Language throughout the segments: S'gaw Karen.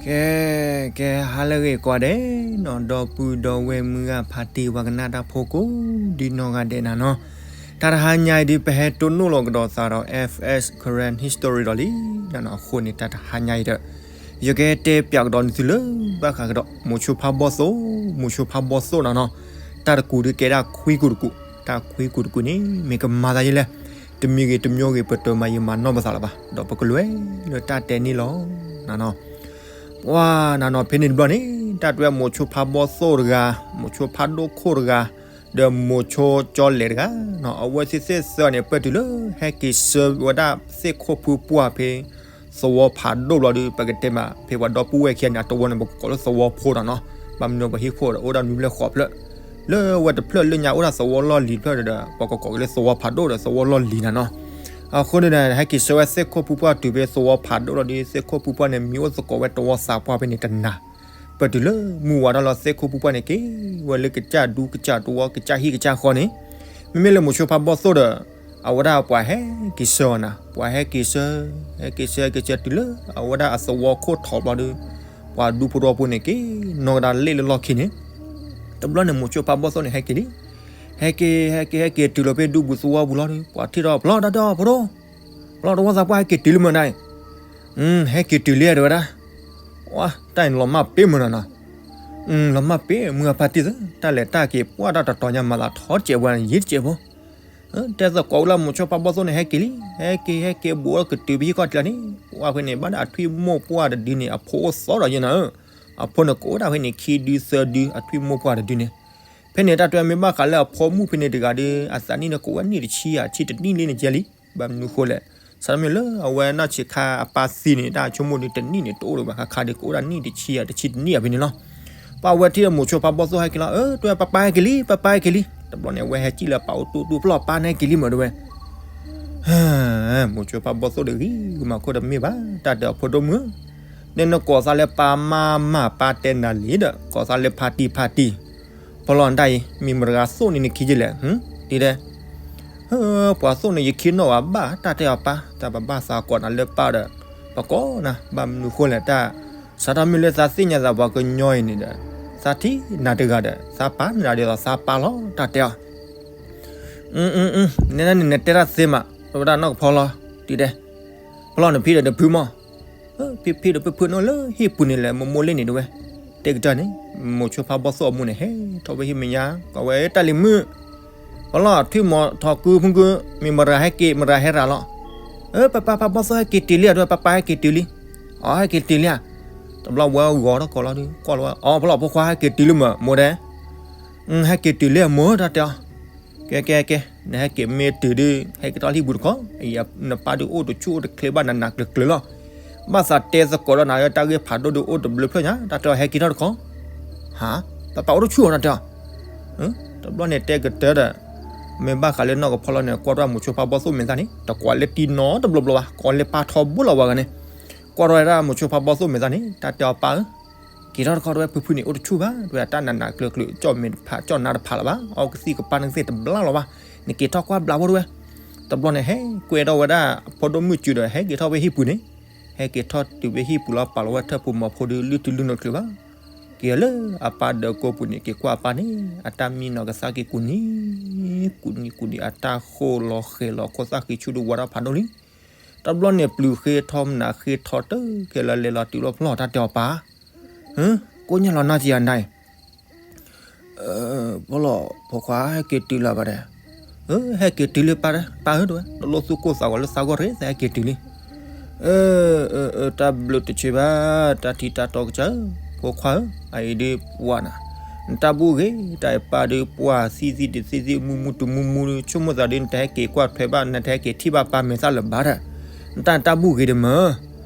ကဲ ကဲ ဟါလၢအဂ့ၤကိးဂၤဒဲးနီၤ, ဒီပုၢ်ဒီဝဲၢ်မုၢ်ဂၤဖါတံၢ် ပှၤကနၣ်တၢ်ဖိကိးဒံနီၢ်ဂၤဒဲးနၤနီၤ, တၢ်တဟါညါအံၤဒုး ပဟဲတိၢ်နီၣ်လီၤကဒီးသးဒီး F S Karen History ဒီးလံနၤနီၤ, အဃိန့ၣ် တၢ်တဟါညါအံၤဒီး ယကတဲပၠးကဒီးနသုလၢဘၣ်ဃးကဒီး မိၤဆိဖါဘီၣ်သိၣ်, မိၤဆိဖါဘီၣ်သိၣ်နၤနီၤ, တၢ်တကူာ်ဒုးကဲဒၣ်ခွံကူာ်တကူာ်, တၢ်ခွံကူာ်တကူာ်န့ၣ် မ့ၢ်ကမၤသးယဲလဲၣ်, တမံၤဂ့ၤတမံၤဂ့ၤ ပတမၤယမၤနီၢ်ပသးလၢၤဘၣ်, ဒီးပကလဲၤလၢတၢ်တဲန့ၣ်လီၤနၤနီၤ. ပှၤနၤနီၤ ဖဲန့ၣ်တဘျီန့ၣ် တၢ်တဲမိၤဆိဖါဘီၣ်သိၣ်တဂၤ, မိၤဆိဖါဒိၣ်ခိၣ်တဂၤ, ဒီးမိၤဆိကၠီလဲၤတဂၤနီၤ, အဝဲသ့ၣ်သ့ၣ်သၢန့ၣ် ပၢၢ်တုၤလၢ ဟဲက့ၤဆှၢဝဲဒၣ်သ့ၣ်ခိၣ်ဖုပှၢ်ဖဲ သဝီဖးဒိၣ်ဘျီဒုး ပကတဲမး ဖဲပှၤဒီပုၢ်ဝဲၢ်ခံဂၤန့ၣ် အတဝီန့ၣ် ပကကိးလၢသဝီဖိနၤနီၤ, ဘၣ်မနုၤပဟံၣ်ခိၣ်ဒီး အိၣ်ဒၣ်နွံဖျၢၣ်ဃိးဖျၢၣ်, လၢဝဲတဖျၢၣ်လၢညါအိၣ်ဒၣ်သဝီလီၢ်လံၤတဖျၢၣ်ဒီး ပှၤကကိးက့ၤလၢသဝီဖးဒိၣ်ဒီးသဝီလီၢ်လံၤနၤနီၤ. အဃိန့ၣ်ဒီး ဟဲက့ၤဆှၢဝဲသ့ၣ်ခိၣ်ဖုပှၢ်တုၤဖဲသဝီဖးဒိၣ်လီၤဒုး သ့ၣ်ခိၣ်ဖုပှၢ်န့ၣ် မံအိၣ်သကိးဝဲတဝီသးပှၢ်ဖဲန့ၣ်တနၤ, ပၢၢ်တုၤလၢမုၢ်ဝါထီၣ်လီၤ သ့ၣ်ခိၣ်ဖုပှၢ်န့ၣ် က့ၤဝဲလၢကစၢ်ဒူကစၢ်တဝီ ကစၢ်ဟံၣ်ကစၢ်ဃီန့ၣ်, မ့မ့ၢ်လၢမိၤဆိဖါဘီၣ်သိၣ်ဒီး အဝဲဒၣ်ပှၤဟဲက့ၤဆှၢအီၤနၤ, ပှၤဟဲက့ၤဆှၢ, ဟဲက့ၤဆှၢ ဟဲက့ၤဆှၢတုၤလၢအဝဲဒၣ်အသဝီခိၣ်ထီးဘျီဒုး ပှၤဒူဖိတဝီဖိန့ၣ် က့ၤနီၢ်ကဒါလ့ၣ်လၢလီၢ်ခံန့ၣ်, တဘျီန့ၣ်မိၤဆိဖါဘီၣ်သိၣ်န့ၣ် ဟဲက့ၤလံ, ဟဲက့ၤ ဟဲက့ၤ ဟဲက့ၤတုၤလီၤဖဲဒူပူၤသဝီပူၤလီၤဒုး ပှၤထံၣ်ထီၣ် ပလီၢ်တၢ်တဲအီၤ ဖိဒိၣ်, ပလီၢ်တဝီသးပှၢ်ဟဲက့ၤတုၤလံမ့ၢ်နၤအံၤ, ဟဲက့ၤတုၤလံတဲဝဲဒၣ်, တၢ်အံၤလီၤမၢ်ပ့ၤမ့ၢ်နၤနီၤ, လီၤမၢ်ပ့ၤ မုၢ်ဂၤဖါတံၢ်သၢ တၢ်လဲၤတၢ်က့ၤပှၢ်တၢ်တတီၤညါမၤသးထီတစဲးပှၤယံၤတစဲးဖိ တဲသကိးဝဲလၢမိၤဆိဖါဘီၣ်သိၣ်န့ၣ် ဟဲက့ၤလံ, ဟဲက့ၤ ဟဲက့ၤဘူးကတုၤဖဲဟံၣ်ခီၣ်ထံးလီၤန့ၣ်, ပှၢ်ဖဲန့ၣ် ဘၣ်ဒီးအထွံၣ်မိၢ်ပှၢ်တဒုန့ၣ် အဖိအိၣ်သီဒီးယဲနၤဧၢ, အဖိန့ၣ်ကအိၣ်ဒၣ်ဖဲန့ၣ် ခံဒုသၢဒု အထွံၣ်မိၢ်ပှၢ်တဒုန့ၣ်, ဖဲန့ၣ်တၢ်တဲမ့ၢ်ဘၣ်ဃးလၢအဖိမုၣ်ဖဲန့ၣ်တဂၤဒီး အသးနံၣ်န့ၣ်ကအိၣ်ဝဲနံၣ်တဆံယဲၢ် ဆံတနံၣ်လံန့ၣ်ကဲလံ, ဘၣ်မနုၤဃိလဲၣ်, စးထီၣ်မ့ၢ်လၢအဝဲနီၢ်ဆံးခါအပၢ်သံန့ၣ် တၢ်ဆိကမိၣ်ဒီးတနံၣ်န့ၣ်တအိၣ်လၢၤဘၣ် ခါခါဒီးကအိၣ်ဒၣ်နံၣ်တဆံယဲၢ် တဆံတနံၣ်အဖဲန့ၣ်လီၤ. ပှၢ်ဝဲထံၣ်ဒီးမိၤဆိဖါဘီၣ်သိၣ်ဟဲက့ၤလီၤ, အၢ တဲဝဲ ပၢ်ပၢ်ဟဲက့ၤလံ ပၢ်ပၢ်ဟဲက့ၤလံ, တဘျီန့ၣ် အဝဲဟဲစံၣ်လၢပၢ်အိၣ်တူၢ်တူၢ် ပလီၢ်ပၢ်န့ၣ်ဟဲက့ၤလံမ့ၢ်တဲဝဲ မိၤဆိဖါဘီၣ်သိၣ်ဒီးဂ့ၤမၤခိၣ်တမ့ၢ်ဘၣ်, တၢ်တဲအီၤ ဖိဒိၣ်မုၣ်, န့ၣ်နကိးသးလၢပၢ်မါမး ပၢ်တဲနၤလံဒီး ကိးသးလၢဖါတံၢ်ဖါတံၢ်, ဖီလီၤနတၢ်အံၤ မ့ၢ်မတဂၤသိၣ်န့ၣ်နခံကလဲၣ်, ဒ်လဲၣ်, ပှၤသိၣ်န့ၣ် ယခံနီၣ်ဘၣ်ဘၣ် တၢ်တဲအီၤပၢ်, တၢ်ပဘၣ်သးကိးနၤလၢပၢ်ဒီး ပကိးနၤ, ဘၣ်မနုၤဃိလဲၣ် တၢ် စးထီၣ်မ့ၢ်လၢသးသ့ၣ်ညါသးပှၤကညီအံၤန့ၣ်ဒီး သးထံၣ်နၤတဂၤဒီး သးပၢ်နၤဒ်သိးသးပၢ်လီၤ တၢ်တဲအီၤ နန့ၣ်နတဲတၢ်သ့မး ဝဲဒၣ်နီၢ်ကဖီလီၤ ဒ်လဲၣ်, ဖီလီၤနဖံဒီးနဖုမး, ဖံဖံဒီးဖုဖုနီၢ်လၢဟံၣ်ပူၤန့ၣ်လဲၣ် မိၢ်မိၢ်လ့ၣ်န့ၣ်တဲဝဲ, တဲကတၢၢ်န့ၣ် မိၤဆိဖါဘီၣ်သိၣ်အမိၢ်န့ၣ် ဟဲထီၣ်ဝဲဟံၣ်မဲာ်ညါ ကိးဝဲတၢ်လံၤမုၣ်, ဖီလီၤထွံၣ်မီၤထီၣ်ကုဖုကု မ့ၢ်မတၤဟဲက့ၤ မတၤဟဲရၤလီၤ, ပၢ်ပၢ်ဖါဘီၣ်သိၣ်ဟဲက့ၤတုၤလံဧါ တဲဝဲ ပၢ်ပၢ်ဟဲက့ၤတုၤလံဧါ, အီ ဟဲက့ၤတုၤလံဧါ, တဘျီဝဲဂီၤထီၣ်ကိးလီၤဒုး ကွၢ်လီၤဝဲ အီ ဖီလီၤဖိခွါဟဲက့ၤတုၤလံမး မိၢ်တဲ ဟဲက့ၤတုၤလံအမိၢ် တၢ်တဲအီၤ, ကဲကဲကဲ နဟဲက့ၤမ့ၢ်တုၤဒုး ဟဲက့ၤထီၣ်ဟံၣ်ပူၤတခီ နပၢ်ဒုးအိၣ်တဆူၣ်အိၣ်တချ့ဘၣ်နးနးကျၢၤကျၢၤလီၤ, ဘၣ်သးတဲသကိးဒီးနၤလၢတၢ်ဂ့ၢ်ဖးဒိၣ်ဒုးအိၣ်တဘျုးဖျၢၣ်ညါ တၢ်တဲအီၤ ဟဲက့ၤထီၣ်တခီ, ဟါ ပၢ်ပၢ်အိၣ်တဆူၣ်ဧါ တၢ်တဲအီၤ, တဘျီန့ၣ်တဲကတၢၢ်ဒီး မ့ၢ်ဘၣ်ဃးလၢနီၢ်ကဖီလီၤန့ၣ် ကွၢ်ထီၣ်မိၤဆိဖါဘီၣ်သိၣ်မဲာ်သၣ်န့ၣ် တကွၢ်လၢတံၢ်နီတဘျီဘျီဘၣ် ကွၢ်လၢပၢ်ထီဘိလီၤဝဲဂၤန့ၣ်, ကွၢ်ထီၣ်ဝဲဒၣ်မိၤဆိဖါဘီၣ်သိၣ်မဲာ်သၣ်န့ၣ် တၢ်တဲအီၤပၢ်ဧၢ က့ၤထီၣ်တခီတဲဝဲ ဖုဖုန့ၣ်အိၣ်တဆူၣ်ဘၣ် တဲဝဲအတၢ်နးနးကျၢၤကျၢၤ ကၠီၣ်မဲာ်တဖး ကၠီၣ်နါတဖးလၢၤဘၣ် အီကသံၣ်ကပၢ်နကသ့ၣ်တဘျါလီၤဘၣ် နက့ၤထီၣ်ကွၢ်ဘျးဖိတဲဝဲ, တဘျီန့ၣ် ဟဲကွဲထီၣ်ဝဲဒၣ်အဖိဒိၣ်မုၣ်စုဒီး ဟဲက့ၤထီၣ်ဝဲဟံၣ်ပူၤန့ၣ်, ဟဲက့ၤထီၣ်တုၤဝဲဟံၣ်ပူၤလီၤ ပာ်လီၤဝဲထၢၣ်ဖိမီၤဖိဒုး လုၢ်ထူလုၢ်နီၢ်ချုးဘၣ်, က့ၤလၢအပၢ်ဒၢးကိးပူၤန့ၣ် က့ၤကွၢ်အပၢ်န့ၣ် အတၢ်မံနီၢ်ကစၢ်က့ၤကူးနံၤ ကူးနံၤကူးနံၤ အတၢ်ဃိၣ်လီၤဃဲၤလီၤ ခိၣ်သၣ်ဃံဆူၣ်ဒုးဝါထီၣ်ဖးဒိၣ်လံ တဘျီန့ၣ် ပျုၤဃ့ထီ မနၤဃ့ထီ တကဲလၢလဲၤလီၤတုၤလီၤဖျီၣ် တၢ်တဲအီၤပၢ်, ကိးညါလီၤနါကံယၤနၤအံၤ, ဖီလီၤ ဖိခွါဟဲက့ၤတုၤလၢၤဘၣ်ဒီး, ဟဲက့ၤတုၤလၢပၢ် ပၢ်ဧၢ တဲဝဲ တလိၣ်သူၣ်ကိၢ်သးဂီၤလၢသးဂီၢ်ရ့ သးဟဲက့ၤတုၤလံ တၢ်ဘျုးတဆံးဘၣ် တၢ်ထံတၢ်တီကစၢ်ဧၢ, ဖိခွါဧၢ, အအံၤဒုးပှၢ်နၤ, နတၢ်ဘူၣ်ဂ့ၤ တၢ်အံၤပၢ်ဒုးပှၢ်သံသံတသံသံ မူမူတမူမူဒုး ဆိကမိၣ်သးဒုး နတဟဲက့ၤကွၢ်ထွဲဘၣ် နတဟဲက့ၤထံၣ်ဘၣ်ပၢ်မဲာ်သၣ်လၢၤဘၣ်ဒီး, နတၢ်နတၢ်ဘူၣ်ဂ့ၤဒုးမၢ,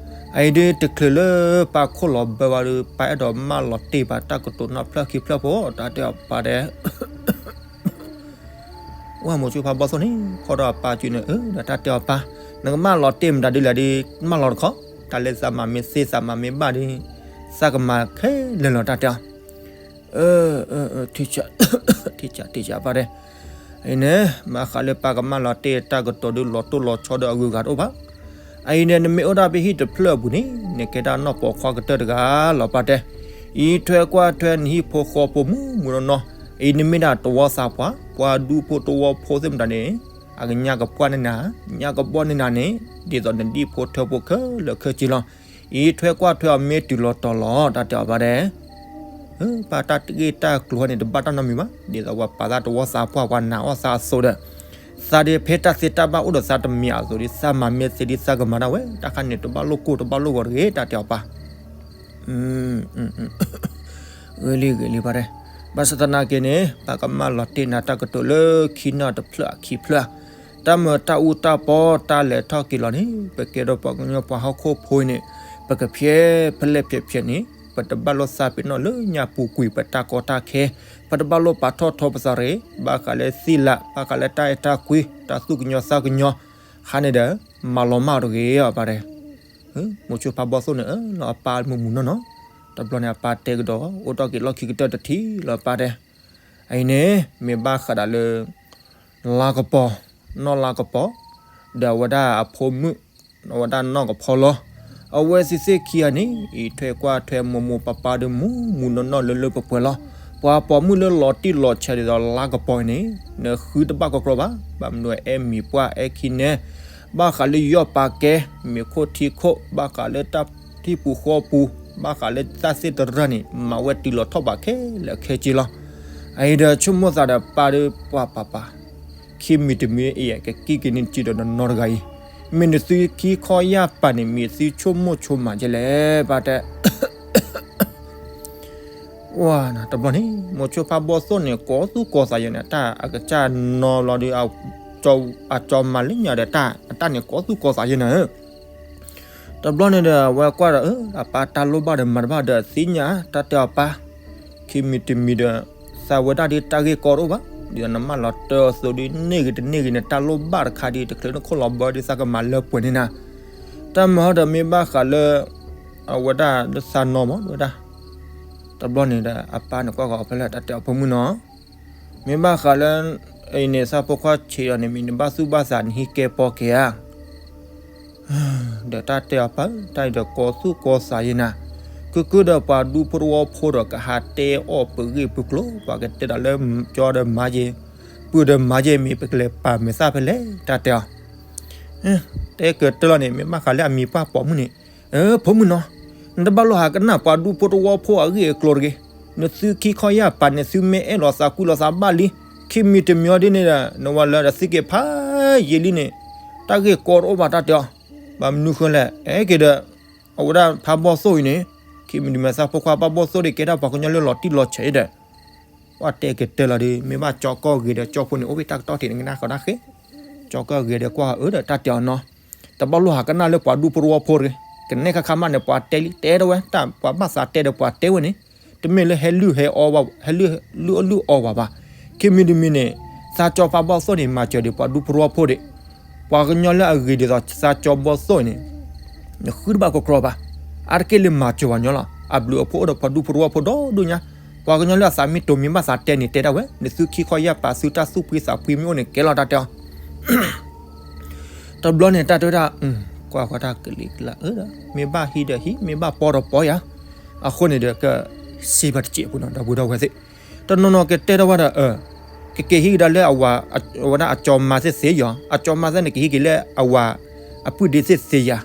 အအံၤဒုးတချုးလၢပၢ်ခိၣ်လီၤဘၢဘၣ်ဒုး ပၢ်အဲၣ်ဒိးမၢလီၤတ့ၢ်ပၢ်တၢ်ကတိၤနီၣ်ဖျၢၣ်ခံဖျၢၣ်ဖိ တၢ်တဲအီၤပၢ်ဒီး ဝဲမိၤဆိဖါဘီၣ်သိၣ်န့ၣ် ဖီၣ်ဒီးအပၢ်စုန့ၣ် အၢ ဒီးတၢ်တဲအီၤပၢ်, နကမၢလီၤတ့ၢ်မတၤဒုးလဲၣ်ဒုး မၢလီၤတခီ, တၢ်လၢသးမၤမ့ၢ်သ့သးမၤမ့ၢ်ဘၣ်ဒုး, သးကမၤခဲလၢာ်လီၤတၢ်တဲအီၤ, ထံၣ်ဆး ထံၣ်ဆးပၢ်တဲ, အံၤန့ၣ် ဘၣ်ဃးလၢပၢ်ကမၢလီၤတ့ၢ်တၢ်ကတိၤဒုးလီၤတိၢ်လီၤဆီဒီးအဂုၤအဂၤတအိၣ်ဘၣ်, အအံၤန့ၣ် နမ့ၢ်အိၣ်ဒၣ်ဖဲဟံၣ်တဖျၢၣ်အပူၤန့ၣ် နကဲဒၣ်နီၢ်ပိာ်ခွါကတၢၢ်တဂၤလီၤ ပၢ်တဲ. အံးထွဲကွၢ်ထွဲနဟံၣ်ဖိဃီဖိမုၢ်မုၢ်နီၢ်နီၢ်, အံၤနမ့ၢ်ဒၣ်တဝီသးပှၢ်, ပှၤဒူဖိတဝီဖိသ့ၣ်မတၤန့ၣ် အကညးကပှၢ်န့ၢ်နၤ, ညးကဘီၣ်န့ၢ်နၤန့ၣ် ဒ်သိးနဒံၣ်ဖိထၢဖိခဲလၢာ်ခဲဆ့လီၤ. အံးထွဲကွၢ်ထွဲအီၤမ့ၢ်တုၤလီၤတီၤလီၤ တၢ်တဲအီၤ ပၢ်တဲ. ပၢ်တၢ်ဂ့ၢ်တၢ်ကျိၤန့ၣ် တဘၣ်တၢ်နီတမံၤဘၣ်, ဒ်သိးပှၤပာ်သးတဝီသးပှၢ် ပှၤနာ်အီၣ်သးအသိးဒီး သးဒ်ဖဲတၢ်သ့တၢ်ဘၣ်အိၣ်ဒီးသးတမံၤအသိးဒီး သးမၤမ့ၢ်သ့ဒ်သးကမၤဒၣ်ဝဲ တၢ်ခါန့ၣ် တဘၣ်လိာ်ကိၢ်တဘၣ်လိာ်ဂီၤတဂ့ၤ တၢ်တဲအီၤပၢ်. ဂ့ၤလံ ဂ့ၤလံ ပၢ်တဲ. ဘၣ်ဆၣ်သနာ်က့န့ၣ် ပၢ်ကမၢလီၤတ့ၢ်နၤတၢ်ကတိၤလၢခံနီၤတဖျၢၣ်အခံဖျၢၣ်, တၢ်မၤတၢ်အူတၢ်ပီတၢ်လဲၤထီၣ်က့ၤလီၤန့ၣ် ပကဲဒီးပှၤကညီပှၤဟီၣ်ခိၣ်ဖိအံၤန့ၣ် ပကဖျဲးဖဲလဲၣ်ဖျဲးဖျဲးန့ၣ် ပတဘၣ်လိာ်သးပ့ၤနီၣ်လၢညါပူၤကွံာ်ပတၢ်ကီတၢ်ခဲ, ပတဘၣ်လိာ်ပာ်ထီၣ်ထီပသးရ့ၣ် ဘၣ်ဃးလၢသ့ၣ်လး ဘၣ်ဃးလၢတၢ်အဲၣ်တၢ်ကွံ တၢ်သူၣ်ကညီၤသးကညီၤ ခါန့ၣ်ဒီး မၤလီၤမၢ်တဂ့ၤအီၤ ပၢ်တဲ. မိၤဆိဖါဘီၣ်သိၣ်န့ၣ် အၢၣ်လီၤအပၢ်မုၢ်မုၢ်နီၢ်နီၢ်, တဘျီန့ၣ် အပၢ်တဲကဒီး အိၣ်ထီၣ်က့ၤလီၢ်ခံကတၢၢ်တထံၣ်လီၤ ပၢ်တဲ. အအံၤန့ၣ် မ့ၢ်ဘၣ်ဃးဒီးလၢ လါကပီၤ, နီၢ်လါကပီၤ, ဒီးအဝဲဒၣ်အဖိမုၣ်, အဝဲဒၣ်နီၢ်ကဖီလီၤ. အဝဲသ့ၣ်သ့ၣ်ခံဂၤန့ၣ် အံးထွဲကွၢ်ထွဲမိၢ်မိၢ်ပၢ်ပၢ်ဒီးမုၢ်မုၢ်နီၢ်နီၢ်လၢလၢပှဲၤပှဲၤလီၤ. ပှၤပိာ်မုၣ်လၢလီၤတံၢ်လီၤဆဲးဒ်သိးလါကပီၤအံၤန့ၣ် နဃုတဘၣ်ကီကီဘၣ်, ဘၣ်မနုၤအဲၣ်မံၤပှၢ်အဲၣ်ခံနဲ ဘၣ်ဃးလၢယီၢ်ပာ်ကဲ, မ့ၤခိၣ်ထံခိၣ်, ဘၣ်ဃးလၢတၢ်ထံပူၤဃီပူၤ, ဘၣ်ဃးလၢတၢ်သ့ၣ်တရၢၢ်န့ၣ် မၤဝဲတုၤလီၤထီၣ်ဘးခဲလၢာ်ခဲဆ့လီၤ. အအံၤဒီးဆိကမိၣ်သးဒီးပၢ်ဒီးပှၤပၢ်ပၢ်, ခံမံၤတမံၤအံၤ ကကံၣ်က့ၤန့ၢ်က့ၤဒီးနီၢ်နီၢ်တဂၤအံၤ, မ့ၢ်နသုခံခီယၢ်ပာ်န့ၣ် မ့ၢ်သုဆိကမိၣ်ဆိကမးကဲလဲၣ် ပၢ်တဲ ဝါနၤ တဘျီန့ၣ် မိၤဆိဖါဘီၣ်သိၣ်န့ၣ် ကိးသူၣ်ကိးသးယဲန့ၣ် တၢ်အကစၢ်နီၤလီၤဒီး အကၠီမၤလၢညါဒီးတၢ် အတၢ်န့ၣ်ကိးသူၣ်ကိးသးယဲန့ၣ်. တဘျီန့ၣ်ဒီး အဝဲကွၢ်ဒီး အပၢ်တၢ်လိၣ်ဘၣ်ဒီးမၤတဘၣ်ဒီးသ့ၣ်ညါ တၢ်တဲအီၤပၢ်, ခံမံၤတမံၤဒီး သးဝဲဒၣ်ဒ်တၢ်ဂ့ၢ်ကီတအိၣ်ဘၣ်, ဒ်သိးနမၢလီၤတၢ်အသိးဒီး န့ၢ်ဂ့ၤတန့ၢ်ဂ့ၤန့ၣ် တၢ်လိၣ်ဘၣ်တခါဒီး တချုးနခိၣ်လီၤဘၢဒီး သးကမၤလၢပှဲၤန့ၢ်နၤ. တၢ်မၤဟီဒီးမ့ၢ်ဘၣ်ဃးလၢ အဝဲဒၣ်လၢသးနီၤမး ဝဲဒၣ် တဘျီန့ၣ်ဒီး အပၢ်န့ၣ်ကွၢ်ဃီၤအီၤဖဲလဲၣ် တၢ်တဲအီၤ ဖိမုၣ်နီၤ, မ့ၢ်ဘၣ်ဃးလၢ အံၤန့ၣ် သးဖိခွါဆံးအီၤန့ၣ် မ့ၢ်နဘၣ်သူၣ်ဘၣ်သးနဟံးကဲပီကဲဧါ. ဒီးတၢ်တဲအီၤပၢ် တၢ်အံၤဒီးကိးသူၣ်ကိးသးယဲနၤ, ကုၢ်ကုၢ်ဒီးပှၤဒူဖိတဝီဖိဒီးကဟးတဲအီၣ်ပဂ့ၢ်ပကျိၤ ပှၤကတဲဒၣ်လၢ ကၠီဒီးမၤယဲ, ပုၢ်ဒီးမၤယဲမ့ၢ် ပကလဲၤပာ်မဲာ်သၣ်ဖဲလဲၣ် တၢ်တဲအီၤ တဲကတၢၢ်လီၤန့ၣ် မ့ၢ်ဘၣ်ဃးလၢအမံၤပှၢ်ပိာ်မုၣ်န့ၣ်, ဖိမုၣ်နီၤ, နတဘၣ်လိၣ်ဟးကနၣ်ပှၤဒူဖိတဝီဖိအဂ့ၢ်အကျိၤတဂ့ၤ. နသုခံခီယၢ်ပာ်န့ၣ် သုမ့ၢ်အဲၣ်လီၤသးကွံလီၤသးဘၣ်လံ, ခံမံၤတမံၤအီၤဒ်န့ၣ်ဒီး နဝၤလၢဒီးသုက့ၤဖးယံာ်လံန့ၣ်, တၢ်ဂ့ၢ်ကီတအိၣ်ဘၣ် တၢ်တဲအီၤ. ဘၣ်မနုၤဃိလဲၣ် အဲက့ၤဒီး အဝဲဒၣ်ဖးဘီၣ်သိၣ်အံၤန့ၣ်, ခံမံၤတမံၤသးဖိခွါဖးဘီၣ်သိၣ်ဒ်ကဲဒၣ်ပှၤကညီလၢလီၤတံၢ်လီၤဆဲးဒီး ပှၤတဲကတၢၢ်လီၤဒီး မ့ၢ်ဘၣ်ကၠီကီၢ်ဂ့ၤဒီးကၠီဖိန့ၣ် အိၣ်ဖဲတၢ်ကတီၢ်ထံးန့ၣ် ကနၣ်ဃီတၢ်ဃ့, ကၠီကီၢ်ဂ့ၤဒီးကွၢ်အၢဒီးတၢ်တဲအီၤနီၤ, တဘၣ်လိၣ်ဟးကနၣ်လၢပှၤဒူဖိတဝီဖိတဂ့ၤ. ကနဲၣ်ခါခါမးန့ၣ် ပှၤတဲလံ တဲတဝဲ တၢ်ပှၤဘၣ်သးတဲဒီးပှၤတဲဝဲန့ၣ်, တမ့ၢ်လၢဟဲလုၢ်ဟဲအီဘၣ် ဟဲလုၢ်လုၢ်အီလုၢ်အီဘၣ်ဘၣ်. ခံမံၤတမံၤန့ၣ် သးကၠီဖးဘီၣ်သိၣ်န့ၣ် မၤစၢၤဒီးပှၤဒူဖိတဝီဖိဒီး ပှၤကညီလၢအဂ့ၤဒ်သိးသးကၠီဘီၣ်သိၣ်အံၤန့ၣ် နဃုတဘၣ်ကီကီဘၣ်. အါတက့ၢ်လၢမၤစၢၤပှၤကညီလီၤ. အဘျုးအဖှိၣ်အိၣ်ဒီးပှၤဒူဖိတဝီဖိဒီဒိၣ်ညါ. ပှၤကညီလၢအသးမ့ၢ်တိၤမ့ၢ်ဘၣ်သးတဲန့ၣ် တဲဒၣ်ဝဲ နသုခံခီယၢ်ပာ်သုတၢ်သူၣ်ဖှံသးဖှံမ့ၢ်အိၣ်န့ၣ် ကဲလီၤတၢ်တဲအီၤ တဘျီန့ၣ် တၢ်တဲဝဲဒၣ် ကွၢ်ကွၢ်တၢ်ကလံၤကလးအၢဒီး မ့ၢ်ဘၣ်ဟံးဒီးဟံး မ့ၢ်ဘၣ်ပီဒီးပီယၤ. အဃိန့ၣ်ဒီး ကစံးဘၣ်တစဲးဖိနီၤ ဒီပုၢ်ဒီဝဲၢ်သ့ၣ်, တနီၤနီၤကတဲထီၣ်ဝဲဒီး ကက့ၤဟံးကဒါလၢအဝၤ အဝဲဒၣ်အကၠီမါသ့ၣ်သ့ယၤ, အကၠီမါသ့ၣ်န့ၣ် ကဟံးက့ၤလၢအဝၤ အပုၢ်ဒ့သ့ၣ်သ့ယၤ.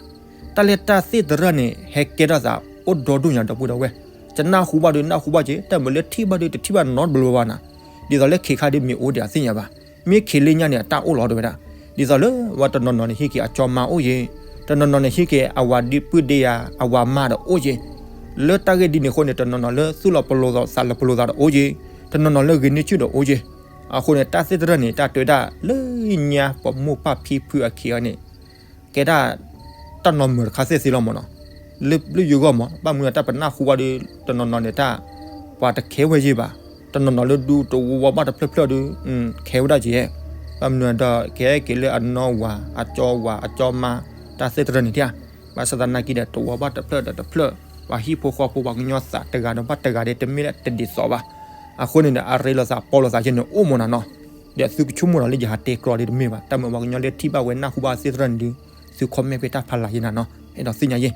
တၢ်လၢတၢ်သ့ၣ်တရၢၢ်န့ၣ် ဟဲကဲထီၣ်သးအိၣ်ဒီဒိၣ်ညါ ဒီပုၢ်ဒီဝဲၢ်, ယနၢ်ဟူဘၣ်ဒီးနၢ်ဟူဘၣ်က့ၤ, တၢ်မုာ်လၢထံၣ်ဘၣ်ဒီးတထံၣ်ဘၣ်နီတဘျီဘၣ်နၤ, ဒ်သိးလၢခံခါဒ်မ့ၢ်အိၣ်ဒံးအသ့ၣ်ညါဘၣ်. မ့ၢ်ခံလၢညါန့ၣ် အတၢ်အိၣ်လီၤတဲဝဲဒၣ်, ဒ်သိးလၢဝဲတနီၤနီၤန့ၣ် ဟံးက့ၤအကၠီမါအိၣ်ယ့ၤ, တနီၤနီၤန့ၣ် ဟံးက့ၤအဝၤဒ့ပုၢ်ဒ့ယၤ အဝၤမါဒီးအိၣ်ယ့ၤ. လၢတၢ်ဂ့ၢ်ဒ်န့ၣ်အဃိန့ၣ် တနီၤနီၤလၢသူၣ်လီၤပလိာ်သး သးလီၤပလိာ်သးဒီးအိၣ်ယ့ၤ, တနီၤနီၤလၢဂ့ၤန့ၢ်ဆူၣ်ဒီးအိၣ်ယ့ၤ. အဃိန့ၣ် တၢ်သ့ၣ်တရၢၢ်န့ၣ် တၢ်တဲဝဲဒၣ်လၢညါ ပိာ်မိၢ်ပၢ်ဖံဖုအခံအီၤန့ၣ် ကဲဒၣ် တၢ်နီၢ်မုာ်တခါသ့ၣ်သ့လီၤမးနီၤ. လၢယဂီၢ်မး ဘၣ်မနုၤတၢ်ပနၢ်ဟူဘၣ်ဒီး တနီၤနီၤန့ၣ်တၢ် ပှၤတခဲဝဲယ့ၤဘၣ်, တနီၤနီၤလၢဒူတဝီဘၣ်တဖျၢၣ်ဖျၢၣ်ဒီး ခဲဝဲဒၣ်က့ၤ, ဘၣ်မနုၤဒီး ကဟဲက့ၤလၢအနီၢ်ဝၤ အကၠီဝၤ အကၠီမါ တၢ်သ့ၣ်တရၢၢ်န့ၣ်ဧါ. ဘၣ်ဆၣ်သနာ်က့ဒီး တဝီဘၣ်တဖျၢၣ်ဒီးတဖျၢၣ် ပှၤဟံၣ်ဖိဃီဖိ ပှၤကညီသးတဂၤဒီးဘၣ်တဂၤဒီး တမ့ၢ်တဒ်သိးဘၣ်. အဃိန့ၣ်ဒီး အရ့လိာ်သးပီလိာ်သးယဲန့ၣ်အိၣ်မးနီၤနီၤ. ဒီးသုကဆိကမိၣ်ဒီးလၢယဟးတဲကြီဒ်တမ့ၢ်ဘၣ်, တၢ်မ့ၢ်ပှၤကညီလၢထံၣ်ဘၣ်ဝဲနၢ်ဟူဘၣ်သ့ၣ်တရၢၢ်န့ၣ်ဒီး သု comment ဖဲတၢ်ဖးလၢ်ယဲနၤနီၤ အဲၣ်ဒိးသ့ၣ်ညါယဲ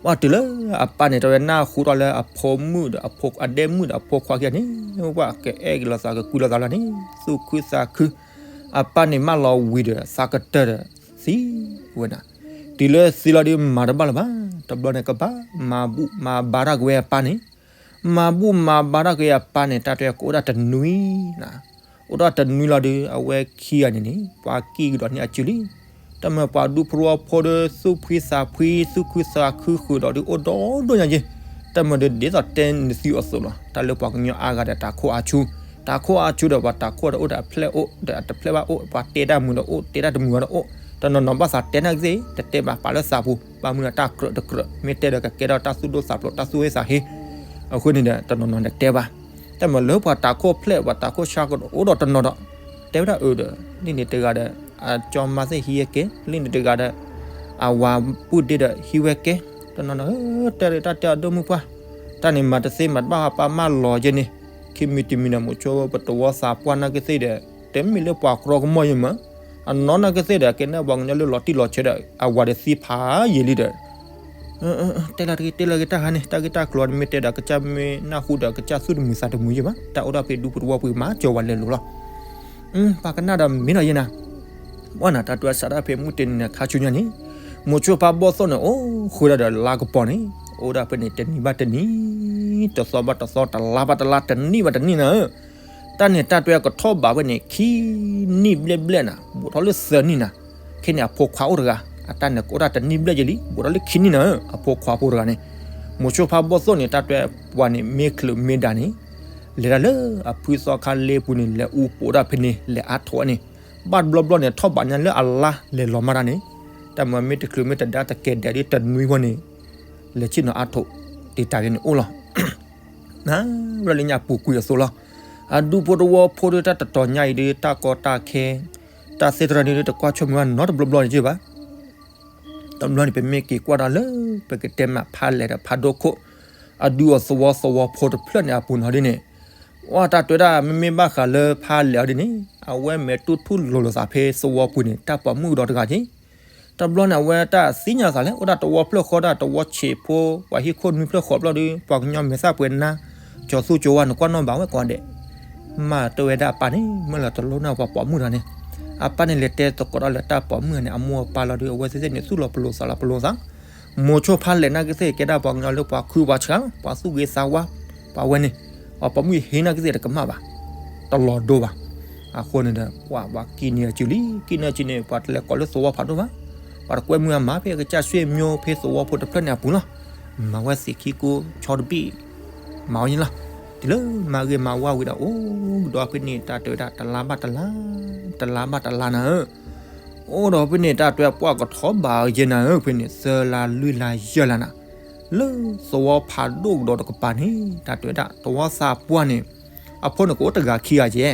ပှၤတုၤလၢအပၢ်န့ၣ် တဲဝဲနၢ်ဟူထီၣ်လၢအဖိမုၣ်ဒီး အဖိ အဒဲမုၣ်ဒီးအဖိခွါခံဂၤန့ၣ် ပှၤကအဲၣ်က့ၤလိာ်သး ကကွံလိာ်သးလီၤန့ၣ် သူၣ်ခုသးခု အပၢ်န့ၣ်မၢလီၤဝံၤဒီး သးကတၢၢ်ဒီး သံဝဲဒၣ် တုၤလၢသံလီၤဒုး မၤတဘၣ်လၢၤဘၣ် တဘျီန့ၣ် ကဘၣ်မၤဘူၣ်မၤဘါထီၣ်က့ၤဝဲအပၢ်န့ၣ် မၤဘူၣ်မၤဘါထီၣ်က့ၤအပၢ်န့ၣ် တၢ်တဲကအိၣ်ဒၣ်တနွံနၤ အိၣ်ဒၣ်တနွံလီၤဒုး အဝဲခံဂၤန့ၣ်န့ၣ် ပှၤကံၢ်ကဒီးန့ၢ်အစုလံ တၢ်မၤပှၤဒူဖိတဝီဖိဒီး သူၣ်ဖှံသးဖှံ သူၣ်ခုသးခုဃုာ်ဒီးဒုး အိၣ်ဒီဒိၣ်ညါက့ၤ တၢ်မၤဒုး ဒ်သိးတဲနသုအသိးလီၤ တၢ်လၢပှၤကညီအါဂၤဒီး တၤခိၣ်အါဆူ တၤခိၣ်အါဆူဒီး ပှၤတၤခိၣ်ဒီးအိၣ်ဒီးအဖျဲၣ်အိၣ် ဒီးအတဖျဲၣ်ဘၣ်အိၣ် ပှၤတဲတၢ်မုာ်ဒီးအိၣ် တဲတၢ်တမုာ်ဒီးအိၣ် တနီၤနီၤဘၣ်သးတဲနာ်က့သ့ၣ် တတဲဘၣ်ပာ်လၢသးပူၤ ဘၣ်မနုၤဒီးတၢ်ကြၢးတကြၢး မ့ၢ်တဲဒီးကကဲထီၣ်တၢ်သူၣ်ဒိၣ်သးဖျိး တၢ်သူၣ်ဟ့သးဟ့ အဃိန့ၣ်ဒီး တနီၤနီၤန့ၣ်တဲဘၣ် တၢ်မၤလၢပှၤတၤခိၣ်ဖျဲၣ် ပှၤတၤခိၣ်ဆါကဒီး အိၣ်ဒီးတနီၤဒီး တဲဝဲဒၣ်အၢဒီး န့ၣ်န့ၣ်တဂၤဒီး အကၠီမါသ့ၣ်ဟံးဝဲကဲ လၢန့ၣ်တဂၤဒီး အဝၤပုၢ်ဒ့ဒီးဟံးဝဲကဲ တနီၤနီၤ တဲတၢ်တဲအဒိၣ်မုၣ်ပှၢ် တၢ်န့ၣ်မၤတသ့မၤတဘၣ် ပၢ်မၢလီၤကဲန့ၣ် ခံမံၤတမံၤန့ၣ် မိၤဆိပတဝီသးပှၢ်နာ်က့သ့ၣ်ဒီး တမ့ၢ်လၢပှၤကြီကမီၣ်ယဲမး အနီၢ်နာ်က့သ့ၣ်ဒီး ကဲန့ၣ်ပှၤကညီလၢလီၤတံၢ်လီၤဆဲးဒီး အဝၤဒီးသံဖးယံာ်လံဒီး တဲလီၤတဂ့ၤ တဲလီၤဂ့ၤတၢ်ဟါန့ၣ် တၢ်ဂ့ၢ်တၢ်ကျိၤန့ၣ် မ့ၢ်တဲဒီးကစၢ်မ့ၢ်နၢ်ဟူဒီး ကစၢ်သူၣ်တမုာ်သးတမုာ်ယဲဘၣ် တၢ်အိၣ်ဒီးဖဲဒူဖိတဝီပူၤမၤစၢၤဝဲလဲၤလိၤလီၤ ပှၤကနၣ်ဒီးမ့ၢ်နီၤယဲနၤ ပှၤနၤတၢ်တဲစးဒၣ်ဖဲမုၢ်တနံၤန့ၣ် ခါဆူညါန့ၣ် မိၤဆိဖးဘီၣ်သိၣ်န့ၣ် အိၣ်ဃုာ်ဒၣ်ဒီးလါကပီၤန့ၣ် အိၣ်ဒၣ်ဖဲန့ၣ် တနံၤဘၣ်တနံၤ တသီဘၣ်တသီ တလါဘၣ်တလါ တနံၣ်ဘၣ်တနံၣ်နၤဧၢ တၢ်န့ၣ်တၢ်တဲကထီၣ်ဘးဖဲန့ၣ် ခံနံၣ်ဘျဲၣ်ဘျဲၣ်နၤ ဘူးထီၣ်လၢသၢနံၣ်နၤ ခဲန့ၣ်အဖိခွါအိၣ်တဂၤ အတၢ်န့ၣ်ကအိၣ်ဒၣ်တနံၣ်ဘျဲၣ်ယဲလံ ဘူးထီၣ်လၢခံနံၣ်နၤဧၢ အဖိခွါဖိတဂၤန့ၣ် မိၤဆိဖးဘီၣ်သိၣ်န့ၣ် တၢ်တဲပှၤန့ၣ် မ့ၢ်ချုးမ့ၢ်ဒၣ်န့ၣ် လဲၤဒၣ်လၢအဖုသီခါလ့ပူၤန့ၣ် လဲၤအူပိာ်ဒၣ်ဖဲန့ၣ် လဲၤအါထိးန့ၣ် ဘၣ်တဘျီဘျီန့ၣ် ထီၣ်ဘးညါလၢအလါလဲၤလီၤမးတၢ်န့ၣ် တၢ်မၤမ့ၢ်တချုးမ့ၢ်တဒါတကဲဒဲးဒ်တနွံဃီန့ၣ် လဲၤဆ့ၣ်နီၤအါထိး တံာ်တာ်က့ၤန့ၣ်အိၣ်လီၤ နဝဲလၢညါပူၤကွံာ်အသိးလီၤ. အဒူဖိတဝီဖိဒီးတၢ်တတီၤညါအံၤဒီး တၢ်ကီတၢ်ခဲ တၢ်သ့တရၢန့ၣ်ဒီး တကွၢ်ဆိကမိၣ်ဘၣ်နီတဘျီဘျီန့ၣ်က့ဘၣ်. တဘျီန့ၣ် ပမ့ၢ်က့ၤကွၢ်ဒီးလၢ ပကတဲမးဖးလဲၢ်ဒီးဖးဒိၣ်ခိၣ် အဒူအသဝီသဝီဖိတဖျၢၣ်န့ၣ်အပူၤနီၤဒ်န့ၣ် ဝဲတၢ်တဲဝဲဒၣ် မ့မ့ၢ်ဘၣ်ဃးလၢဖးလဲၢ်အီၤဒ်န့ၣ် အဝဲမဲာ်တူၢ်ထူၣ်လိၤလိာ်သးဖဲသဝီပူၤန့ၣ် တၢ်ပိာ်မုၣ်ကဒီးတဂၤက့ တဘျီန့ၣ် အဝဲတၢ်သ့ၣ်ညါသးလဲၣ် အိၣ်ဒၣ်သဝီဖျၢၣ်ဃီဒၣ်သဝီဆံးဖိ ပှၤဟံၣ်ခိၣ်နွံဖျၢၣ်ဃီဖျၢၣ်ဒီး ပှၤကညီမဲာ်သၣ်ပှဲၤနါ ကၠီၤသူကၠီၤဝါန့ၣ် ကွၢ်နီၣ်ဘၣ်ဝဲကိးဂၤဒဲး မ့ၢ်တဲဝဲဒၣ်အပၢ်န့ၣ် မ့ၢ်လီၤတလိၣ်န့ၢ်ပှၤပိာ်မုၣ်တဂၤန့ၣ် အပၢ်န့ၣ်လဲၤတဲသကိးဒီးလၢတၢ်ပိာ်မုၣ်န့ၣ် အမိၢ်အပၢ်လီၤဒီး အဝဲသ့ၣ်သ့ၣ်န့ၣ် သူၣ်လီၤပလိာ်သးလီၤပလိာ်သး မိၤဆိဖးလဲၢ်နာ်က့သ့ၣ် ကဲဒၣ်ပှၤကညီလၢပှၤခုပှၤဆှၢလီၤ ပှၤသူၣ်ဂ့ၤသးဝါ ပှၤဝဲန့ၣ် ပှၤပိာ်မုၣ်ဟ့ၣ်နာ်က့သ့ၣ်တကမၣ်ဘၣ် တလီၤဒိဘၣ်. အဃိန့ၣ်ဒီး ပှၤ ပှၤကံၣ်န့ၢ်အစုလံ ကံၣ်န့ၢ်အစုန့ၣ် ပှၤတလဲၤကိးလၢသဝီဖးဒိၣ်ဘၣ်. ပှၤတကွဲမုာ်အမၤဖဲအကစၢ်ဆွေမျိုးဖဲသဝီဖိတဖျၢၣ်န့ၣ်အပူၤလီၤ. မၤဝဲသ့ၣ်ခံကိးဆီတဘ့ၣ် မၤဝဲန့ၣ်လီၤ. တုၤလၢမၤဂ့ၤမၤဝါဝံၤဒီး အိၣ်ကဒီးဖဲန့ၣ် တၢ်တဲဝဲဒၣ် တလါဘၣ်တလါ တလါဘၣ်တလါနၤဧၢ အိၣ်ဒီးဖဲန့ၣ် တၢ်တဲပှၢ်ကထီဘးယဲနၤဧၢ ဖဲန့ၣ် သၢလါလွံၢ်လါယဲၢ်လါနၤ လၢသဝီဖးဒိၣ်ကဒီးတကပၤန့ၣ် တၢ်တဲဝဲဒၣ် သဝီသးပှၢ်န့ၣ် အဖိန့ၣ်ကအိၣ်တဂၤခံဂၤကဲ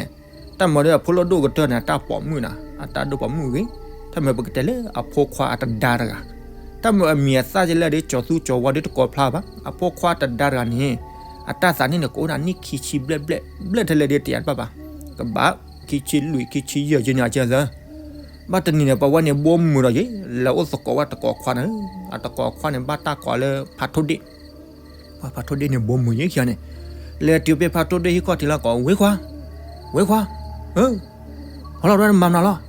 တၢ်မၤဒီးအဖိလၢဒိၣ်ကတၢၢ်န့ၣ် အတၢ်ပိာ်မုၣ်နၤ အတၢ်ဒိၣ်ပိာ်မုၣ်ဂ့ၤ တၢ်မၤပကတဲလၢအဖိခွါအတဒါတဂၤ တၢ်မၤအမံၤအသၣ်ကလဲၣ်ဒီး ကၠီၤသူကၠီၤဝါဒီးတကိးဖျါဘၣ် အဖိခွါတဒါတဂၤန့ၣ် အတၢ်သးန့ၣ်န့ၣ် ကအိၣ်ဒၣ်နံၣ်ခံဆံဘျဲၣ်ဘျဲၣ် ဘျဲၣ်ထဲလဲၣ်ဒီးတယၤတဘၣ်ဘၣ် ကဘၣ် ခံဆံလွံၢ်ခံဆံယဲၢ်ယဲၢ်န့ၣ်အကဲသၢ ဘၣ်တနံၤန့ၣ် ပှၤဝဲန့ၣ်ဘိမုာ်ဒီးယဲ လဲၤအိၣ်သကိးဝဲတကိးခွါန့ၣ် အတကိးခွါန့ၣ် ဘၣ်တၢ်ကိးလၢဖးထိၣ်ဒ့ၣ် ပှၤဖးထိၣ်ဒ့ၣ်န့ၣ် ဘိမုာ်ယဲခံဂၤန့ၣ် လဲၤတုၤဖဲဖးထိၣ်ဒ့ၣ်ဟံၣ်ခီၣ်ထံးလီၤကိး ဝ့ခွါ ဝ့ခွါ ဟဲလီၤတဲဝဲဒၣ် မၤမနုၤလီၤ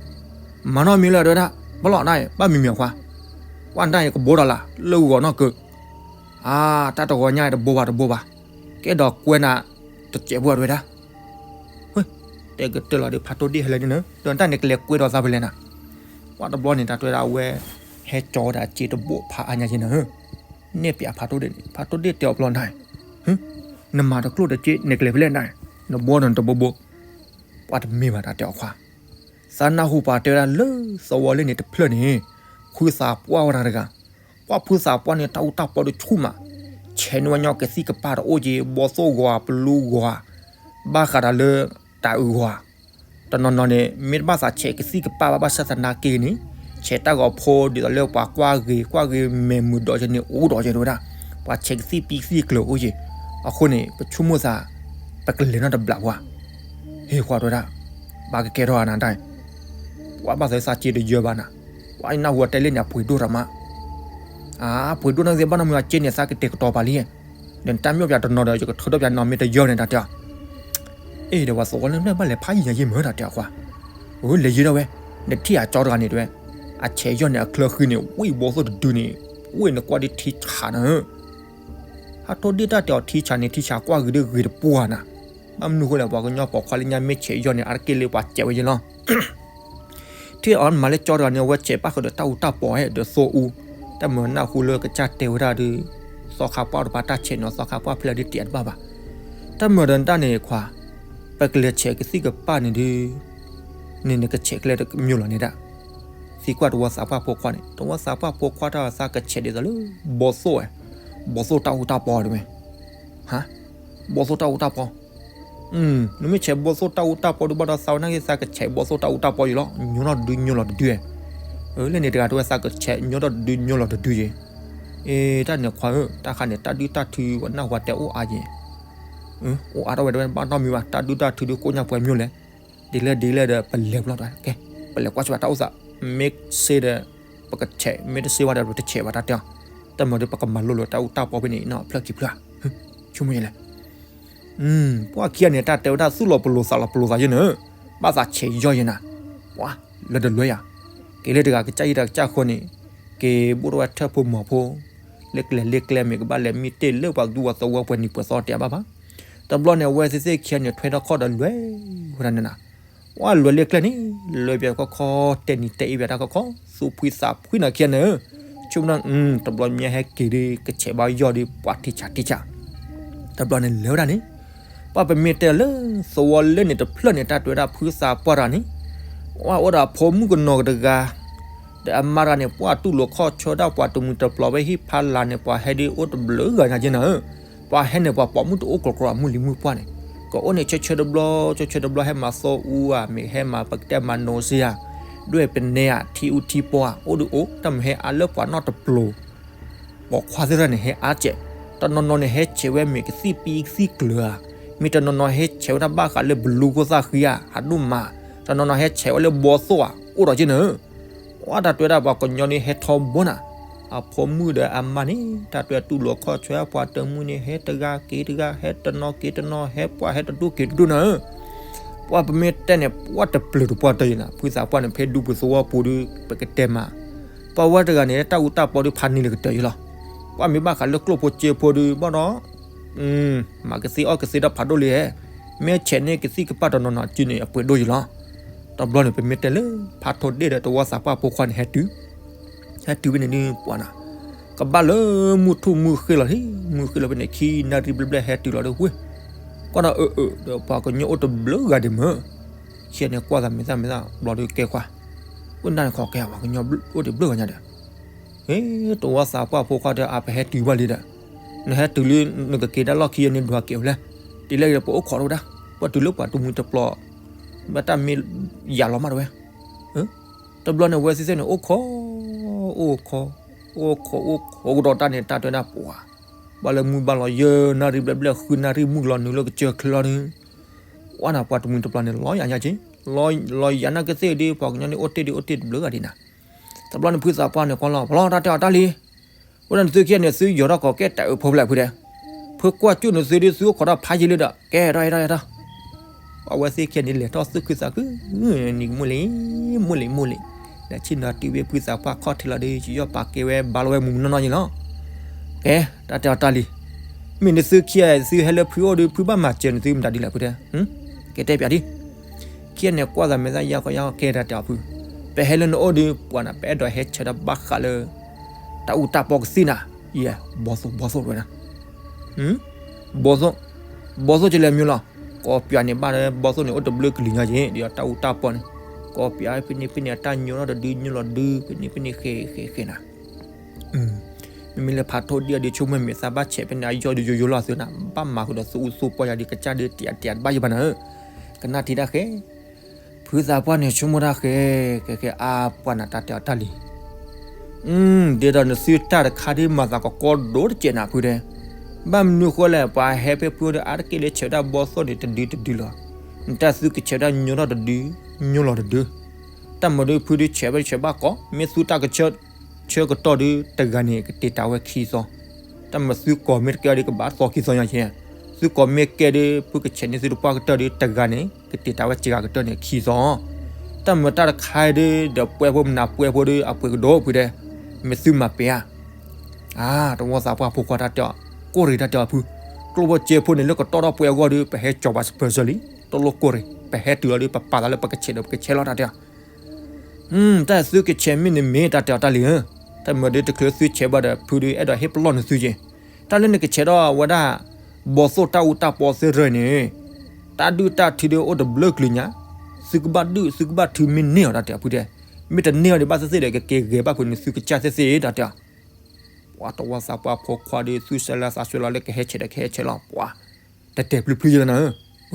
မၤနီတမံၤလၢၤတဲဝဲဒၣ် ဘၣ်လီၤတၢ်အံၤ ဘၣ်မံၤမံၤအခွါ ကွၢ်တၢ်အံၤကဘိဒီးလၢ လၢဂီၤနီၢ်ကၢ အါ တၢ်တဂီၤညါအံၤတဘိဘၣ်တဘိဘၣ် ကဲဒီးကွဲနၤ တစဲးဖိတဲဝဲဒၣ် တဲကတၢၢ်လီၤဒီး ဖးထိၣ်ဒ့ၣ်ဟဲလၢဒ်န့ၣ် ဒီးတၢ်န့ၣ်ကလဲၤကွဲဒီးသးဖဲလဲၣ်နၤ ပှၤတဘျီန့ၣ် တၢ်တဲဝဲဒၣ်အဝဲ ဟဲကၠီဝဲဒၣ်စ့တဘိဖးအါညါက့နၤ နဲၣ်ပၠးဖးထိၣ်ဒ့ၣ်န့ၣ် ဖးထိၣ်ဒ့ၣ်တဲအီၤဘျီနၤ နမၤတကျိၣ်တစ့ နကလဲၤဖဲလဲၣ်နၤ နဘိဒီးနတဘိဘိ ပှၤတမ့ၢ်ဘၣ်တၢ်တဲအီၤခွါ သးနၢ်ဟူပှၤတဲဝဲဒၣ်လၢသဝီလၢန့ၣ်တဖျၢၣ်န့ၣ် ဖုသးပှၢ်ဝဲဒၣ်တဂၤ ပှၤဖုသးပှၢ်န့ၣ် တၢ်အူတၢ်ပီဒီးဆူၣ်မး ဆဲးန့ၢ်ဝဲညီကသံၣ်ကပၤတအိၣ်က့ ဘီသိၣ်ဂီၤ ပလူဂီၤ ဘၣ်ဃးဒီးလၢတၢ်အုးဂီၤ တနီၤနီၤန့ၣ် မ့ၢ်တဘၣ်သးဆဲးကသံၣ်ကပၤဘၣ် ဘၣ်ဆၣ်သနာ်က့န့ၣ် ဆဲးတၢ်ဂီၤဖိဒ်သိးလၢပှၤကွၢ်ဂ့ၤ ကွၢ်ဂ့ၤမဲာ်မုာ်ဒီးက့န့ၣ် အိၣ်ဒီးက့တဲဝဲဒၣ် ပှၤဆဲးကသံၣ်ပံကသံၣ်ကျၢၤအိၣ်က့ အဃိန့ၣ် ပဆိကမိၣ်သး ပကလဲၤနီတဘျီပှၤ ဟ့ၣ်ခွါတဲဝဲဒၣ် ဘၣ်ကကဲထီၣ်နၤတၢ် ပှၤဘၣ်သးသးစ့တယၢဘၣ်နၤ ပှၤနၢ်ဟူအတဲလၢန့ၣ် အပှ့ၤဒိၣ်တၢ်မး, အပှ့ၤဒိၣ်န့ၣ်သ့ၣ်ဘၣ်နီတမံၤ အက့န့ၣ် သးကတဲာ်ကတီၤပာ်လံ, ဒီးနတၢ်မ့ၢ်အိၣ်ပၠးတနီၤဒီး ယကထုးထီၣ်ပၠးနီၢ်မ့ၢ်တယၢန့ၣ် တၢ်တဲအီၤ, အ့ၣ်ဒီးပှၤသဝီလၢဘျဲၣ်ဘၣ်လဲၤဖးယံၤညါယံၤမ့ၢ် တၢ်တဲအီၤကွၢ်, အလဲၤယံၤဒၣ်ဝဲ, နထံၣ်အကၠီတဂၤန့ၣ်တဲဝဲ, အဆဲးယီၢ်န့ၣ်အချၢဃံန့ၣ် ဝံၣ်ဘီသိၣ်တဒုန့ၣ်, ဝံၣ်နကွၢ်ဒ်ထံဆးနၤဧၢ ဟးထီၣ်ဒ့ၣ်တၢ်တဲအီၤထံဆးန့ၣ် ထံဆးကွၢ်ဂ့ၤဒ်ဂ့ၤတပှၢ်နၤ, ဘၣ်မနုၤဃိလဲၣ် ပှၤကညီပိာ်ခွါလၢညါမ့ၢ်ဆဲးယီၢ်န့ၣ် အါတက့ၢ်လၢပှၤစဲးဝဲယဲလီၤ. ထံၣ်အီၤမၤလၢကၠီတဂၤန့ၣ် အဝဲဆဲးဘၣ်ဃးဒီးတၢ်အူတၢ်ပီၢ်ဟဲဒီးသိအူ, တၢ်မၤနၢ်ဟူလၢကစၢ်တဲဝဲဒၣ်ဒီး, သီခါပှၢ်တပၤတၢ်ဆဲးန့ၣ် သီခါပှၢ်ဖဲလဲၣ်ဒ်တဲတဘၣ်ဘၣ်, တၢ်မၤဒီးတၢ်န့ၣ်ခွါ, ပကလဲၤဆဲးကသံၣ်ကပၢ်န့ၣ်ဒီး, န့ၣ်နကဆဲးကျဲတမံၤလီၤန့ၣ်ဒၣ်, သံကွၢ်တဝီသးပှၢ်ဖိခွါန့ၣ် တဝီသးပှၢ်ဖိခွါတၢ်သးကဆဲးဒ်သိးလၢ, ဘီသိၣ်ဝဲ, ဘီသိၣ်တၢ်အူတၢ်ပီၢ်တဝဲ, ဟါ, ဘီသိၣ်တၢ်အူတၢ်ပီၢ် နမ့ၢ်ဆဲးဘီသိၣ်တၢ်အူတၢ်ပီၢ်ဒုးဘၣ်ဒီးသးဝဲနာ်က့ သးကဆဲးဘီသိၣ်တၢ်အူတၢ်ပီၢ်ယံၤလီၤ ညိနီၢ်တဒုညိလီၤတဒု, လၢန့ၣ်တဂၤတဝဲသးကဆဲးညိထီၣ်တဒုညိလီၤတဒုယံၤ, အ့ တၢ်န့ၣ်ခွါဧၢ တၢ်ခါန့ၣ် တၢ်ဒုၣ်တၢ်ထုပှၤနၢ်ဟူတဲအိၣ်အါယံၤ, အိၣ်အါထီၣ်ဝဲတဝဲဘၣ်နီတမံၤဘၣ် တၢ်ဒုၣ်တၢ်ထုဒုးကိးညါပှဲၤမ့ၢ်လဲၣ်, ဒ်လဲၣ်ဒ်လဲၣ်ဒီးပလဲၤဘျီတဝဲ ကဲ, ပလဲၤကွၢ်ဆၢဘၣ်တၢ်အိၣ်သး, မ့ၢ်စ့ဒီး, ပကဆဲး မ့ၢ်တစ့ဘၣ်ဒီးပတဆဲးဘၣ်တၢ်တဲအီၤ, တၢ်မၤဒီးပကမၤလိလိာ်တၢ်အူတၢ်ပီၢ်ဖဲန့ၣ်နီၤ ဖျၢၣ်ခံဖျၢၣ်, ဆိကမိၣ်ယဲလဲၣ် ပှၤခံဂၤန့ၣ် တၢ်တဲဝဲဒၣ်သူၣ်လီၤပလိာ်သးလီၤပလိာ်သးယဲန့ၣ်, ဘၣ်သးဆဲးယီၢ်ယဲနၤ, ပှၤ, လၢတလွဲယၤ, က့ၤလၢတဂၤကစၢ်ယံၤတၢ်ကစၢ်ဃိန့ၣ်, က့ၤဘိၣ်ထီၣ်ဝဲထၢၣ်ဖိမီၤဖိ, လၢကျဲလၢကျဲမ့ၢ်ကဘၣ်လဲၤမံတ့ၢ်လၢပှၤကဒူပှၤသဝီပှဲၤနံၤပှဲၤသီတဘၣ်ဘၣ်, တဘျီန့ၣ် အဝဲသ့ၣ်သ့ၣ်ခံဂၤန့ၣ် ထွဲထီၣ်ခီၣ်ဒီးလွဲၢ်ဝဲဒၣ်န့ၣ်နၤ, ပှၤလွဲၢ်လၢကျဲန့ၣ်, လွဲၢ်ပှဲၤခီခီ တဲနံၤတဲအ့ၣ်ပှဲၤတၢ်ခီခီ, သူၣ်ဖှံသးဖှံနၤခံဂၤန့ၣ်, ဆိကမိၣ်ဒၣ်, တဘျီမ့ၢ်ဟဲက့ၤဒီး ကဆဲးဘၣ်ယီၢ်ဒီးပှၤထံဆးထံဆး တဘျီန့ၣ်လဲၤဝဲဒၣ်န့ၣ်, ပှၤပမ့ၢ်တဲလၢသဝီလၢန့ၣ်တဖျၢၣ်န့ၣ် တၢ်တဲဝဲဒၣ်ဖုသးပှၢ်တဂၤန့ၣ်, ပှၤအိၣ်ဒီးအဖိမုၣ်ကနီၤကတဂၤ, ဒီးအမါတဂၤန့ၣ် ပှၤတူၢ်လိာ်ခီၣ်ဆၢဒၣ်ပှၤတမှံၤတပျီၤဝဲဟံၣ်ဖးလၢ်န့ၣ် ပှၤဟဲဒ်အိၣ်တဘျုးဂၤညါက့နၤဧၢ, ပှၤဟဲန့ၣ် ပှၤပိာ်မုၣ်တအိၣ်ကြီကြီအမုၢ်လံၤမုၢ်ပှၢ်န့ၣ်, ကအိၣ်န့ၣ်ဆၢဆၢတဘျီ, ဆၢဆၢတဘျီဟဲမၤသီအူဧါ, မ့ၢ်ဟဲမၤပကတဲမၤနိးစ့ဧါ, ဒွဲၣ်ပနဲဧါ, ထံအူထံပီဧါ, အိၣ်ဒုးအိၣ်, တၢ်မ့ၢ်ဟဲအါလၢပှၤနီတပျီၤ ပိာ်ခွါသ့ၣ်တဖၣ်န့ၣ် ဟဲအါစဲး, တနီၤနီၤန့ၣ် ဟဲဆဲးဝဲမ့ၢ်ကသံၣ်ပံကသံၣ်ကျၢၤဧါ, မ့ၢ်တနီၤနီၤဟဲဆဲးဝဲဒၣ်ဘၣ်ဃးလၢဘလူခိၣ်သၣ်ဃံဧါ, ဟးဒိၣ်မး, တနီၤနီၤဟဲဆဲးဝဲလၢဘီသိၣ်ဧါ, အိၣ်ဒီးက့နၤဧၢ, ပှၤတၢ်တဲဝဲဒၣ်ပှၤကညီန့ၣ်ဟဲထီဘိနၤ, အဖိမုၣ်ဒီးအမါန့ၣ် တၢ်တဲတူၢ်လိာ်ခီၣ်ဆၢပှၤတမှံၤန့ၣ် ဟဲတဂၤက့ၤတဂၤ, ဟဲတနီၤက့ၤတနီၤ, ဟဲပှၤဟဲတဒူၣ်က့ၤတဒူၣ်နၤဧၢ, ပှၤပမ့ၢ်တဲန့ၣ် ပှၤတပျုၤတပှၢ်တၢၢ်ယံၤနၤ, ဖုသးပှၢ်န့ၣ် ဖဲဒူပူၤသဝီပူၤဒီး ပကတဲမး, ပှၤဝဲတဂၤန့ၣ် တၢ်အူတၢ်ပီဒီးဖးနံၤလၢကတၢၢ်ယံၤလီၤ, ပှၤမ့ၢ်ဘၣ်ဃးလၢကျိၣ်ဖိစ့ဖိဒီး ဘၣ်ဒီး မၤကသ့အီၣ်ကသ့ဒီးဖးဒိၣ်လံဧါ, မ့ၢ်ဆဲးန့ၢ်ကသံၣ်ကပၢ်တနီၤနီၤစုန့ၣ် အပှ့ၤဒိၣ်ယံၤလီၤ, တဘျီန့ၣ် ပမ့ၢ်တဲလၢ ဖးထီဒ့ၣ်ဒီးတဝီသးပှၢ်ဖိခွါန့ၣ် ဟဲတုၤ ဟဲတုၤဖဲန့ၣ်ဒုးပှၤနၤ, ကဘၣ်လၢမုၢ်ထူၣ်မုၢ်ဃ့လီၤလံ, မုၢ်ဃ့လီၤဖဲန့ၣ် ခံနၣ်ရံၣ်ဘျဲၣ်ဘျဲၣ်ဟဲတုၤလီၤဒီးဝ့ၢ်, ကွၢ်ဒီးအၢအၢ ဒီးပှၤကညီအိၣ်တဘျုးဂၤဒံးမၢ, ခံဂၤန့ၣ်ကွၢ်သးမဲာ်သၣ်မဲာ်သၣ် ဘျီဒီးကဲခွါ, အိၣ်နၢ်န့ၣ်ခီကဲ ပှၤကညီအိၣ်တဘျုးဂၤညါဒီး ဟ့ တဝီသးပှၢ်ဖိခွါဒီး အပဟဲတုၤဘၣ်လံဒီး, နဟဲတုၤလံ နကက့ၤဒၣ်လီၢ်ခံအန့ၣ်ဒွးက့ၤဝဲလဲၣ်, ဒ်လဲၣ်ဒီးပအိၣ်ခိးတဝဲဒၣ်, ပှၤတုၤလၢပှၤတမှံၤတပျီၤ, ဘၣ်တၢ်မ့ၢ်ယၤလီၤမးတဝဲ, တဘျီန့ၣ်ဝဲသ့ၣ်သ့ၣ်န့ၣ် အိၣ်ခိး, အိၣ်ခိး, အိၣ်ခိး, အိၣ်ခိးကဒီးတၢ်န့ၣ် တၢ်တဲဒၣ်ပှၤ, ဘၣ်လၢမုၢ်ဘၣ်လီၤယဲၢ်နၣ်ရံၣ်ဘျဲၣ်ဘျဲၣ် ဃုနၣ်ရံၣ်မုၢ်လီၤနုာ်လၢကစၢၢ်ချၢလီၤန့ၣ်, ဝဲန့ၣ်ပှၤတမှံၤတပျီၤန့ၣ် လီၤယၤညါက့, လီၤယၤနာ်ကသ့ၣ်ဒီး ပှၤကညီန့ၣ်အိၣ်တ့ၢ်ဒီးအိၣ်တ့ၢ်တဘျုးဂၤဒံးနၤ, တဘျီန့ၣ်ဖုသးပှၢ်န့ၣ်ကွၢ်လီၤ ပလီၢ်တၢ်တဲအီၤတၢ်လံ ဝဲဒၣ်နသုခံဂၤန့ၣ်သုယီၤထီၣ်ကိးကဲတၢ်အၢဖိဖျဲၣ်ဖုဒဲး, ဖုကွၢ်ကၠိၣ်နသုဒီးသုအိၣ်ခိးတၢ်ဖးယံာ်လံဒီး ကဲထီၣ်ဟဲထီၣ်ဟဲထီၣ်, အဝဲသ့ၣ်ခံဂၤန့ၣ်လဲၤထီၣ်သူၣ်ခုသးခု, နံၤကမိၣ်လံ, မိၣ်လံမိၣ်လံ, ဒီးဆ့ၣ်နီၤတုၤဝဲဖုသးပှၢ်ခီၣ်ထံးလီၤဒီး ယီၢ်ပာ်ကဲဝဲဘၣ်လီၤဝဲမုၢ်မုၢ်နီၢ်နီၢ်ယံၤလီၤ, ကဲ တၢ်တဲအီၤတၢ်လံ, မ့ၢ်နသုခံဂၤသုဟဲလၢဖုအိၣ်ဒီး ဖုဘၣ်မၤစၢၤနသုမတၤဒ်လဲၣ်ဖုဒဲး, ကဲတဲပၠးဒ် ခံဂၤန့ၣ်ကွၢ်သးမဲာ်သၣ်ယါခီယါခီ ကဲတၢ်တဲအီၤဖု, ပဟဲလၢနအိၣ်ဒီး ပှၤနၤ ပအဲၣ်ဒိးဟဲဆဲးတၢ်ဘၣ်ဃးလၢ တၢ်အူတၢ်ပီၢ်ကသ့ၣ်နၤ, ယဲ ဘီသိၣ်ဘီသိၣ်ဝဲဒၣ်, ဘီသိၣ်, ဘီသိၣ်ကလဲၤမံၤလီၤ, ကိးပၠးန့ၣ်ဘၣ်လၢ ဘီသိၣ်န့ၣ်အိၣ်တဘျုးကလံၤညါက့ၤ ဒီးတၢ်အူတၢ်ပီၢ်န့ၣ်, ကိးပၠးဖဲန့ၣ်ဖဲန့ၣ် အတၢ်ညိထီၣ်တဒုညိလီၤဒု ဖဲန့ၣ်ဖဲန့ၣ်ဃဲၤဃဲၤဃဲၤနၤ မ့မ့ၢ်လၢဖးထီဒံၣ်အီၤဒီး ဆိကမိၣ်မဲာ်သၣ်ဘၣ်ဆဲးဖဲန့ၣ် အယီၢ်ဒီးယိယိလီၤသုနၤ ဘၣ်မၤဃုာ်ဒီးသူအူသူပီၢ်ယၤဒီး ကစၢ်ဒီးတံာ်တံာ်ဘၣ်ယဘၣ်နၤဧၢ, ကနၣ်ထံတၢ်ဃဲၤ, ဖုသးပှၢ်န့ၣ်ဆိကမိၣ်တၢ်ဃဲၤ, ကဲကဲအါပှၢ်နၤ တၢ်တဲအီၤတၢ်လံ, ဒ်သိးနသုတၢ်တခါဒ်မၤသးကကီဒိၣ်တစဲးနၤဖုဒဲး, ဘၣ်မနုၤဃိလဲၣ် ပှၤဟဲဖဲဖုအိၣ်ဒီးအါတက့ၢ်လၢဆဲးဝဲဒၣ်ဘီသိၣ်န့ၣ် တဒုတဒုလီၤ, နတၢ်သုကဆဲးဝဲဒၣ်ညိထီၣ်တဒု, ညိလီၤတဒု တၢ်မၤဒုးဖုဒုးဆဲးဘၣ်ဆဲးဘၣ်ကီး မ့ၢ်သူတၢ်ကဆၢ ဆၢကတီၢ်ဒုးတဂၤန့ၣ် ကတ့ၤတၢ်ဝဲခံသီ, တၢ်မၤသုကိးမ့ၢ်တကဲအီၤဒုးကဘၣ်သီခံသီညါက့, သုကိးမ့ၢ်ကဲဒုး ဖုကဆဲးန့ၢ်သုတပှၢ်ကတၢၢ်ဒုးတဂၤန့ၣ် ကတ့ၤတၢ်ဝဲစှၤကတၢၢ်န့ၣ်ခံသီ, တၢ်မၤတၢ်တခါဒုး ဒီးပှဲၤဖိမနၤပှဲၤဖိဒုး အပှ့ၤကဒီးဖုဒဲး, မ့ၢ်သုမၤပဲၤဧါ အါ တဝီသးပှၢ်ဖိခွါတၢ်တဲအီၤ, ကိၢ်ရ့ၣ်တၢ်တဲအီၤဖု, ကျိၣ်ဖိစ့ဖိန့ၣ်လၢကတီၢ်ထီၣ်ပှဲၤအဂီၢ်ဒီး ပဟဲကၠီၤပှၤစပၢၤစၢၤလံ, တလိၣ်ကိၢ်ရ့ၣ်, ပဟဲတုၤလီၤဒီး ပပာ်သးလၢပကဆဲးဒီးပကဆဲးလီၤတၢ်တဲအီၤ. တၢ်သုကဆဲးမ့ၢ်န့ၣ်မ့ၢ်တၢ်တဲအီၤတၢ်လံဧၢ, တၢ်မၤဒုးတချုးသုဆဲးဘၣ်ဒီး ဖုဒုးအဲၣ်ဒိးဟ့ၣ်ပလီၢ်န့ၢ်သုက့ၤ, တၢ်လၢနကဆဲးထီၣ်ဝဲဒၣ် ဘီၣ်သိၣ်တၢ်အူတၢ်ပီသ့ၣ်ရၢၣ်န့ၣ် တၢ်ဒုၣ်တၢ်ထုဒုးအိၣ်တဘျုးကလုာ်ညါ, သုကဘၣ်ဒုၣ်သုကဘၣ်ထုမ့ၢ်န့ၢ်အီၤတၢ်တဲအီၤဖုတဲ, မ့ၢ်တန့ၢ်အီၤဒံးဘၣ်သ့ၣ်သ့ၣ်ဒီး ကက့ၤဂဲၤဘၣ်ဖုန့ၣ်သုကစၢ်သ့ၣ်သ့ၣ်တၢ်တဲအီၤ. ပှၤတဝီသးပှၢ်ဖိခွါဒုး သူၣ်ဆၢလၢသးဆၢလီၤလၢကဟဲဆဲးဒီးကဟဲဆဲးလီၤ, ပှၤ တတဲာ်ပျုၤပျုၤယဲလီၤနၤ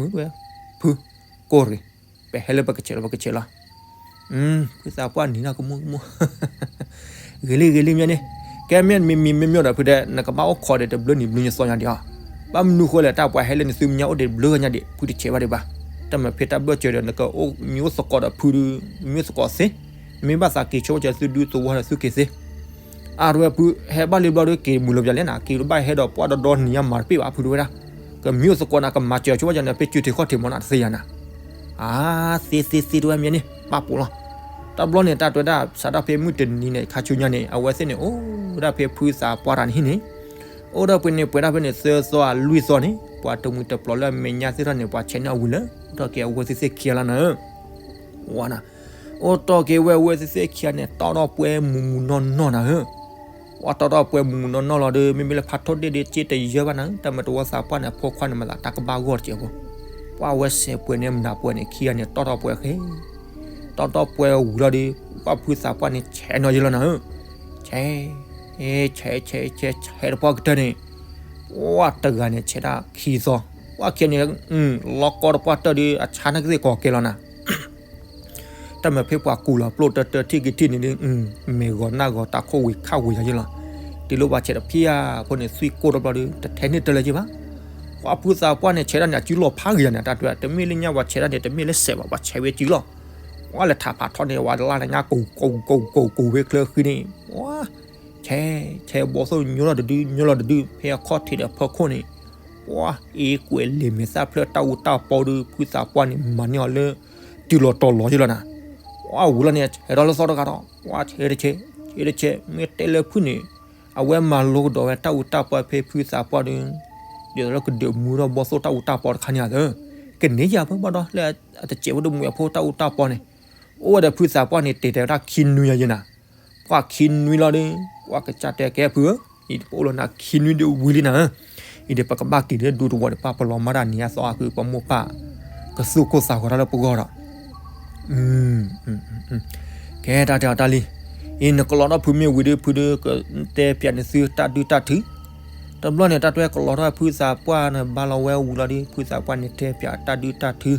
ဧၢ, ဖု, ကိၢ်ရ့ၣ်, ပဟဲလၢပကဆဲးလီၤပကဆဲးလီၤ, ဖုသးပှၢ်နံၤနီၢ်ကမူၣ်ကမူၣ် ဂ့ၤလံဂ့ၤလံမ့ၢ်န့ၣ်, ကဲမ့ၢ်မံၤမံၤမ့ၢ်မ့ၢ်ဒီးဖုတဲ နကဘၣ်အိၣ်ခိးဒီးတဘျုးနံၤဘျုးနံၤသီညါဒံးဧါ, ဘၣ်မနုၤဃိလဲၣ်တၢ်ပှၤဟဲလၢနသုမ့ၢ်ညါအိၣ်ဒီးတဘျုးဂၤညါဒံး ဖုတဆဲးဘၣ်ဒံးဘၣ်, တၢ်မၤဖဲတၢ်ဘၢၣ်စၢၤဒီး နကအိၣ်မံၤအိၣ်သကိးဒီးဖုဒုး, မံၤအိၣ်သကိးသ့, မ့ၢ်ဘၣ်သးက့ၤဆိကၠီသုဒုးသဝီဒီးသုက့ၤသ့ အါတဝဲဖု ဟဲဘၣ်လံဘျီဒီးက့ၤမုာ်လီၤပျၢၤလဲၣ်နၤ, က့ၤဘၣ်ဟဲဒီးပှၢ်ဒီဒီနံၤညါမၤတပ့ၢ်ဘၣ်ဖုတဝဲဒၣ်, ကမံၤအိၣ်သကိးနၤ ကမၤစၢၤဆိကၠီနၤ ဖဲကၠူထံးခီၣ်ထံးမးနၤတသ့ယၤနၤ, အါ သ့သ့သ့တဝဲမ့ၢ်န့ၣ် ဘၣ်ပိာ်လီၤ, တဘျီန့ၣ် တၢ်တဝဲဒၣ် စးထီၣ်ဖဲမုၢ်တနံၤန့ၣ် ခါဆူညါန့ၣ် အဝဲသ့ၣ်န့ၣ် အိၣ်ဒၣ်ဖဲဖုသးပှၢ်တၢ်န့ၣ်ဟံၣ်န့ၣ်, အိၣ်ဒၣ်ဖဲန့ၣ် ပှဲၤဒၣ်ဖဲန့ၣ် သၢသီအလွံၢ်သီန့ၣ် ပှၤတမှံၤတပျီၤလၢအမဲာ်ညါသ့ၣ်ထီၣ်န့ၣ် ပှၤဆဲးန့ၢ်အဝံၤလၢ အိၣ်ထီၣ်က့ၤအဝဲသ့ၣ်သ့ၣ်ခံဂၤလီၤနၤဧၢ, ဝါနၤ အိၣ်တီၢ်က့ၤဝဲအဝဲသ့ၣ်သ့ၣ်ခံဂၤန့ၣ် တီၢ်ထီၣ်ပှဲၤမုၢ်မုၢ်နီၢ်နီၢ်နၤဧၢ, ပှၤတီၢ်ထီၣ်ပှဲၤမုၢ်မုၢ်နီၢ်နီၢ်လီၤဒီး မ့မ့ၢ်လၢဖးထီဒ့ၣ်ဒီး စ့တယၢဘၣ်နၤဧၢ, တၢ်မၤတဝီသးပှၢ်န့ၣ် အဖိခွါန့ၣ်မၤသးတၢ်ကဘၣ်ဂီၢ်တကဲးဖိ, ပှၤဝဲစဲးပှဲၤန့ၣ်မနၤပှဲၤန့ၣ် ခံဂၤန့ၣ် တီၢ်ထီၣ်ပှဲၤဃဲ တီၢ်ထီၣ်ပှဲၤဝံၤလီၤဒီး ပှၤဖုသးပှၢ်န့ၣ် ဆဲးနီၢ်ယဲလီၤနၤဧၢ, ဆဲး ဆဲး ဆဲး ဆဲး ဆဲးတပှၢ်ကတၢၢ်န့ၣ်, ပှၤတဂၤန့ၣ် ဆဲးဒၣ်ခံသီ, ပှၤခံဂၤန့ၣ် လီၤကီတပှၢ်တၢၢ်ဒီး အဆါန့ၣ်ကသ့ၣ်ကိးကဲလီၤနၤ တၢ်မၤဖဲပှၤကူးလီၤပျိၢ်တၢၢ်တၢၢ်ထံၣ်က့ၤထံၣ်န့ၣ်ဒီး မဲာ်ဂီၤနၢ်ဂီၤတၢ်ခိၣ်ဝံၤခၣ်ဝံၤယၤယဲလီၤ, တုၤလၢပှၤဆဲးတဖံးဧါဖိန့ၣ် သွံၣ်ကိၢ်တဘျီဒီး တထဲန့ၢ်တၢ်လၢၤက့ဘၣ်, ပှၤဖုသးပှၢ်န့ၣ် ဆဲးဒၣ်န့ၣ် အစုလီၤဖးဂ့ၤယၤန့ၣ် တၢ်တဝဲ တမ့ၢ်လၢညါပှၤဆဲးဒၣ်န့ၣ် တမ့ၢ်လၢစဲးဘၣ် ပှၤဆဲးဝဲစုလီၤ, ပှၤလဲၤထးဖးထီန့ၣ် ပှၤတလါန့ၣ် ညါကိးကိးကိးကိးဝဲချၢဃံန့ၣ်, ပှၤ ဆဲး ဆဲးဘီသိၣ်ညိလီၤတဒု ညိလီၤတဒု ဖဲအခီၣ်ထံးဒီးဖီခိၣ်န့ၣ်, ပှၤ အ့ကွဲးလံာ်မဲာ်သၣ်ဖျၢၣ်တၢ်အူတၢ်ပီဒီး ဖုသးပှၢ်န့ၣ် မၤန့ၢ်အီၤလၢ တုၤလီၤတီၤလီၤယဲလီၤနၤ, ပှၤဝံၤလီၤန့ၣ် ဆဲးထီၣ်လၢသီတဂၤဒီး ပှၤဆဲးတဆဲး ဆဲးတဆဲး မ့ၢ်တဲလၢဖုန့ၣ် အဝဲမၤလိကဒီးဝဲတၢ်အူတၢ်ပီဖဲဖုသးပှၢ်ဒီး ဒ်သိးလၢကဒုးမူထီၣ်ဘီသိၣ်တၢ်အူတၢ်ပီတခါန့ၣ်ဧါ, ကန့ၢ်ယၤဖဲဘၣ်ဒီး လၢအတစဲးဖိတမူအဖိတၢ်အူတၢ်ပီန့ၣ်, အိၣ်ဝဲဒီးဖုသးပှၢ်န့ၣ် တ့ၤတဲာ်ဝဲဒၣ်ခံနွံယၤယဲနၤ, ပှၤခံနွံလီၤဒီး ပှၤကစၢ်တဲကဲဖုဧၢ, အံၤပအိၣ်လီၤနၤခံနွံဒီးဝံၤလံနၤဧၢ, အံၤဒီးပကဘၣ်က့ၤဒီးဒူသဝီဒီး ပှၤပလီၤမၢ်တၢ်နံၤအသီအဃု ပမိၢ်ပၢ် ကသူၣ်ကိၢ်သးဂီၤတၢ်လၢပဂီၢ်ဒီး ကဲတၢ်တဲအီၤတၢ်လံ, အံၤနကလီထီၣ်ဖုမ့ၢ်ဝံၤဒီး ဖုဒီးကတဲပၠးန့ၢ်သုတၢ်ဒုၣ်တၢ်ထု, တဘျီန့ၣ် တၢ်တဲကလီထီၣ်ဖုသးပှၢ်န့ၣ် ဘါလီၤဝဲဝံၤလီၤဒီး ဖုသးပှၢ်န့ၣ်တဲပၠးတၢ်ဒုၣ်တၢ်ထု,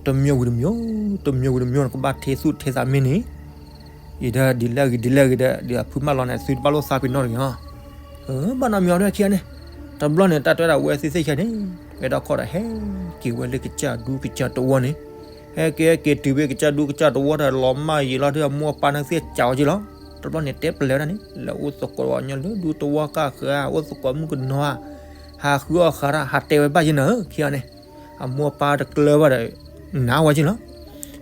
တမံၤဝံၤတမံၤ တမံၤဝံၤတမံၤ နကဘၣ်ထဲသူၣ်ထဲသးမ့ၢ်န့ၣ် အံၤဒီးဒ်လဲၣ်ဂ့ၤဒ်လဲၣ်ဂ့ၤဒီး ဒ်အဖုမၢလီၤန့ၣ် သုတဘၣ်လိာ်သးပ့ၤနီၣ်တဂ့ၤနီၤ, ဘၣ်နီတမံၤအီၤဒၣ်ခံဂၤန့ၣ်, တဘျီန့ၣ် တၢ်တဲဒၣ်ဝဲသ့ၣ်သ့ၣ်ခံဂၤန့ၣ်, ဝဲဒၣ်ခီဒီးဟဲက့ၤဝဲလၢကစၢ်ဒူကစၢ်တဝီန့ၣ်, ဟဲက့ၤဟဲက့ၤတုၤဖဲကစၢ်ဒူကစၢ်တဝီဒီး လီၤမၢ်ယံာ်လီၤဒီး အမိၢ်အပၢ်န့ၣ်သ့ၣ်ကးအီၤက့လီၤ, တဘျီန့ၣ် တဲပျဲဝဲဒၣ်န့ၣ်လၢအိၣ်သကိးညီလၢဒူသဝီကၢ်ဃၢၤ အိၣ်သကိးမုၣ်ကနီၤဧါ, ဟးဃုအီၣ်ဃးတၢ် ဟးတဲဝဲဘၣ်ယဲနၤဧၢ ခံဂၤန့ၣ်, အမိၢ်အပၢ်တကျၢၤဘၣ်ဒီး နာ်ဝဲက့လီၤ,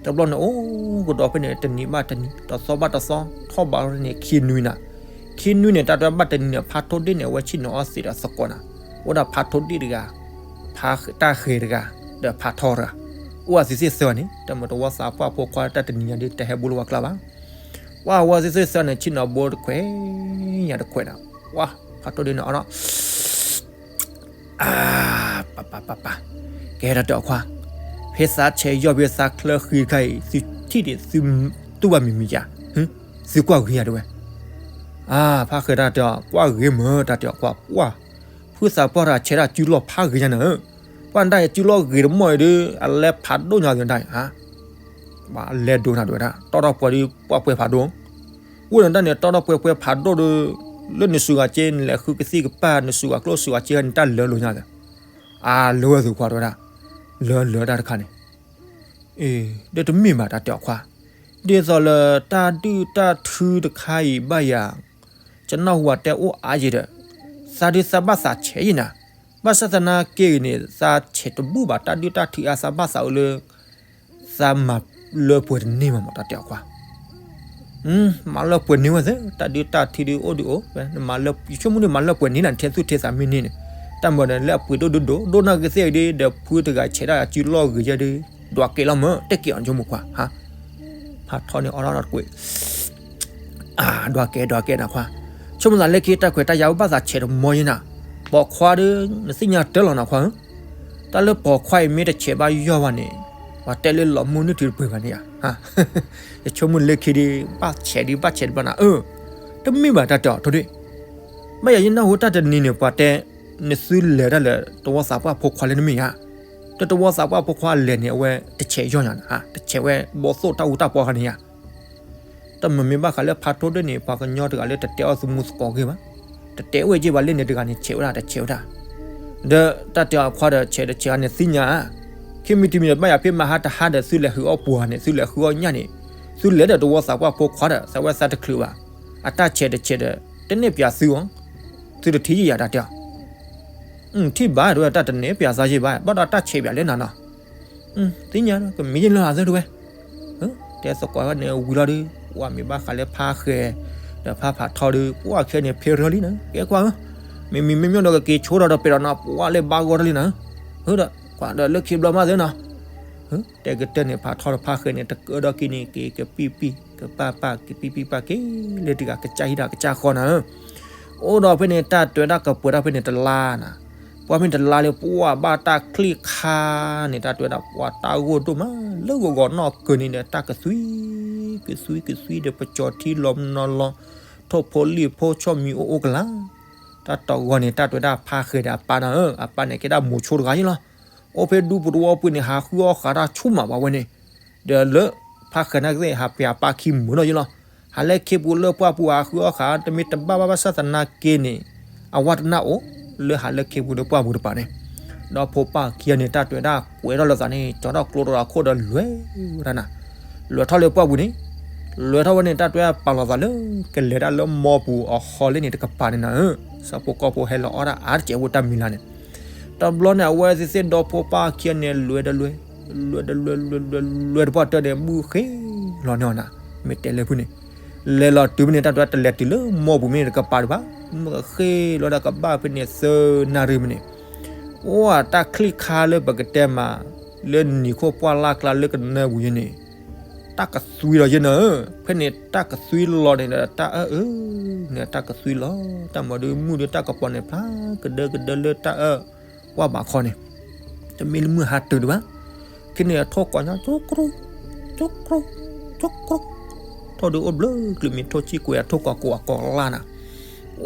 တဘျီန့ၣ်အိၣ်ကဒီးဖဲန့ၣ် တနံၤဘၣ်တနံၤ တသီဘၣ်တသီ ထီၣ်ဘးန့ၣ်ခံနွံနၤ, ခံနွံန့ၣ် တၢ်တဲဘၣ်တနံၤန့ၣ် ဖးထိၣ်ဒ့ၣ်န့ၣ် အဝဲဆ့ၣ်နီၤအီၣ်သံးဒီးသကိးနၤ, အိၣ်ဒၣ်ဖးထိၣ်ဒ့ၣ်တဂၤ, ဖးတၢ်ဃဲၤတဂၤ, ဒီးဖးထီတဂၤ, အိၣ်အသ့ၣ်သ့ၣ်သၢန့ၣ် တၢ်မၤတဝီသးပှၢ်ဖိခွါတၢ်တနံၤညါဒ်တဟဲဘိလၢပှၤကျါဘၣ်, ပှၤအဝဲသ့ၣ်သ့ၣ်သၢန့ၣ် ဆ့ၣ်နီၤဘိတခွဲးညါတခွဲးဒီး, ပှၤဖးထိၣ်ဒ့ၣ်န့ၣ်အီၣ်ဒီး အါ, ပၢ်ပၢ်ပၢ်ပၢ်, ကဲတၢ်တဲအီၤခွါ, ဖဲသးဆဲးယီၢ်ဖဲသးချၢဃံတခါအံၤ သုထံၣ်ဒံး သုတူၢ်ဘၣ်မံၤမံၤယၤ, သုကွၢ်ဂ့ၤယၤတဲဝဲ, အါ, ဖးဃဲၤတၢ်တဲအီၤ ကွၢ်ဂ့ၤမ့ၢ်တၢ်တဲအီၤခွါ, ပှၤ, ဖုသးပှၢ်တဂၤဆဲးတၢ်စုလီၢ်ဖးဂ့ၤယၤနၤဧၢ, ပှၤနတၢ်အံၤစုလီၢ်ဂ့ၤတမီၢ်အံၤဒီး အလဲၤဖးဒိၣ်ညါသ့ၣ်တၢ်အံၤ, ပှၤလဲၤဒိၣ်နၤတဲဝဲဒၣ် တီၢ်ထီၣ်ပှဲၤဒီးပှၢ်ပှဲၤဖးဒိၣ် အိၣ်ဒီးတၢ်န့ၣ် တီၢ်ထီၣ်ပှဲၤပှဲၤဖးဒိၣ်ဒီး လၢနစုဂၤက့ နလဲၤဃုကသံၣ်ကပၢ် နစုဂၤကျိၣ်စုဂၤက့ နတၢ်လၢလိာ်ညါသ့ၣ်, အါ လၢဝဲသ့ၣ်ခွါတဲဝဲဒၣ်, လၢလၢတၢ်တခါန့ၣ်, အ့ ဒီးတမ့ၢ်ဘၣ်တၢ်တဲအီၤခွါ, ဒ်သိးလၢတၢ်ဒုၣ်တၢ်ထုတခါအံၤဘၣ်ယၤ, ကနီၢ်ဟူဝဲတဲအိၣ်အါယံၤဒီး, သးဒုးသးဘၣ်သးဆဲးယံၤနၤ, ဘၣ်ဆၣ်သနာ်က့ဂ့ၤန့ၣ် သးဆဲးတဘူၣ်ဘၣ် တၢ်ဒုၣ်တၢ်ထုအါ သးဘၣ်သးအုးလၢ သးမၤလၢပှဲၤတန့ၢ်မး မ့ၢ်တၢ်တဲအီၤခွါ မၤလၢပှဲၤန့ၢ်ဝဲသ့ တၢ်ဒုးတၢ်ထုဒုးအိၣ်ဒုးအိၣ်, ယဆိကမိၣ်ဒုးမၤလၢပှဲၤန့ၢ်နၤ ထဲသူၣ်ထဲသးမ့ၢ်န့ၢ်န့ၣ်, တၢ်မၤဒီးလၢအပှ့ၤဒိၣ်ဒိၣ်ဒိၣ် ဒိၣ်နီၢ်ဂ့ၤသ့ၣ်ဒုး ဒီးဖုတဂၤဆဲးဒၣ်အစုလီၢ်ဂ့ၤယဲဒုး, ဒွးကဲလီၤမၢ် တဲကဲအီၤဆိကမိၣ်ခွါ, ဖးထီန့ၣ်အီၣ်ထီၣ်ကွံာ် ဒွးကဲဒွးကဲနၤခွါ, ဆိကမိၣ်သးလၢခံတၢ်ခွဲးတၢ်ယာ်အိၣ်ဘၣ်သးဆဲးတမီယံၤနၤ, ပိာ်ခွါဒုး နသ့ၣ်ညါတၢ်လီၤနၤခွါဧၢ, တၢ်လၢပိာ်ခွါအံၤမ့ၢ်တဆဲးဘၣ်ယီၢ်ဘၣ်န့ၣ်, ပှၤတဲလၢလီၤမုၢ်နုာ်တုၤတပှဲၤဘၣ်န့ၣ်ဧါ, ယဆိကမိၣ်လၢခံဒုး ဘၣ်ဆဲးဒုးဘၣ်ဆဲးတဘၣ်နၤဧၢ, တမ့ၢ်ဘၣ်တၢ်တဲအီၤထိၣ်ဒုး, ဘၣ်ယၤယနၢ်ဟူတၢ်တနံၤန့ၣ် ပှၤတဲ, နသုလဲၤတၢ်လၢတဝီသးပှၢ်ဖိခွါလၢနမ့ၢ်ဧါ, တၢ်တဝီသးပှၢ်ဖိခွါလဲၤန့ၣ် အဝဲတဆဲးယီၢ်ယၤနၤ, တဆဲးဝဲဘီသိၣ်တၢ်အူတၢ်ပီခါန့ၣ်ဧါ တၢ်မ့မ့ၢ်ဘၣ်ဃးလၢဖးထီဒုးန့ၣ် ပှၤကညီတဂၤလၢတတဲအီၣ်သမူသကိးဂ့ၢ်ဘၣ်, တတဲဝဲက့ၤဘၣ်လၢန့ၣ်တဂၤန့ၣ် ဆဲးဝဲဒၣ်တဆဲးဝဲဒၣ်, ဒီးတၢ်တဲအီၤခွါဒီးဆဲးတဆဲးဂၤန့ၣ်သ့ၣ်ညါဧါ, ခံမံၤတမံၤဒီးဘၣ်ယၤဖဲမဟါတဟါဒီး သုလဲၤဟုးအီၣ်ပှၤန့ၣ် သုလဲၤဟုးအီၣ်ညၣ်န့ၣ်, သုလဲၤဒီးတဝီသးပှၢ်ဖိခွါဒီး သးဝဲသးတချုးဘၣ်, အတၢ်ဆဲးတဆဲးဒီး တန့ၢ်ပၠးသုအီၤ, သုတထံၣ်ယံာ်ယၤတၢ်တဲအီၤ ထံၣ်ဘၣ်တဝဲတၢ်တန့ၢ်ပၠးသးယံာ်ဘၣ် ဘၣ်ဒီးတၢ်ဆဲးပၠးလၢနၤနီၤ, သ့ၣ်ညါကမ့ၢ်ယလၢအသၢတဝဲ, တဲသကိးန့ၣ်ဝံၤလီၤဒုး ပှၤမ့ၢ်ဘၣ်ဃးလၢဖါဃဲၤ, ဒီးဖါဖးထီဒုး ပှၤခဲန့ၣ်ဖဲရၢလံနၤ ကဲကွၢ်ဧၢ, မ့မ့ၢ်မ့ၢ်မ့ၢ်ဒီးကက့ၤဆိဒီးဒီးပဲာ်ဒီးနၤ ပှၤလၢဘၣ်ဂီၢ်တၢ်လံနၤ, ဒီးကွၢ်ဒီးလၢခံဘျီမးသ့နီၤ တဲကတၢၢ်န့ၣ် ဖးထီဒီးဖါဃဲၤန့ၣ် တကၢဒီးက့ၤန့ၣ် က့ၤကပံၣ်ပံၣ်ကပၣ်ပၣ် ကပံၣ်ပံၣ်ပၣ်က့ၤလၢတဂၤ ကစၢ်ဟံၣ်ဒီးကစၢ်ဃီနၤဧၢ, အိၣ်ဒီးဖဲန့ၣ် တၢ်တဲဝဲဒၣ်ကပှဲၤထီၣ်ဖဲန့ၣ်တလါနၤ, ပှၤဖဲန့ၣ်တလါလၢပှၤဘၣ်တၢ်ချံၣ်ခါန့ၣ် တၢ်တဲဝဲဒၣ်ပှၤတၢ်ဂိၢ်ဒိၣ်မး လၢဂီၤဂီၤနီၢ်ကၢၤန့ၣ်ဒီး တၢ်ကသွံ, ကသွံကသွံဒီး ပကၠီၤထံလီၤမနီၤလီၤ, ထိၣ်ဖိလံၣ်ဖိဆီၣ်မံၤအိၣ်အိၣ်ကလါ, တၢ်တဂီၤန့ၣ် တၢ်တဲဝဲဒၣ်ဖါဃဲၤဒီးအပၢ်နၤဧၢ, အပၢ်န့ၣ်ကဲဒၣ်မိၤဆိတဂၤယ့လီၤ, အိၣ်ဖဲဒူပူၤတဝီပူၤန့ၣ် ဟးဃုအီၣ်ဃာ်တၢ်ဆူၣ်မးပှၤဝဲန့ၣ်, ဒီးလၢဖါဃဲၤနာ်က့သ့ၣ် ဟးပှဲၤအပၢ်ခံမုာ်နီၤယ့လီၤ, ဟးလၢခ့ပူၤလၢပှၢ်ပူၤ ဟးဃုအီၣ်ဃာ် တမ့ၢ်တဘၣ်ဘၣ်ဘၣ်ဆၣ်သနာ်က့န့ၣ်, အဝဲတနၢ်အိၣ်, လၢဟးလၢခ့ပူၤလၢပှၢ်ပူၤတပၤန့ၣ်, ဒီးဖိပၢ်ခံဂၤန့ၣ် တၢ်တဲဝဲဒၣ်ကွဲးထီၣ်လိာ်သးန့ၣ် ကၠီထီၣ်ကျိဒီးအခိၣ်ဒီးလဲၤဝဲဒၣ်နၤ, လဲၤထီၣ်လၢပှၢ်ပူၤန့ၣ်, လဲၤထီၣ်ဝဲန့ၣ် တၢ်တဲဝဲဒၣ်ပာ်လီၤသးလၢ ကလဲၤတၢ်လၢမီပူၤအဟီလၢန့ၣ်တကပၤန့ၣ်နၤဧၢ, ဆၣ်ဖိကီၢ်ဖိဟဲလီၤအီၣ်ဒၣ်အါတစဲးဖိတၢ်မံၤလၢ်န့ၣ်, တဘျီန့ၣ် အဝဲသ့ၣ်သ့ၣ်ဒီဖိပၢ်ခံဂၤန့ၣ် လဲၤဒီးလဲၤ, လဲၤဒီးလဲၤလဲၤလဲၤလဲၤတပှၢ်တၢၢ်န့ၣ် မုၢ်ဃ့လီၤန့ၢ်အီၤနၤ, မ့ၢ်တဲလၢဖုန့ၣ်, လဲၤလီၤတုၤဖဲန့ၣ် တၢ်တဲဝဲဒၣ်တလဲၤတုၤလၢမီပူၤမ့ၢ်တကပၤဒံးဘၣ်, မုၢ်ဃ့လီၤဒီးကဘၣ်ဖဲန့ၣ်သၢနၣ်ရံၣ်မ့ၢ်န့ၣ်, အိၣ်တၢ်ချံၣ်ခါလၢပကတဲမး, လၢနံၤခိၣ်ပှၢ်လၢ်ကျါလၢကနၢပူၤယဲန့ၣ်, တၢ်ကသွံလီၤယဲနၤဧၢ, ဖဲန့ၣ်တၢ်ကသွံလီၤန့ၣ်ဒီးတၢ်အၢၣ်အၢ, န့ၣ်တၢ်ကသွံလီၤ, တၢ်မၤဒုးမုၢ်ဒုးတၢ်ကပီၤန့ၣ်ဖျါကဒၢကဒၢလၢတၢ်အၢၣ်, ပှၢ်ဘးခီန့ၣ်, တမ့ၢ်လၢမုၢ်ဟါတုၤဒံးဘၣ်, ခဲန့ၣ်အထိၣ်ကီးညါ ကၠိကရူၢ်, ကၠိကရူၢ်, ကၠိကရူၢ်, ထိၣ်ဒုးအိၣ်ဘျၢ ကလုာ်မ့ၢ်ထိၣ်ဆံၣ်ကွဲးအထိၣ်ကီးကိးအကိးလၢ်နၤ,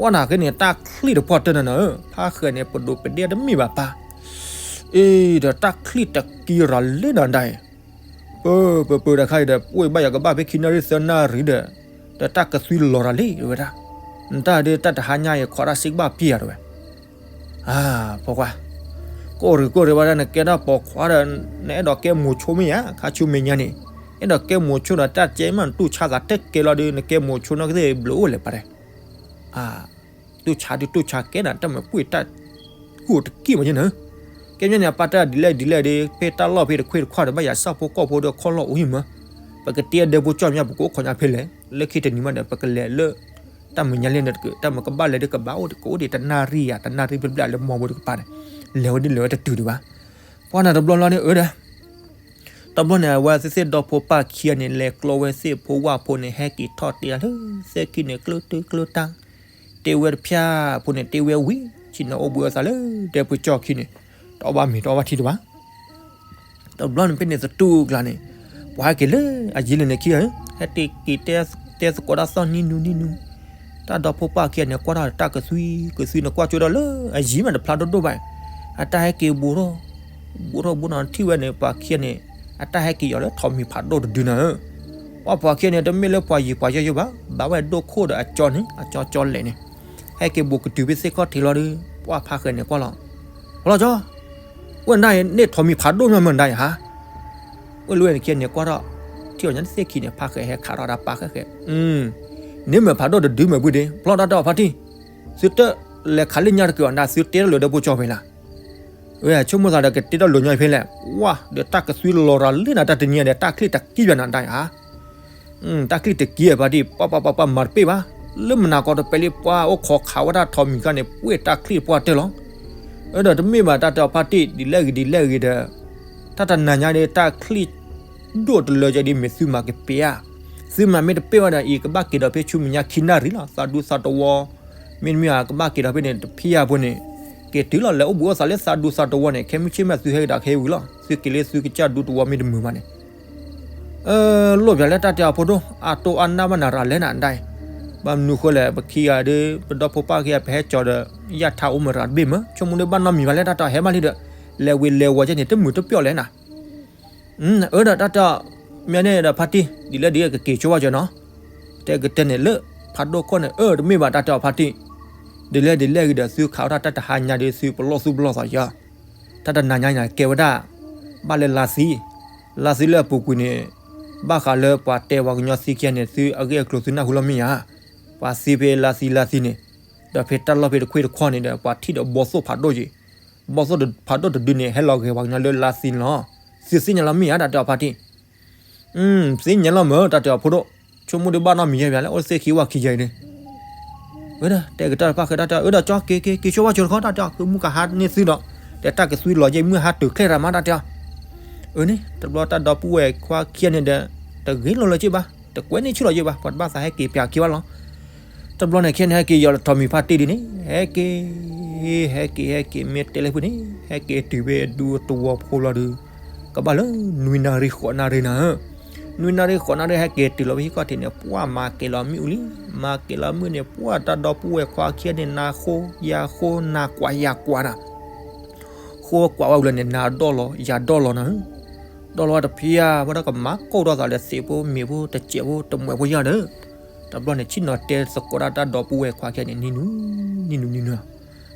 ဝဲနၤခဲန့ၣ် တၢ်ချံၣ်တပှၢ်တၢၢ်နၤနၤဧၢ, ဖါဃဲၤန့ၣ် ပဒိးပဒ့တမ့ၢ်ဘၣ်ပၢ်, အ့ ဒီးတၢ်ချံၣ်တကံရၤလၢနၤဒၣ်အံၤ, ပၢ ပၢ ပၢ တခါအံၤဒီး ပအိၣ်ဘၣ်ယၤကဘၣ်ဖဲခံနၣ်ရံၣ်သၢနၣ်ရံၣ်ဒီး, ဒီးတၢ်ကသွံလီၤတၢ်လံ တဲဝဲဒၣ်, နတၢ်ဒုးတၢ်တဟါညါအံၤ ခိးတၢ်စ့ၢ်ကဘၣ်ပျံၤယၤတဲဝဲ, အါ, ဖိခွါ, ကိၢ်ရ့ၣ်ကိၢ်ရ့ၣ်ဘၣ်ဒၣ် နကဲဒၣ်ပိာ်ခွါဒီး, နအဲၣ်ဒိးကဲမိၤဆိမ့ၢ်ဧါ, ခါဆူမဲာ်ညါန့ၣ်, အဲၣ်ဒိးကဲမိၤဆိဒီး တၢ်ကဲမးနတူၢ်ဆါသးတကဲလီၤဒီး နကဲမိၤဆိနီၢ်ကသ့ၣ်ဘျုးအိၣ်လဲၣ်ပၢ်တဲ တူၢ်ဆါဒုးတူၢ်ဆါကဲနၤ တၢ်မၤပှ့ၤတၢ်, ကူၣ်တကံၢ်မးယဲနၤ, ကဲမ့ၢ်န့ၣ် အပၢ်တၢ်ဒ်လဲၣ်ဒ်လဲၣ်ဒီး ဖဲတၢ်လီၢ်ဖဲတခွ့ၣ်တခွါဒီး ဘၣ်ယၤဆၣ်ဖိကီၢ်ဖိဒီးခီၣ်လီၢ်အိၣ်ဟံၣ်မး, ပကတဲဒဲဖိကၠီၣ်ညါ ပကအိၣ်ခိးညါဖဲလဲၣ်, လၢခံတနံၤမးဒီး ပကလဲၤလၢ, တၢ်မဲာ်ညါလဲၣ်န့ၣ်တက့ၢ် တၢ်မၤကဘၣ်လဲၤဒီးကဘၣ်အိၣ် ကအိၣ်ဒံးတနၣ်ရံၣ်ယၤ တနၣ်ရံၣ်ဘျဲၣ်ဘျဲၣ်လၢမီပူၤတကပၤန့ၣ်, လဲၤဝဲဒ်လဲၤဝဲတတုၤဒံးဘၣ်, ပှၤနၤတဘျီလီၤန့ၣ်အၢဒီး တဘျီန့ၣ် အဝဲသ့ၣ်သ့ၣ်ဒီဖိပၢ်ခံဂၤန့ၣ် လဲၤကျီဝဲသ့ၣ်ဖိဝၣ်ဖိန့ၣ် ဟဲက့ၤထီၣ်တ့ၢ်လၢ, သ့ၣ်ခံန့ၣ် ကျၢၢ်တုကျၢၢ်တၢ်, တ့ၢ်ဝဲတဖၣ်ဖိန့ၣ် တ့ၢ်ဝဲဝံၤ ဆ့ၣ်နီၤအိၣ်ဘှံးအသးလၢဒဲဖိကၠီၣ်ခံန့ၣ်, တအီၣ်ဘၣ်မ့ၤတအီၣ်ဘၣ်ထံတဘၣ် တဘျီန့ၣ်ဖဲန့ၣ်သတူၢ်ကျါန့ၣ်, ပှၤဟဲက့ၤလၢအယံၤလၢန့ၣ်ခံဂၤဧၢ, ဟဲတ့ၢ်က့ၤတဲသကိးတၢ်သီၣ်နံၤနူနံၤနူ, တၢ်ဒီဖိပၢ်ခံဂၤန့ၣ် ကွၢ်ထီၣ်တၢ်ကသွံ, ကသွံန့ၣ်ကွၢ်ကၠိဒီးလၢအယံၤမးတဖျါဒိၣ်ဒိၣ်ဘၣ်, အတၢ်ဟဲက့ၤဘူးထီၣ်, ဘူးထီၣ်ဘူးထီၣ်ထံၣ်ဝဲန့ၣ် ပှၤခံဂၤန့ၣ်, အတၢ်ဟဲက့ၤယီၤလၢထိးမံၤဖးဒိၣ်တဒုနၤဧၢ, ပှၤခံဂၤန့ၣ် တမ့ၢ်လၢပှၤယံၤပှၤယီၢ်ယိာ်ဘၣ်, ဘၣ်ဝဲဒိၣ်ခိၣ်ဒီးအကၠီန့ၣ် အကၠီကၠီလဲၣ်န့ၣ်, ဟဲက့ၤဘူးကတုၤဖဲသ့ၣ်ခီၣ်ထံးလီၤဒီး ပှၤဖါဃဲၤန့ၣ်ကွၢ်လီၤ, ပှၤလီၤကၠီ ဝဲဒၣ်အံၤန့ၣ်ထိးမံၤဖးဒိၣ်မးမးဒၣ်အံၤဟါ, ဝဲလူၤဝဲန့ၣ်ခံဂၤန့ၣ်ကွၢ်ထီၣ်, ထံၣ်အီၤညါတသ့ၣ်ခံန့ၣ် ဖါဃဲးဟဲခးထီၣ်တၢ်ပာ်ဃဲးဃဲး, န့ၢ်မ့ၢ်ဖးဒိၣ်တဒုမ့ၢ်ပုၢ်ဒ့ ဖျီတၢ်တဲအီၤဖါတံၢ်, သုတလဲၤခးလၢညါတက့ၢ်အီၤ နသုတဲတၢ်လၢာ်ဒီးဖိကၠီဖဲလၢ် ဝဲဆိကမိၣ်သးဒီးကတဲတၢ်လၢာ်ညီဖဲလဲၣ်, ဝါ ဒီးတၢ်ကသွံလီၤရၤလၢနၤတၢ်တနံၤဒီး တၢ်ချံၣ်တကံဘၣ်နၤဒၣ်ဧါ, တၢ်ချံၣ်တကံဖါတံၢ် ပှၤပှၤပှၤပှၤမၤတပ့ၢ်ဘၣ်, လၢမနၤကီးတပဲလံ ပှၤအိၣ်ခိးခးဝဲဒၣ်ထိးမံၤခါန့ၣ် ပှ့ၢ်တၢ်ချံၣ်ပှၢ်တၢၢ်လီၤ. အၢ ဒီးတမ့ၢ်ဘၣ်တၢ်တဲအီၤဖါတံၢ် ဒ်လဲၣ်ဂ့ၤဒ်လဲၣ်ဂ့ၤဒီး တၢ်တနၤညါဒီး တၢ်ချံၣ် ဒိၣ်တလၢကဲဒ်မ့ၢ်သုမၤကပ့ၢ်ဧါ, သုမၤမ့ၢ်တပ့ၢ်ဘၣ်ဒီး အံၤကဘၣ်က့ၤဒီးဖဲဆူမဲာ်ညါခံနၣ်ရံၣ်လီၤ. သးဒူသးတဝီ မ့တမ့ၢ်ဧါ ကဘၣ်က့ၤဒီးဖဲန့ၣ် တဖံးယၤဖိန့ၣ် က့ၤတုၤလီၤ လဲၤအိၣ်ဘူးအိၣ်သးလၢသးဒူသးတဝီန့ၣ် ခဲမုၢ်ဆ့ၣ်မးသုဟဲက့ၤဒီးခဲဝံၤလီၤ. သုက့ၤလၢသုကစၢ်ဒူတဝီမ့ၢ်တမုာ်ဘၣ်န့ၣ် အၢ လိၣ်ပၠးလၢတၢ်တဲအီၤဖိဒိၣ် အတိၢ်အါနၢ်ဘၣ်နၤရၤလဲၣ်နၤဒၣ်အံၤ, ဘၣ်မနုၤဃိလဲၣ် ပခံဂၤဒီး ပဒီဖိပၢ်ခံဂၤ ပဟဲကၠီၤဒီး ယၢ်ထါအိၣ်မးရၤတဘ့ၣ်မး ဆိကမိၣ်ဒ်ဘၣ်နီတမံၤဘၣ်လၢတၢ်တဲအီၤ ဟဲဘၣ်လံဒီး လဲၤဝ့ၤလဲၤဝီၤကဲန့ၣ် တမုာ်တပျီၣ်လဲၣ်နၤ အၢ ဒီးတၢ်တဲအီၤ မ့ၢ်န့ၣ်ဒီးဖါတံၢ် ဒ်လဲၣ်ဒ်လဲၣ်ကက့ၤဆိဘၣ်ကၠီနီၤ, တဲကတဲန့ၣ်လၢ ဖးဒိၣ်ခိၣ်န့ၣ် အၢ တမ့ၢ်ဘၣ်တၢ်တဲအီၤဖါတံၢ်, ဒ်လဲၣ်ဒ်လဲၣ်ဂ့ၤဒီး သုခးဝဲဒၣ်တၢ်တဟါညါဒီး သုပလီၢ်သူၣ်ပလီၢ်သးယီၤ, တၢ်တနၤညါန့ၣ် ကဲဝဲဒၣ် ဘၣ်လၢလါသံ, လါသံလၢအပူၤကွံာ်န့ၣ် ဘၣ်ဃးလၢပှၤတဲပှၤကညီသံခံဂၤန့ၣ် သုအဂ့ၢ်အကျိၤသုနၢ်ဟူလီၤမ့ၢ်ဧါ, ပှၤသံဖဲလါသံလါသံန့ၣ်, ဒီးဖဲတၢ်လီၢ်ဖဲတခွ့ၣ်တခီန့ၣ်ဒီး ပှၤထံၣ်ဒီးဘီသိၣ်ဖးဒိၣ်ယံၤ, ဘီသိၣ်ဖးဒိၣ်တဒုန့ၣ် ဟဲလီၤဂဲၤပှၤကညီလၢလါသံန့ၣ်လီၤ, သုသ့ၣ်ညါလီၤမ့ၢ်ဧါ တၢ်တဲအီၤဖါတံၢ် သ့ၣ်ညါလီၤမ့ၢ် တၢ်တဲအီၤဖိဒိၣ်, ဆိကမိၣ်ဒ်ဘၣ်နီတမံၤယဲၢ်ပၠးလၢ အိၣ်သ့ၣ်ခံဝဲခံယဲၢ်အံၤန့ၣ်, ဝဲဒၣ် တဲကတၢၢ်တဖၣ်ဃဲတၢ်တဲ အၢ ဒီးကၠီက့ၤက့ၤက့ၤဆိဝဲကၠီတခီ တၢ်တဲအီၤ ဃုမူကဟါန့ၢ်သုဒီး တဲတၢ်ကသွံလီၤယဲၢ်မုၢ်ဟါတုၤချဲၣ်ရၤမး တၢ်တဲအီၤ, အၢန့ၣ် တဘျီတၢ်ဒီပုၢ်ဝဲၢ်ခွါခံဂၤန့ၣ်ဒီး တဂ့ၤလိာ်လၢၤက့ဘၣ် တကွဲးန့ၢ်ဆူၣ်လီၤယဲၢ်ဘၣ် ပှၤတဘၣ်သးဟဲက့ၤပၠးခံဘၣ်လီၤ တဘျီန့ၣ် ခဲန့ၣ် ဟဲက့ၤယီၤလၢထိးမံၤဖါတံၢ်ဒ်န့ၣ် ဟဲက့ၤ ဟဲက့ၤ ဟဲက့ၤ မ့ၢ်တဲလၢဖုန့ၣ် ဟဲက့ၤတုၤဖဲဒူတဝီဖိလီၤဒီး ကဘၣ်လၢ နွံနၣ်ရံၣ်ဃိးနၣ်ရံၣ်နၤဧၢ, နွံနၣ်ရံၣ်ဃိးနၣ်ရံၣ် ဟဲက့ၤတုၤလီၤဖဲဟံၣ်ခီၣ်ထံးန့ၣ် ပှၢ်မၤက့ၤလီၤမ့ၣ်အူလံ, မၤက့ၤလီၤမ့ၣ်န့ၣ် ပှၢ်တၢ်ဒီပုၢ်ဝဲၢ်ခွါခံဂၤန့ၣ် နၤဃိယၤဃိ နၤကွၢ်ယၤကွၢ်နၤ, ဃိကွၢ်ဝဲဝံၤလီၤန့ၣ် နၤဒီၣ်လီၤ ယၤဒီၣ်လီၤနၤဧၢ ဒီးလီၤဝဲတဖျါ ဝဲဒၣ်ကမၤကိၢ်ဒီးသးဒီးသံးဖိမ့ၤဖိတစဲးဖိတမှဲးဖိယၤဒီး, တဘျီန့ၣ်ဆ့ၣ်နီၤတဲသကိးဒၣ်တၢ်ဒီပုၢ်ဝဲၢ်ခွါခံဂၤန့ၣ် နံၤနူၤ နံၤနူၤ နံၤနူၤ,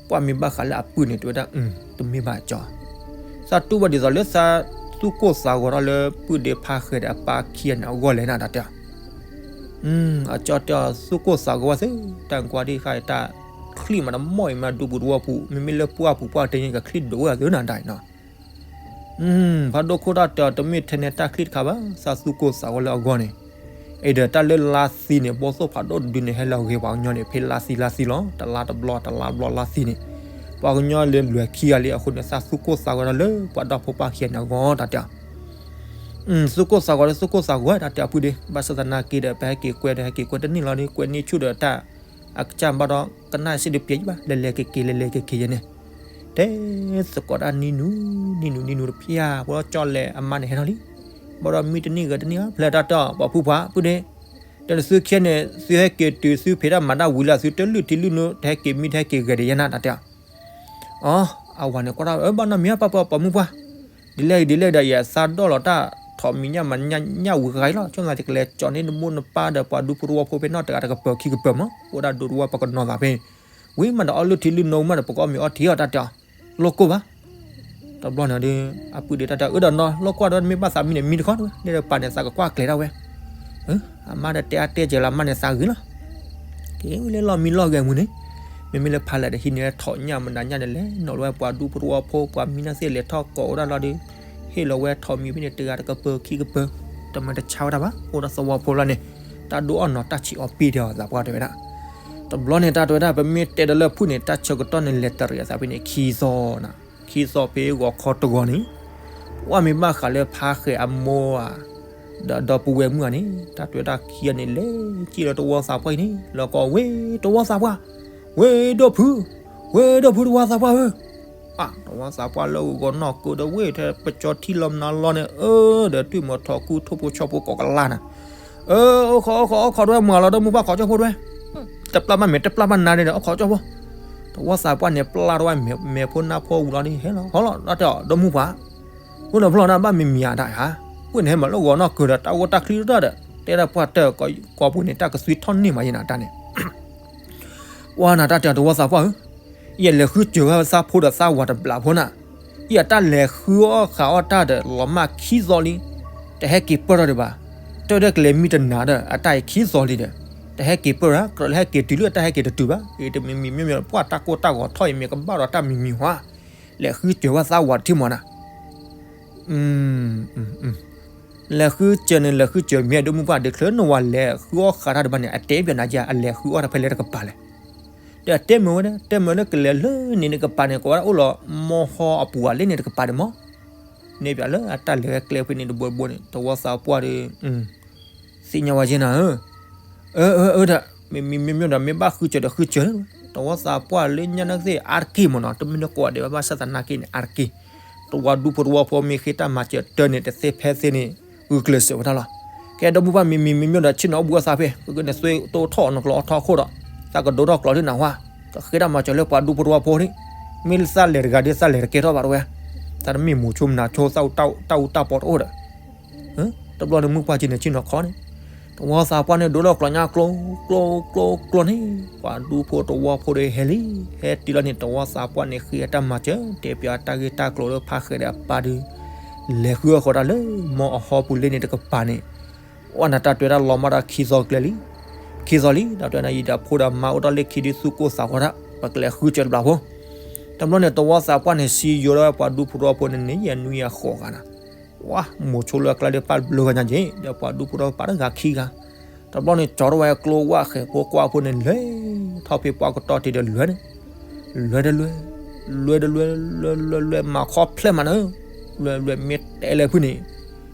ပှၢ်မ့ၢ်ဘၣ်ဃးလၢအပုၢ်န့ၣ် တဲဝဲဒၣ် တမ့ၢ်ဘၣ်ကၠီ, သးတူၢ်ဘၣ်ဒ်သိးလၢသးသူၣ်ကိၢ်သးဂီၤထီၣ်လၢပုၢ်ဒ့ဖါဃဲၤဒီးအပၢ်ခံဂၤန့ၣ်အဂီၢ်လဲၣ်နၤတၢ်တဲ, အကၠီတဲအီၤသူၣ်ကိၢ်သးဂီၤဝဲသ့ တၢ်ကွၢ်ဒ်ဃါတၢ်ချံၣ်မးတမီၢ်အံၤမးဒူပူၤတဝီပူၤ မ့မ့ၢ်လၢပှၢ်ပူၤပှၢ်တ့ၢ်န့ၣ် ကချံၣ်ဒိၣ်ဝဲသ့နၤတၢ်နီၤ ဖးဒိၣ်ခိၣ်တၢ်တဲအီၤ တမ့ၢ်ထဲန့ၣ်တၢ်ချံၣ်တခါဘၣ် သးသူၣ်ကိၢ်သးဂီၤလၢအဂီၢ်န့ၣ်, အံၤဒီးတၢ်လၢလါသံန့ၣ် ဘီသိၣ်ဖးဒိၣ်တဒုန့ၣ် ဟဲလီၤဂ့ၤပှၤကညီန့ၣ် ဖဲလါသံလါသံလီၤ တလါတဘျီ တလါဘျီလါသံန့ၣ်, ပှၤကညီလၢလွဲၢ်ခံဂၤလံအဃိန့ၣ် သးသူၣ်ကိၢ်သးဂီၤဒီးလၢပှၤဒီဖိပၢ်ခံဂၤန့ၣ်အဂီၢ်တၢ်တဲအီၤ သူၣ်ကိၢ်သးဂီၤလၢ သူၣ်ကိၢ်သးဂီၤတၢ်တဲအီၤပုၢ်ဒ့ ဘၣ်ဆၣ်သနာ်က့ဒီး ပဟဲက့ၤကွဲဒီး ဟဲက့ၤကွဲတန့ၢ်လီၤဒီး ကွဲန့ၢ်ဆူၣ်ဒီးတၢ် အကစၢ်ဘၣ်ဒီး ကနၣ်စ့ၢ်တပျဲၤယဘၣ် လဲၤလဲၤက့ၤက့ၤ လဲၤလဲၤက့ၤက့ၤယဲန့ၣ်, တဲသကိးတၢ်နံၤနူၤ နံၤနူၤ နံၤနူၤတဖျါ ပှၤကၠီလဲၤအမါန့ၣ်ဟဲထီၣ်လံ, ဘၣ်ဒီးမံတနံၣ်ဂၤတနံၣ်ဧါ ဖျဲးတၢ်တဲအီၤ ပှၤဖုပှၢ်ပုၢ်ဒ့ ဒီးသုခံဂၤန့ၣ် သုဟဲက့ၤတုၤ သုဖံးတၢ်မၤတၢ်ဝံၤလၢသုတလုၢ်ထံလုၢ်နိ တဟဲက့ၤမံ တဟဲက့ၤဂဲၤဒံးယဲနၤတၢ်တဲအီၤ, အီ အဝၤန့ၣ်ကွၢ်တၢ် အၢ ဘၣ်နီတမံၤ ပၢ်ပၢ်ပှၤမုၣ်ပှၢ်, ဒ်လဲၣ်ဂ့ၤဒ်လဲၣ်ဂ့ၤဒီး ယသးဒီၣ်လီၤတၢ် ထိးမံၤညၣ်မၤညၣ်ဝံၤဃါအံၤလီၤ ဆိကမိၣ်သးယကလဲၤကၠီၤန့ၢ်နမိၢ်နပၢ်ဒီးပှၤဒူဖိတဝီဖိဖဲနီၢ်တဂၤတကပၤခံကပၤမး အိၣ်ဒၣ်ဒူတဝီပှၤကနီၤသးဖဲ ဝံၤမးဒီးအီလုၢ်ထံလုၢ်နိမးဒီး ပကအီၣ်မ့ၤအီထံအီၣ်တၢ်တဲအီၤ, လိၣ်ကိၢ်ဘၣ် တဘျီန့ၣ်ဒီး အပုၢ်ဒ့တၢ်တဲ အၢ ဒီးနီၢ်လိၣ်ကွၢ်ဒီး မ့ၢ်ဘၣ်သးမံန့ၣ် မံတခီတဝဲ န့ၣ်ဒီးပၢ်န့ၣ်သးကကွၢ်ကျဲၤဒၣ်ဝဲ, အမါဒီးတဲအါတဲကဲလီၤ အမါန့ၣ်သးဂ့ၤလီၤ, က့ၤဝဲလၢလီၢ်မံလီၢ်ဂဲၤမုၢ်န့ၣ်, မ့မ့ၢ်လၢဖးလဲၣ်ဒီးဟံးန့ၢ်လၢထိးညၣ်မနုၤညၣ်န့ၣ် လဲၤနီၤလီၤဝဲပှၤဒူဖိတဝီဖိ ပှၤမံနီၢ်သ့ၣ်လဲၤထီၣ်ကိးဝဲဒၣ်လီၤဒီး, ဟ့ၣ်လီၤဝဲထိးမံၤဖဲန့ၣ် တဂၤတကပၤခံကပၤ, တမ့ၢ်တဆါဝဲဒၣ်ဘၣ် အိၣ်ဒီးသဝီဖိလီၤန့ၣ်, တၢ်ဒိၣ်အီၣ်နီၤတၢ်ဆံးအီၣ်ပ့ၢ်ဒီးသးပှၢ်တဲဝဲဒၣ် တဘျီန့ၣ် တၢ်တဲဝဲဒၣ် ပမ့ၢ်တဲဒီးလၢဖုၣ်န့ၣ် တၢ်ဆၢကတီၢ်န့ၣ် လဲၤတရံးအသးဖဲန့ၣ် ခံသီနၤ, ခံသီဖဲဂီၤခီတဂီၤန့ၣ်, ပှၢ်မ့ၢ်ဘၣ်ဃးလၢဖါဃဲၤအမိၢ်ဧါ, ဒီးဒီပုၢ်ဝဲၢ်မုၣ်ဧါန့ၣ် တၢ်တဲဝဲဒၣ်ခံဂၤန့ၣ် လဲၤက့ၤလၢတဝီသးပှၢ်အံၤန့ၣ် လီၤကီးဝဲ တဝီသးပှၢ်, ဝဲဒီးဖု, ဝဲဒီးဖုတဝီသးပှၢ်ဧၢ တဝီသးပှၢ်လၢဂီၤနီၢ်ကၢဒီးဝဲ ထဲပကၠီထံလီၤမနုၤလီၤန့ၣ် အၢ ဒီးတွံၢ်မီၤထီၣ်ကူထိၣ်ဖိဆီဖိကိးကလါနၤ, အၢ အိၣ်ခိး အိၣ်ခိး အိၣ်ခိးဒဝဲမၤလီၤဒီးမိၢ်ပၢ်ခိးကၠီဖိဒဝဲ, တပျၢ်ဘၣ်မဲာ် တပျၢ်ဘၣ်နါန့ၣ်ဒီး အိၣ်ခိးကၠီဖိ, တဝီသးပှၢ်န့ၣ် ပျၢ်ဒဝဲမဲာ်ဖိနါဖိဝံၤလီၤန့ၣ် ဟဲလီၤ ဟီလီၤ တၢ်တဲအီၤ ဒီးမိၢ်ပှၢ်, အိၣ်ဒီးဖျီၣ်နၤဘၣ်မံၤမံၤဧါတၢ်ဧါ, ဝဲန့ၣ်ဟဲမၤလၢဂီၤနီၢ်ကၢဒီး တၢ်ဂိၢ်တၢ်ချံတၢ်ဒီး တဲဒၣ်ပှၢ်တၢၢ် ကိးပူၤန့ၣ် တၢ်ကသွံထီၣ်န့ၢ်မးယဲနၤတၢ်န့ၣ် ပှၢ်နၤတၢ်တဲအီၤတဝီသးပှၢ်ဧၢ, ယလဲၤဃုစၢၤဝဲသးဖိဒီးသးဝၤတဘျးဖိနၤ, ယတၢ်လဲၤဃုအီၣ်ဃးအီၣ်တၢ်ဒီးလီၤမၢ်ခံသီလံ, တဟဲက့ၤပၢၢ်ထီၣ်ဒံးဘၣ်, တၢ်ဒၣ်ကလဲၤမံတနၤဒီး အတၢ်အံၤခံသီလံဒီး တဟဲက့ၤပၢၢ်ရၣ် ကြၢးလၢဟဲက့ၤတုၤလၢတၢ်ဟဲက့ၤတတုၤဘၣ် အံၤတမံၤမံၤမ့ၢ်မ့ၢ် ပှၢ်တၢ်ကိၢ်တၢ်ဂီၤထီၣ်အံၤမ့ၢ်ကဘၣ်ဒီးတၢ်မံၤမံၤဟါ လဲၤဃုစၢၤဝဲသးဝးတထံၣ်မးနၤ လဲၤဃုစၢၤန့ၣ် လဲၤဃုစၢၤမ့ၢ်ဒိၣ်မုၢ်ပှၢ်ဒုးချၢနဝၤလဲၤဃုအီၣ်ဃးတၢ်တဘၣ်န့ၣ် အတဲပၠးနၤယၤ အလဲၤဃုအီၣ်တၢ်ဖဲလဲၣ်တကပၤလဲၣ် ဒီးအတဲမုာ်ဝဲဒၣ် တဲမုာ်လၢကလဲၤလၢန့ၣ်တကပၤန့ၣ် ကိးဝဲဒၣ်အိၣ်လီၤ မီဟီအပူၤအလ့န့ၣ်တကပၤန့ၣ်မး န့ၣ်ပၠးလၢအတၢ်လဲၤဝဲကျဲဖဲန့ၣ်တဘိတဘိန့ၣ် တဝီသးပှၢ်ဒီး သ့ၣ်ညါဝဲက့နၤဧၢ အၢ အၢ အၢ ဒီး မ့မ့မ့မ့ၢ်ဒီး မ့ၢ်ဘၣ်ဃုစၢၤဒီးဃုစၢၤ တဝီသးပှၢ်လၢညါနာ်က့သ့ၣ် အါတက့ၢ်မ့ၢ်နီၤ တမ့ၢ်လၢကိးဂၤဒဲးဘၣ် ဘၣ်ဆၣ်သနာ်က့န့ၣ် အါတက့ၢ် တဝီဒူဖိတဝီဖိမ့ၢ်ဃ့တၢ်မၤစၢၤတၢ်န့ၣ် တသ့ဖဲသ့န့ၣ် ဂုာ်ကျဲးစၢးဝဲဒၣ်လီၤ ကဲဒီမုၢ်ပှၢ်မံမံမ့မ့ၢ်ဒီး ဆ့ၣ်နီၤအိၣ်ဘူးအသးဖဲ ကကန့ၣ်သွ့တိၢ်ထီၣ်နကျိးအီထီၣ်ခိၣ်ဒီး သးကဒိထီၣ်ကျိးဒ်နၢ်ဟါ ကဃ့တၢ်မၤစၢၤလၢပှၤဒူဖိတဝီဖိန့ၣ် မ့ၢ်လၢသးလဲၤတဂၤဒီး သးလဲၤတကဲထီၣ်ဘၣ်တဝဲ သးတမ့ၢ်မိၤဆိမနၤဆိ သးအူတၢ်အူတၢ်ပီးတအိၣ်ဒီး တဘျီန့ၣ်မုၢ်ပှၢ်က့န့ၣ် ဆ့ၣ်နီၤခီန့ၣ် တဝီသးပှၢ်န့ၣ် ဒိလီၤကျိးညါကျိ ကျိ ကျိ ကျိန့ၣ် ပှၤဒူဖိတဝီဖိဒီးဟဲလံ ဟဲတုၤလီၤန့ၣ် တဝီသးပှၢ်န့ၣ် ဃ့အတၢ်မၤစၢၤ တဲပၠးတၢ်ဂ့ၢ်တၢ်ကျိၤလၢဖးဃဲၤဒီးအပၢ်ဒုး လဲၤဃုအီၣ်ဃီတၢ်လၢ မီအဟီပူၤလ့န့ၣ်တကပၤန့ၣ် ဝဲနၤတၢ်တွဲတၢ်လီၤမၢ်ဒီးခံသီကျဲလံ ခံသီလံ တၢ်တွဲနၤယံၤဒီးဖိဒီးမါအိၣ်တ့ၢ်လၢခံဒုးသူၣ်ကိၢ်သးဂီၤတၢ် ပကလဲၤဃုစၢၤတဘျီဖိ တဘျီန့ၣ် တဝီသးပှၢ်န့ၣ် စံယိၤဒီးပှၤဒူဖိတဝီဖိန့ၣ်န့ၣ် ယနွံအဃိးဂၤနၤ ဝါ မိၤဆိလၢအကျါဒီးပၢ်ဘျုးဂၤညါက့ ဒီးပှၤဒူဖိတဝီပာ်တဂၤခံဂၤ တဘျီန့ၣ် ကၠီထီၣ်ဝဲကျိဝၣ်ဃဲၤဖိကွၢ်ဖိန့ၣ် လဲၤထီၣ်ဖဲပှၢ်ကတီၢ်တ့ၢ်ဒီးလွဲန့ၣ် လွဲတလွဲ လွဲတလွဲ လွဲလွဲလွဲ မၤခီဖျဲၣ်မးနၢ လွဲလွဲမ့ၢ်တဲလဲၣ်ဖုန့ၣ်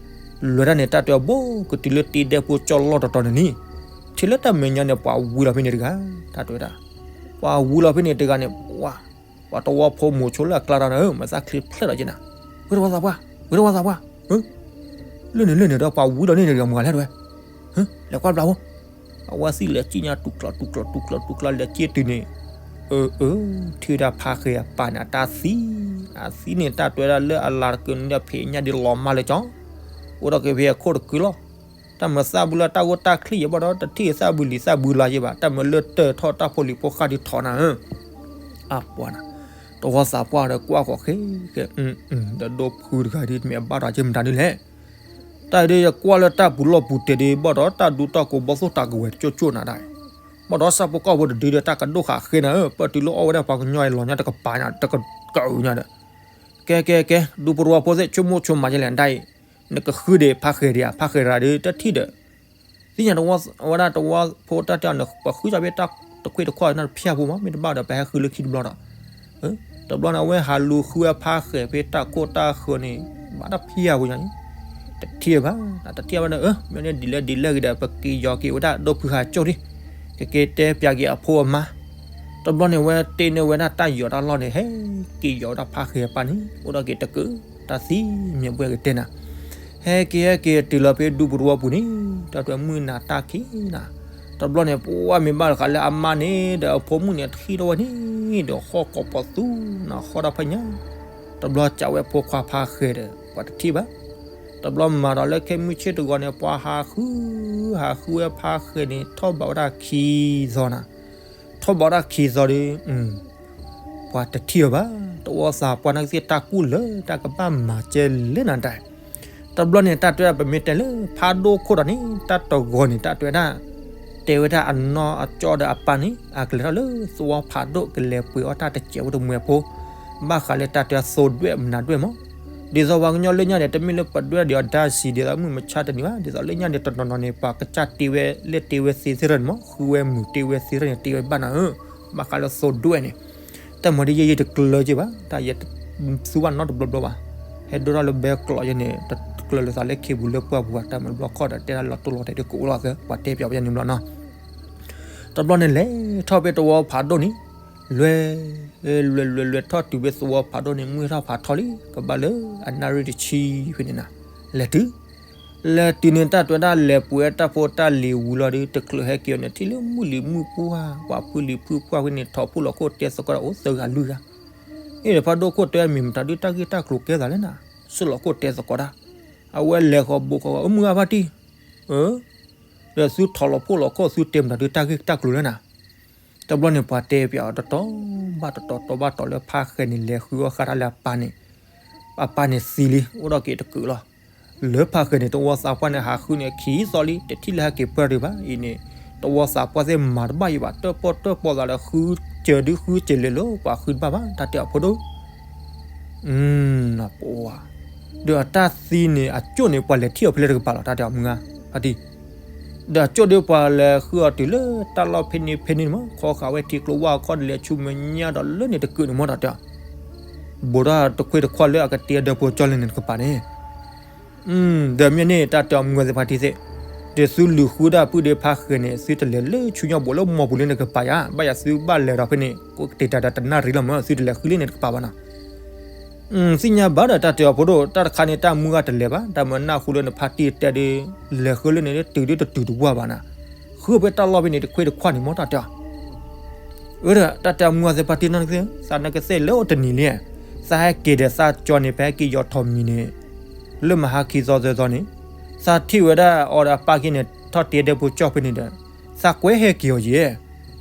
လွဲတၢ်န့ၣ် တၢ်တွဲဘိကတုၤလၢတ့ဒဲဖိကၠီလီၢ်တတီၤန့ၣ်လံ ထံၣ်လၢတၢ်မဲာ်ညါန့ၣ် ပှၤဝံလီၤဖဲန့ၣ်တဂၤ တၢ်တွဲဒၣ် ပှၤဝံလီၤဖဲန့ၣ်တဂၤန့ၣ် ပှၤ ပှၤတဝီဖိမိၤဆိလၢအကျါဒီးနၢ မၤသးချ့ဖျဲၣ်လီၤက့နၤ ဝဲတဝီသးပှၢ် ဝဲတဝီသးပှၢ် လၢန့ၣ်လၢန့ၣ်ဒီး ပှၤဝံလီၤန့ၣ်တဂၤမုၢ်ဂၤလဲၣ်တဝဲ လဲၤကွၢ်ဘျါဖိ အဝဲသ့ၣ်လဲၤက့ၣ်ညါတူၢ်ကျီတူၢ်ကျီတူၢ်ကျီတူၢ်ကျီလဲၤက့ၣ်တုၤန့ၣ် အၢ အၢ ထံၣ်ဝဲဒၣ်ဖးဃဲၤအပၢ်န့ၣ် အတၢ်သံ အသံန့ၣ် တၢ်တွဲဒၣ်လၢအလၤတကုးန့ၣ်ဒီး ဖံးညၣ်ဒ်လီၤမၢ်လၢကၠီ အိၣ်ဒီးက့ၤဖဲအခိၣ်တကုးလီၤ တၢ်မၤသးဘုလၢတၢ်ဂိၢ်တၢ်ချံယဲဘၣ်ဒီး တထံၣ်သးဘုလံာ်သးဘုလါယဲဘၣ် တၢ်မၤလၢတၢၢ်ထီၣ်တၢ်ဖိလံၤဖိဃၢ်ဒ်ထီနၤဧၢ အပှၤနၤ တဝီသးပှၢ်ဒီးကွၢ်ဃီၤဃဲ ဃဲ ဒီးဒိဖုတဂၤဒ်မ့ၢ်အဘၣ်ဒီးက့မတၤဒ်လဲၣ် တၢ်အံၤဒီးယကွၢ်လၢတၢ်ပူၤလီၢ်ပူၤတဲာ်ဒ် ဘၣ်ဒီးတၢ်ဒူတၢ်ကိးဘီၣ်သိၣ်တၢ်ကဝဲၤကၠိကၠိနၤဒၣ်အံၤ ဘၣ်ဒီးဆၣ်ဖိကီၢ်ဖိတဒုဒီးတၢ်ကဒိၣ်ဃာ်ဃဲနၤဧၢ ပၢၢ်တုၤလၢအီၣ်ဝဲဒၣ်ပှၤကညီအံၤလီၤညါတကပၤညါ တကကအုးညါဒီး ကဲကဲကဲ ဒူဖိတဝီဖိသ့ၣ် ဆိကမိၣ်ဆိကမးယဲလဲၣ်ဒၣ်အံၤ နကဃုဒံးဖးဃဲၤဒံးဧါ ဖးဃဲၤရၤဒုး တထံၣ်ဒီး သ့ၣ်ညါတဝီ အဝဲဒၣ်တဝီဖိတၢ်တဲအီၤန့ၣ် ပှၤဃုစၢ်ဖဲတၢ်တခွံတခီၣ်န့ၣ်တဖျၢၣ်ဖိမး မ့ၢ်တဘၣ်ဒီးပဟဲဃုလၢခံတဘျီဒီး တဘျီန့ၣ် အဝဲဟးလူၤဃုဝဲဖးဃဲၤဖဲတၢ်ခိၣ်တၢ်ဃၢၤန့ၣ် ဘၣ်တၢ်ဖံးယၤဝဲညါန့ၣ် တထံၣ်ဘၣ် တထံၣ်ဘၣ်ဒီး အၢ မ့ၢ်န့ၣ်ဒ်လဲၣ်ဒ်လဲၣ်ဂ့ၤဒီး ပက့ၤယီၤက့ၤဝဲဒၣ်ဒိဖုဟးကၠိၣ်ဒံး ကက့ၤတဲပၠးက့ၤအဖိအမါ တဘျီန့ၣ် ဝဲတ့န့ၢ်ဝဲဒၣ်တၢ်ယီၤတၢ်လီၢ်န့ၣ် ဟဲက့ၤယီၤဝဲဒၣ်ဖးဃဲၤအပၢ်န့ၣ် အိၣ်ဒီးက့ၤတကုး တၢ်သံမ့ၢ်ဘှဲၣ်ကတဲနၤ ဟဲက့ၤဟဲက့ၤတုၤလီၤဖဲဒူပူၤတဝီပူၤန့ၣ် တၢ်တွဲမုၢ်နၤတၢ်ခံနၤ တဘျီန့ၣ် ပှၢ်မ့ၢ်ဘၣ်တခါလၢအမါန့ၣ် ဒီးအဖိမုၣ်န့ၣ် ထံၣ်ထီၣ်ဝဲန့ၣ် ဒီးဟီၣ်ကိးပီၤသူနၤ ဟီၣ်ဒၣ်ဖဲညါ တဘျီစံးဝဲဖိခွါဖးဃဲၤဒီး ပှၤတထံၣ်ဘၣ် တဘျီမၤဒီးလၢခဲမုၢ်ဆ့ၣ်တဂီၤန့ၣ် ပှၤဟးဃု ဟးဃုဝဲဖးဃဲၤန့ၣ် ထီၣ်ဘးဝဲဒၣ်ခံသီနၤ ထီၣ်ဘးဝဲဒၣ်ခံသီဒီး ပှၤတထံၣ်အီၤဘၣ် တဝီသးပှၢ်နာ်က့သ့ၣ် တၢ်ကူၣ်လၢတၢ်ကဘၣ်မၤကဲလဲၣ်နၤဒၣ် တဘျီန့ၣ် တၢ်တွဲဒၣ်ပမ့ၢ်တဲလၢဖးဒိၣ်ခိၣ်ဒီးန့ၣ် တၢ်တဂီၤန့ၣ် တၢ်တွဲဒၣ် တဲဝဲဒၣ်အနီၢ်အကၠီဒီးအပၢ်န့ၣ် အကလဲၤထီၣ်လၢသဝီဖးဒိၣ် ကလဲၤပှ့ၤအီၣ်တၢ်တစဲးဖိတမှဲၤဖိ ဘၣ်ဃးလၢတၢ်တွဲသိဒွဲၣ်မနၤဒွဲၣ်မး ဒ်သိးပှၤကညီလၢညါန့ၣ် တမ့ၢ်လၢပဒွဲၣ်ဒံးအီၤဒါစံး ဒ်သိးမုၢ်မဆါတနံၤဘၣ် ဒ်သိးလၢညါန့ၣ် တနီၤနီၤန့ၣ် ပှၤကစၢ်တ့ဝဲ လဲၣ်တ့ဝဲသ့သ့ၣ်ထီၣ်န့ၣ်မး ဃုဝဲမုၢ်တ့ဝဲသ့သ့ၣ်ထီၣ်န့ၣ် တ့ဝဲဘၣ်နၤဧၢ ဘၣ်ဃးလၢသိဒွဲၣ်န့ၣ် တၢ်မၤဒ်ယဲယတကျၢၤက့ဘၣ် တၢ်ယဲတသူဘၣ်နီတဘျီဘျီဘၣ် ဟဲဒိၣ်ထီၣ်လၢဘဲကျိးယဲန့ၣ် တကျၢၤလၢသးလၢခ့ပူၤလၢပှၢ်ပူၤဘၣ် တၢ်မၤတဘျီခီၣ်ဒီး တဲဒၣ်လီၤတိၢ်လီၤတဲာ်ဒ်ကအိၣ်လီၤသၢ ပှၤတဲပၠးဝဲယဲန့ၣ်ဘျီနီၤ တဘျီန့ၣ် လဲၤထီၣ်ဖဲတဝီဖးဒိၣ်န့ၣ် လွဲ လွဲ လွဲ လွဲ ထီၣ်တုၤဖဲသဝီဖးဒိၣ်န့ၣ် မုၢ်ထီၣ်ဖးထီလံ ကဘၣ်လၢအနၣ်ရံၣ်တဆံဖဲန့ၣ်နၤ လဲၤတုၤ လဲၤတုၤန့ၣ် တၢ်တွဲဒၣ်လဲၤပှ့ၤတၢ်ဖိတၢ်လံၤဝံၤလီၤဒီး တချုးဟဲက့ၤအီၤန့ၣ် ထံၣ်လၢမုၢ်လံၤမုၢ်ပှၢ် ပှၤဖုလံၤဖုပှၢ်ဖဲန့ၣ် ထိးဖှိၣ်လီၤခိၣ်တဲသကိးတၢ်အိၣ်သၢဂၤလွံၢ်ဂၤ အ့ၣ်ဒီးဖးဒိၣ်ခိၣ်တဲမ့ၢ်မတၤဒုး တၢ်ဂ့ၢ်တၢ်ကျိၤကဲသးလဲၣ်နၤ ဆှၢလီၤခိၣ်တဲသကိးတၢ် အဝဲလဲၤဃီၤဘိးဃီၤ အမုၢ်ဂၤဖါတံၢ် ဒီးသုထိးလီၤဖှိၣ်လီၤခိၣ် သုတဲမတၤဒုး တၢ်ဂ့ၢ်တၢ်ကျိၤလဲၣ်နၤ တဘျီန့ၣ် ပှၤတဲပၠးအီၤတတီၤဘၣ်တတီၤ တီၤဘၣ်တီၤလၢဖးဃဲၤန့ၣ် လဲၤဃုအီၣ်ဃာ်တၢ်လၢအပၢ်န့ၣ် အပၢ်န့ၣ်သံလံ အိၣ်ဒီးက့ၤတကုးလီၤ. လၢဖးဃဲၤန့ၣ် တဝီသးပှၢ်န့ၣ်ဟးဃုန့ၣ် ခံသီလံ တထံၣ်လၢဟဲက့ၤပၢၢ်ဒံးဘၣ်အံၤန့ၣ်, တဝီသးပှၢ်သ့ၣ်မၤတဘၣ်ယံၤဘၣ် တၢၣ်ပီၣ်တၢၣ်ပီသးဒီး ဃုစၢၤဒုဃုစၢၤလဲၤလၢ ပှၤဃုတဘၣ်ဘၣ် တၢ်တဲအီၤဖိဒိၣ် ပဝါ, ဒီးအတၢ်သံန့ၣ် အကၠိၣ်န့ၣ် ပှၤလဲၤထံၣ်အီၤဖဲလဲၣ်တကပၤလီၤ တၢ်တဲအီၤမုၢ်ဂၤ, ဖါတံၢ်, ဒီးအကၠိၣ်ဒုးပှၤလဲၤဃုအီၤတုၤလၢတၢ်လီၢ်ဖဲန့ၣ်ဖဲန့ၣ်မး ခီဃာ်ဝဲထံကျိဝၢ်ခီၣ်ဒ်လဲၣ် ဆူမဲာ်ညါဒီးလၢန့ၣ်တကုာ်န့ၣ်မး တၢ်တဲအီၤ, ဘူးထီၣ်တခွ့တခွါလၢအကတ့အဒၢးဖိကၠီလၢန့ၣ်တကပၤန့ၣ် ဒီးမ့ၢ်န့ၣ် တၢ်တဲအီၤမုၢ်ဂၤသ့ၣ်ဖါတံၢ်သ့ၣ်, ဒီးသုလူၤဃုဒၣ်ပုၢ်ဒ့ဖါဃဲၤန့ၣ် သုတလဲၤလၢဆူညါဘူးလၢမီၢ်ပူၤလၢန့ၣ်တကပၤယါ, ဘၣ်ယၤသုဘၣ်လဲၤဒီးဖဲန့ၣ် ကိးကတ့ၤတၢ်ဒီးတနၣ်ရံၣ်လီၤမး သုတလဲၤဃုလၢန့ၣ်တကပၤဘၣ်နီၤ သ့ၣ်ညါဘၣ်ဒီးတၢ်တဲအီၤဖိဒိၣ် တၢ်တခါန့ၣ်တၢ်မုၢ်ဂၤတလဲၤဘၣ် တၢ်မၤနၢ်ဟူလၢနဖါတံၢ်တဲဒုး လဲၤဃုလၢန့ၣ် တုၤဒုတတုၤတဝၢ်ဘၣ်နၤ, ဃုဖဲတၢ်လီၢ်ဖဲန့ၣ်တခွ့တခွါန့ၣ်မး တၢ်တဲအီၤ အၢဒီး တၢ်တဲအီၤမုၢ်ဂၤသ့ၣ်ဖါတံၢ်နီၢ်နကသ့ၣ် သးနကသ့ၣ်လၢအိၣ်တနံၤလံ, သးဟဲက့ၤဒီးသးကၠီန့ၣ် ဖဲဟဲက့ၤယီၤထီၣ်မံၤန့ၣ်, လၢမဟါခံသီသၢသီန့ၣ်, သးထံၣ်ဝဲဒၣ်အီၤဒီးအပၢ်က့န့ၣ် ထီၣ်တ့ဒဲဖိကၠီဖဲန့ၣ်ဒီး, သးကွဲဟဲက့ၤအီၤယဲ,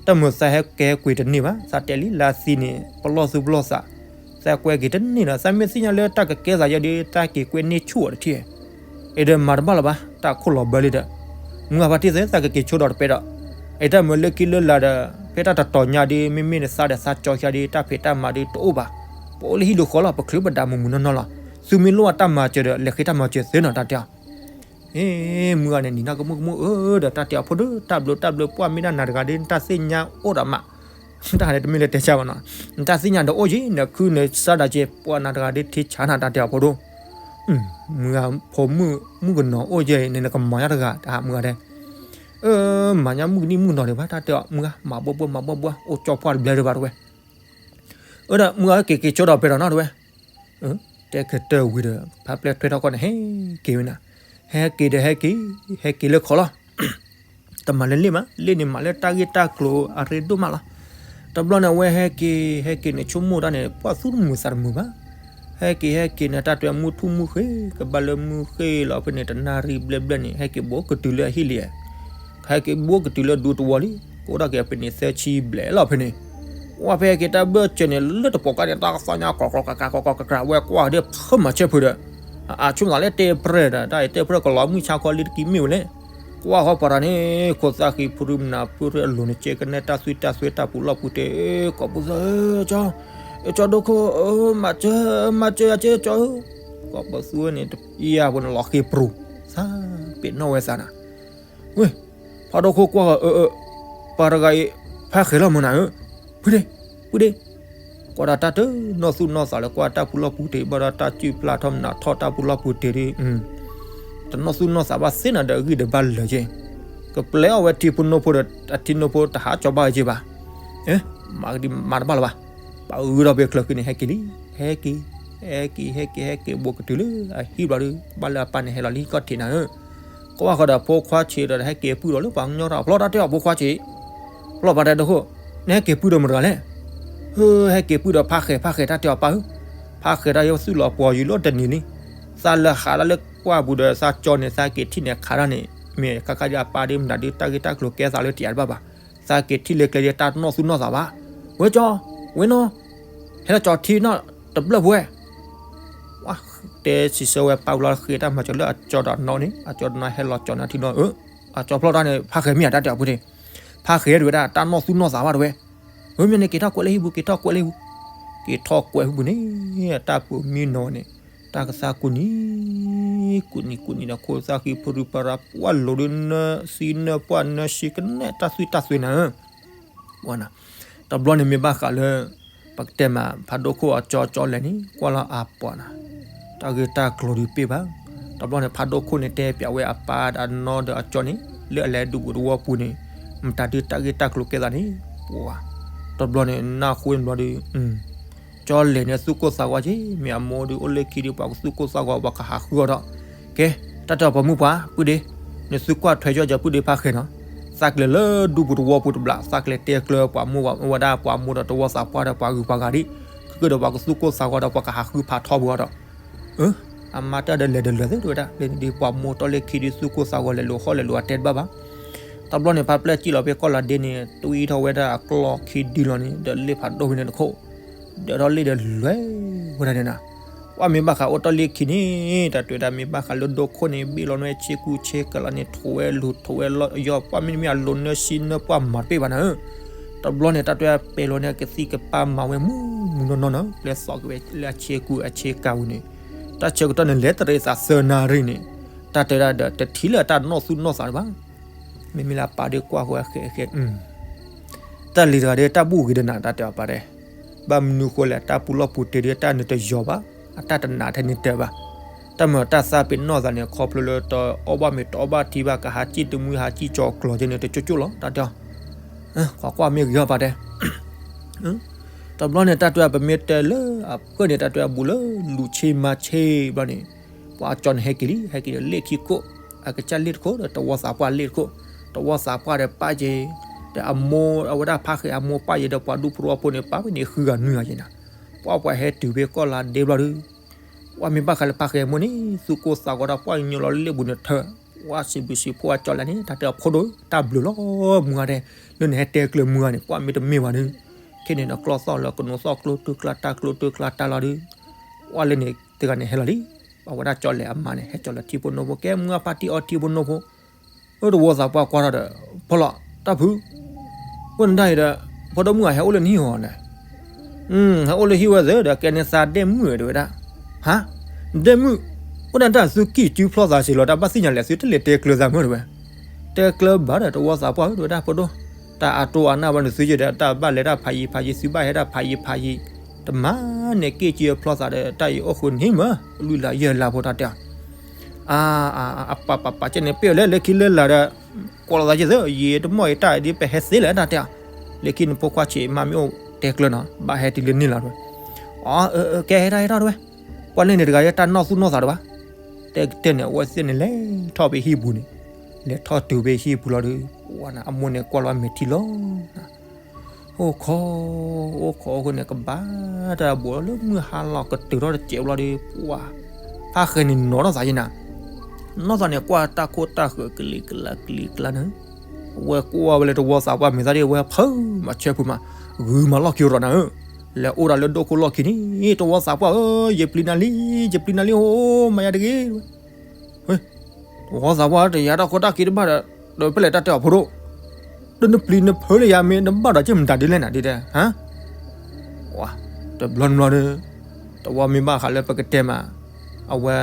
တၢ်မုၢ်သးဟဲကဲကွံာ်တန့ၢ်ဘၣ် သးတဲလံလါသံန့ၣ် ပလီၢ်သူၣ်ပလီၢ်သး, သးကွဲက့ၤတန့ၢ်ဒီး သးမ့ၢ်သ့ၣ်ညါလၢတၢ်ကကဲသးယဲဒီး တၢ်က့ၤကွဲန့ၢ်ဆူၣ်အီၤတထံၣ် အံၤဒီးမၤတဘၣ်လၢၤဘၣ် တၢ်ခိၣ်လီၤဘၢလံဒီး, မုၢ်ဂၤဖါတံၢ်သ့ၣ် သးကက့ၤဆိဒီးတပဲဒီး, အံၤတၢ်မုၢ်လၢခံလၢလာ်ဒီး ဖဲတၢ်တတီၤညါဒီး မ့မ့ၢ်နသးဒီးသးကၠီခံဒီး တၢ်ဖံးတၢ်မၤဒီးတအိၣ်ဘၣ်, ပအိၣ်လၢဟံၣ်ဒိၣ်ဃီလီၤ ပချုးပဒၣ်မုၢ်မုၢ်နီၢ်နီၢ်လီၤ, သုမ့ၢ်လိၣ်ဘၣ်တၢ်မၤစၢၤဒီး လဲၤဃ့တၢ်မၤစၢၤသ့နီၤ တၢ်တဲအီၤ အ့ မုၢ်ဂၤန့ၣ်နံၤနီၢ်ကမူၣ်ကမူၣ်အၢဒီး တၢ်တဲအီၤဖိဒိၣ် တၢ်ဘျုးတၢ်ဘျုး ပှၢ်မ့ၢ်ဒၣ်နၤတဂၤဒီး နတၢ်သ့ၣ်ညါအိၣ်ဒီးမး, တၢ်န့ၣ်တမ့ၢ်လၢတဲဆါဘၣ်နီၤ, နတၢ်သ့ၣ်ညါဒီးအိၣ်က့ၤ နခုနစၢ်ဒၣ်က့ၤ ပှၢ်နၤတဂၤဒီးထံဆါနၤ တၢ်တဲအီၤဖိဒိၣ်, မုၢ်ဂၤဖိမုၣ်မုၣ်ကနီၤအိၣ်က့ၤန့ၣ် နကမၤညါတဂၤ တၢ်မုၢ်ဂၤဒဲး, မၤညါမုၣ်ကနံၣ်မုၣ်ကနီၤဒံးဘၣ် တၢ်တဲအီၤ မုၢ်ဂၤ မၤဘှီဘှီမၤဘှီဘှီ အိၣ်ကၠီဖှၣ်တဘျဲဒံးဘၣ်တဝဲ အၢဒီးမုၢ်ဂၤက့ၤက့ၤဆိဒီးပဲဒီးနီၤတဝဲ, တဲကတၢၢ်ဝံၤဒီး ဖါပျဲၢ်ထွဲထီၣ်ကီၢ်န့ၣ် ဟဲက့ၤဝဲနၤ, ဟဲက့ၤဒီးဟဲက့ၤ, ဟဲက့ၤလၢခီလီၤ, တမၤလၢလ့ၣ်မး လ့ၣ်န့ၣ်မၤလၢတၢ်ဂ့ၢ်တၢ်ကျိၤအရ့ဒိၣ်မးလီၤ, တဘျီန့ၣ်အဝဲဟဲက့ၤ ဟဲက့ၤန့ၣ် ဆိကမိၣ်တၢ်န့ၣ် ပှၢ်သူၣ်တမုာ်သးတမုာ်ဘၣ် ဟဲက့ၤဟဲက့ၤန့ၣ် တၢ်တဲမုၢ်ထူၣ်မုၢ်ဃ့ ကဘၣ်လၢမုၢ်ဃ့လီၤဖဲန့ၣ် တနၣ်ရံၣ်ဘျဲၣ်ဘျဲၣ်န့ၣ် ဟဲက့ၤဘူးကတုၤလၢအဟံၣ်လံ, ဟဲက့ၤဘူးကတုၤလၢဒူသဝီလံ, ကအိၣ်ဒၣ်က့ၤဖဲန့ၣ်သၢဆံဘျဲၣ်လီၤဖဲန့ၣ်, ကွၢ်ဖဲက့ၤတၢ်ဘၢၣ်စၢၤန့ၣ် လၢတပိာ်ကါန့ၣ် တၢ်ကသီညါ ကီးကီးကကးကီးကီးကကး ဝဲကွၢ်ဒီးဖၢမၤဆၢဖုးဒီး, အဆိသးလၢတဲပြဲၢ်ဒီး တၢ်အံၤတဲပြဲၢ်ကလီၤမုၢ်ဆါခီလံတကံမ့ၢ်ဝဲလဲၣ်, ကွၢ်ဃီပှၤတၢ်န့ၣ် ခိၣ်သၣ်ဃံဖုရူမနၤ ဖုရူအလိၤန့ၣ် ကဲကနဲတၢ်သွံၣ်တၢ်သွဲတၢ်ပူၤလီၢ်ပူၤတ့ၢ် ကိးပူၤသၢကၠီ အကၠီဒိခိၣ် မၤစၢၤ မၤစၢၤယၤကၠီဧၢ, ကိးပသူန့ၣ် တယၤပူၤန့ၣ်လီၤဃ့ပရူၤ သးပ့ၤနီၣ်ဝဲသးနၤ, ဝ့ၢ် ဖးဒိၣ်ခိၣ်ကွၢ်ဃီ အၢ အၢ ပှၤတဂၤအံၤ ဖးဃဲၤလီၤမနၤဧၢ, ဖုဒ့ ဖုဒ့ ကွၢ်ဒီးတၢ်တနီၢ်သူၣ်နီၢ်သးလၢကွၢ်တၢ်ပူၤလီၢ်ပူၤတ့ၢ် ဘၣ်ဒီးတၢ်စုၣ်ဖျါထီၣ်မနၤထီၣ်တၢ်ပူၤလီၢ်ပူၤတ့ၢ်ဒီး တနီၢ်သူၣ်နီၢ်သးဘၣ်သ့နၤဒီးအဂံၢ်ဒီးဘၣ်လၢာ်က့ၤ, ကပျဲအီၤဝဲထံဖိနိဖိဒီး အထံနိဖိတဟးကၠီဘၣ်ဝဲက့ၤဘၣ်, မၤကဒံမၤတဘၣ်လၢၤဘၣ်, ပှၤအုဒီးပှဲၤချၢဃံန့ၣ် ဟဲက့ၤလံ, ဟဲက့ၤ, ဟဲက့ၤ ဟဲက့ၤ ဟဲက့ၤ ဘူးကတုၤလၢအဟံၣ်ဘျီဒီး ဘၣ်လၢအပၢ်န့ၣ်ဟဲလီၤလံကီၢ်ထံးနၤဧၢ, ကွၢ်ဃီဒီးဖိခွါဆံးဒီးဟဲက့ၤပုၢ်ဒီးလၢပှၤကညီတၢ်ဖျီ တၢ်တဲအီၤဖိခွါဆံး, ဖျီၣ်ပှၤတဲဒိခိၣ်, နဟဲက့ၤပုၢ်ဒီးမတၤတဂၤလဲၣ်, ဟဲက့ၤပုၢ်ဒီးဖးဃဲၤ ဖးဃဲၤ တၢ်တဲအီၤပၢ်ဧၢ, ဖးဃဲၤတၢ်ယသုးလီၤပှီၤယုာ်လီၤတနံၤလံ, သးလၢဟးလၢလၢကွၢ်ပူၤဒီးသးကၠီန့ၣ် သးက့ၤထံၣ်န့ၣ်ခးတၢ်န့ၣ် မ့ၢ်ခါခါဒီးအပၢ်ဒီးမတၤဒုးတၢ်ဂ့ၢ်တၢ်ကျိၤကဲသးလၢတယၤတဘၣ်ဘၣ်, သးက့ၤထံၣ်လၢကျဲဒ်တၢ်တနီၢ်သူၣ်နီၢ်သးဘၣ်, ဝဲကၠီ, ဝဲနီၤ, ဟဲလီၤကၠီထံနီၤတဘျၢၣ်ပဝဲ တဲစံးဆၢဝဲပၢ်ဝံၤလီၤဃ့တၢ်မၤစၢၤလၢအကၠီဒီးနီၢ်န့ၣ် အကၠီဒီးနီၢ်ဟဲလီၤကၠီန့ၣ်ထံနီၤဧၢ, အကၠီဖျီၣ်တၢ်န့ၣ် ဖးဃဲၤမ့ၢ်ဧါ တၢ်တဲအီၤပူၤန့ၣ်, ဖးဃဲၤတဝဲဒၣ် တၢ်နီၢ်သူၣ်နီၢ်သးဘၣ်တဝဲ, ဝဲမ့ၢ်န့ၣ် က့ၤထီၣ်ကွဲးလၢဟံၣ်ပူၤ က့ၤထီၣ်ကွဲးလၢဟံၣ်ပူၤ, က့ၤထီၣ်ကွဲးဟံၣ်ပူၤန့ၣ် တၢ်ပူၤမံနီၤန့ၣ် တၢ်ကသါကူၣ်နံၤ ကူၣ်နံၤကူၣ်နံၤဒီး ခိၣ်သၣ်ဃံဖုရူပရၤ ပှၢ်လိၤဒုးနၢသံနၢပှၢ်နၢဆံကနဲတၢ်သွံၣ်တၢ်သွဲနၤဧၢ တဘျီန့ၣ်မ့ၢ်ဘၣ်ဃးလၢ ပကတဲမး ဖးဒိၣ်ခိၣ်အကၠီကၠီလဲၣ်န့ၣ် ကွၢ်လီၤအပှၤနၤ, တၢ်ဂ့ၢ်တၢ်ကျိၤဒုးပ့ၢ်ဘၣ်, တဘျီန့ၣ် ဖးဒိၣ်ခိၣ်န့ၣ်တဲပျးဝဲအပၢ်ဒီးအနီၢ်ဒီးအကၠီန့ၣ် လၢအလဲၤဒူပူၤတဝီပူၤန့ၣ် မတၤဒုးတၢ်ဂ့ၢ်တၢ်ကျိၤကဲသးန့ၣ်, ပှၤ, တဘျီန့ၣ် နၢ်ဟူဘျီဒုး ကၠီလဲၣ်န့ၣ်သူၣ်ကိၢ်သးဂီၤက့ၤ မ့ၢ်အမိၢ်ဒုးအိၣ်လၢခံဒုး ပှၤကသူၣ်ကိၢ်သးဂီၤ ပှၤကဟးဃုအီၤဒီး, ကဲ, တၢ်တဲအီၤပိာ်မုၣ်ပှၤ ပုၢ်ဒ့, နသုကွၢ်ထွဲကၠီကၠီပုၢ်ဒ့ဖးဃဲၤနီၤ, သးကလဲၤလၢဒူပူၤတဝီပူၤတဘျီ သးကလဲၤတဲကျၢၤပှၤမိၢ်ဝဲဒၣ်ပှၤမိၢ်ဒီးတဝီသးပှၢ်ဒီးပှၤဂုၤပှၤဂၤဒ်, ခဲကဒီးပှၤကသူၣ်ကိၢ်သးဂီၤဒီးပှၤကဟးဃုဖးထီပူၤအီၤဒီး အၢ, အမါတၢ်ဒီးလဲၤဒီးလဲၤသ့တဝဲဒၣ် လၢန့ၣ်ဒ်ပှၤမိၢ်တီၢ်လၢခံဒုးသူၣ်ကိၢ်သးဂီၤလဲၤလိာ်ဟီၣ်လဲၤလိာ်အတဲတဘၣ်ဘၣ်. တဘျီန့ၣ် ဖးပျဲၢ်စံၣ်လီၤဖဲကီၢ်လီၤဒ့န့ၣ် တွံၢ်ထီၣ်ဝဲဒၣ်အကျီၢ်ခံဒုလီၤန့ၣ် ဒီးလ့ၣ်ဖးဒိၣ်ဖဲန့ၣ်တခိၣ်, ဒၢးထီၣ်လ့ၣ်ဒီးလဲၤဝဲဒၣ်န့ၣ်နၤ, ပှၢ်မ့ၢ်ဘၣ်ဃးအိၣ်တ့ၢ်လၢခံန့ၣ် တၢ်တဲဝဲဒၣ် မ့ၢ်ဘၣ်ဃးလၢဒိခိၣ်န့ၣ် ဘ့ၣ်လီၤန့ၢ်ဆ့ကူဆ့ကၤလီၤန့ၣ် ထိးဝဲလူၤထိးဝဲလီၤယီၤ ပှၢ်မ့တမ့ၢ်အလိၤနၢဆံနၢပှၢ်မၤတပ့ၢ်ဘၣ်နၤဧၢ. တဘျီန့ၣ် တၢ်တဲဝဲဒၣ် ပဲာ်လီၤန့ၢ်အကသံၣ်ကပၤမၤဝဲမူမူနီၢ်နီၢ်နီၤ လဲၤသိးက့ၤဝဲလၢအဆ့ကူအဆ့ကၤပူၤန့ၣ် တၢ်ဆၢကတီၢ်န့ၣ် လဲၤတရံးသးသၢနၣ်ရံၣ်န့ၣ် တၢ်တဲဝဲဒၣ်ဒီး တထံၣ်လၢၤတၢ်နီၢ်သူၣ်နီၢ်သးလၢၤဘၣ်. မ့မ့ၢ်လၢအပၢ်ဒီးကွၢ်ဃီအဃဲးအဃဲး တၢ်လံၤတဂၤဒီးတၢ်ဘူၣ်ဂ့ၤဒီးနၤ တၢ်တဲအီၤပၢ်တဲ, ဘၣ်မနုၤဃိလဲၣ် တၢ်ပူၤလီၢ်ပူၤတ့ၤဒီးတၢ်နတယီၤဘၣ်, အတၢ်တနာ်ထဲန့ၣ်တၢ်ဘၣ်. တၢ်မၤတၢ်သးပ့ၤနီၣ်သးန့ၣ် ခီဖျိလၢတအီၣ်ဘၣ်မ့ၤတအီဘၣ်ထံဘၣ် ကဟးစံၣ်တမှံဟးစံၣ်ကၠီၤကျီၤက့န့ၣ် တကၠိကၠိလီၤ တၢ်တဲအီၤ. ကွၢ်ကွၢ်မ့ၢ်ဂ့ၤအီၤပၢ်တဲ တဘျီန့ၣ် တၢ်တဲအီၤ ပမ့ၢ်တဲလၢအဖၢၣ်န့ၣ် တၢ်တဲအီၤဘူးလၢလူၤဆ့မၤဆ့ဘျီန့ၣ် ပှၤအကၠီန့ၣ်ဟဲက့ၤလံ ဟဲက့ၤဒီးလ့ၣ်ခံခိၣ်, အကစၢ်လ့ၣ်တခိၣ်ဒီးတဝီသးပှၢ်လ့ၣ်တခိၣ်, တဝီသးပှၢ်ဒီးပၢ်ယ့ၤ, ဒီးအမိၢ်အဝဲဒၣ်ဖးဃဲၤအမိၢ်ပၢ်ယ့ၤဒီးပှၤဒူၣ်ဖိထၢဖိန့ၣ် ပာ်ဝဲန့ၣ်ဃုဂၤနွံဂၤယ့ၤနၤ, ပှၢ်ပှၤဟဲတုၤဖဲကီၢ်လၢဒ့ဘျီဒီး ပှၢ်မ့ၢ်ဘၣ်ဃးလၢဖးဃဲၤအမိၢ်န့ၣ် သူၣ်ကိၢ်သးဂီၤဒီးပှၢ်ညီလီၤလ့ၣ်ဘူးန့ၣ်ထၢ, ပှၢ်စံးဘျုးစံးဖှိၣ်အကၠီလဲၣ်န့ၣ် တၢ်တဲအီၤဖိဒိၣ် တၢ်ဘျုးလီၤမူဂၤတဲ, လၢနဟဲတဲကျၢၤမူဂၤန့ၣ် ပှၢ်မ့ၢ်တမ့ၢ်ဘၣ်ဒီး ခဲန့ၣ်ဒီးကျီၢ်သီၣ်လၢကနိးသီၣ်ကျိတုၤကျါတၢ်ကျိတုၤကျါတၢ်လီၤဒီး ပှၢ်လၢန့ၣ်တဂၤန့ၣ်ဟဲလီၤလံ, ပှၢ်ဝဲဒၣ်ကၠီလဲၣ်အမါန့ၣ် ဟဲကၠီလၢထံဖိနိဖိ ကဲမုၢ်အဖါတံၢ်အီထံဖိနိဖိ အိၣ်တဝီသးပှၢ်ကွၢ်ထီၣ်ဒီး ဖီလီၤ တၢ်ဖု, အိၣ်နတၢ်အံၤဒီး ဖိဒိၣ်မုၣ်ဂၤဟဲအိၣ်လၢနဟံၣ်ဧါန့ၣ်, ဟဲအိၣ်လၢဟံၣ်ဝဲသ့ဒီး ကဲန့ၣ်သးဒဲမုၣ်တဲဝဲဒၣ်, ဟါ, ဒဲမုၣ်, အိၣ်ဒၣ်တၢ်သုကံၢ်စုဖျီသးစ့ၢ်လီၤ တၢ်ဘၣ်သ့ၣ်ညါလဲၣ် သုတလဲၤတဲကျၢၤသးမုၢ်တဲဝဲ, တဲကျၢၤဘၣ်ဒီးတဝီသးပှၢ်တဲဝဲဒၣ် ဖိဒိၣ်, တၢ်အတိၢ်အနၢ်ဘၣ်န့ၣ် သုယဲဒီး တၢ်ဘၣ်လဲၤတၢ်ဖးယံၤဖးယံၤ သုဘၣ်ဟဲဒၣ်ဖးယံၤဖးယံၤ, တမၤန့ၢ်က့ၢ်စုဖျီသးဒီး တၢ်အံၤအိၣ်ဃုာ်န့ၣ်မး လွံၢ်လါယဲၢ်လါဖိတၢ်တဲအီၤ အါ, အပာ်ပာ်ပာ်ကဲန့ၣ် ပ့ၢ်အီၤလဲၣ် လၢခံလၢလာ်ဒီး ကွၢ်လိာ်သးက့သၢ ယံာ်တမီၢ်အံၤတၢ်အံၤဒ်ပဟဲသ့လဲၣ်တၢ်တဲအီၤ, လၢခံနဖိခွါဆံးမးမ့ၢ်အိၣ်တဲကျၢၤနီၤ ဘၣ်ဟဲတုၤလၢန့ၣ်လီၤတဲဝဲ, အကဲဟဲထီၣ်ဟဲထီၣ်တဲဝဲ, ပှၤလၢန့ၣ်တဂၤယဲတၢ်နီၢ်သူၣ်နီၢ်သးတဘၣ်, တဲကတဲန့ၣ် အဝဲသ့ၣ်န့ၣ်လဲၤထီၣ်ဖဲဟံၣ်ပူၤန့ၣ်, လဲၤထီၣ်တုၤဖဲဟံၣ်ပူၤလီၤဒီး, ပှၢ်နၤ အမိၢ်န့ၣ်ကွၢ်လီၤမဲာ်ထံလီၤ အိၣ်ခိး, အိၣ်ခိးအိၣ်ခိးန့ၣ် ကဘၣ်တၢ်ဘူးလီၤလၢမုၢ်ဟါလီၤကတုၤထီၣ်တစဲးဘျီဒီး ပှၢ်, ဖးဃဲၤန့ၣ်နီၤထီၣ်သးယဲနၤ, နီၢ်သးန့ၣ်ကွၢ်တၢ်ခိၣ်တၢ်ဃၢၤကလံၤကလါကလံၤကလါန့ၣ်, အဝဲကွၢ်ဝဲလၢတဝီသးပှၢ်မ့ၢ်သးဒ်အဝဲဖုးမၤဆၢဖုးမး, ဂုၤမၤလီၢ်ခံရီၤနၤဧၢ, လဲၤအိၣ်ဒၣ်လၢဒိၣ်ခိၣ်လီၢ်ခံန့ၣ် တဝီသးပှၢ်ဧၢ, ယပျံၤနၤလံ, ယပျံၤနၤလံဧိ, မၤယၤတဂ့ၤ တဝီသးပှၢ်တယၤတၢ်ခိၣ်တၢ်ခံတဘၣ်ဒီး, ဒီးဖဲလဲၣ်တၢ်တဲအီၤဖိဒိၣ်, ဒီးနပျံၤနဖုးလၢယၤမ့ၢ်နဘၣ်ဒီးက့မတၤဒ်လဲၣ်နၤဒ်တဲ, ဟါ, တဘျီနဘျီဒီး, တဝီမ့ၢ်ဘၣ်ဃးလၢပကတဲမး, အဝဲ,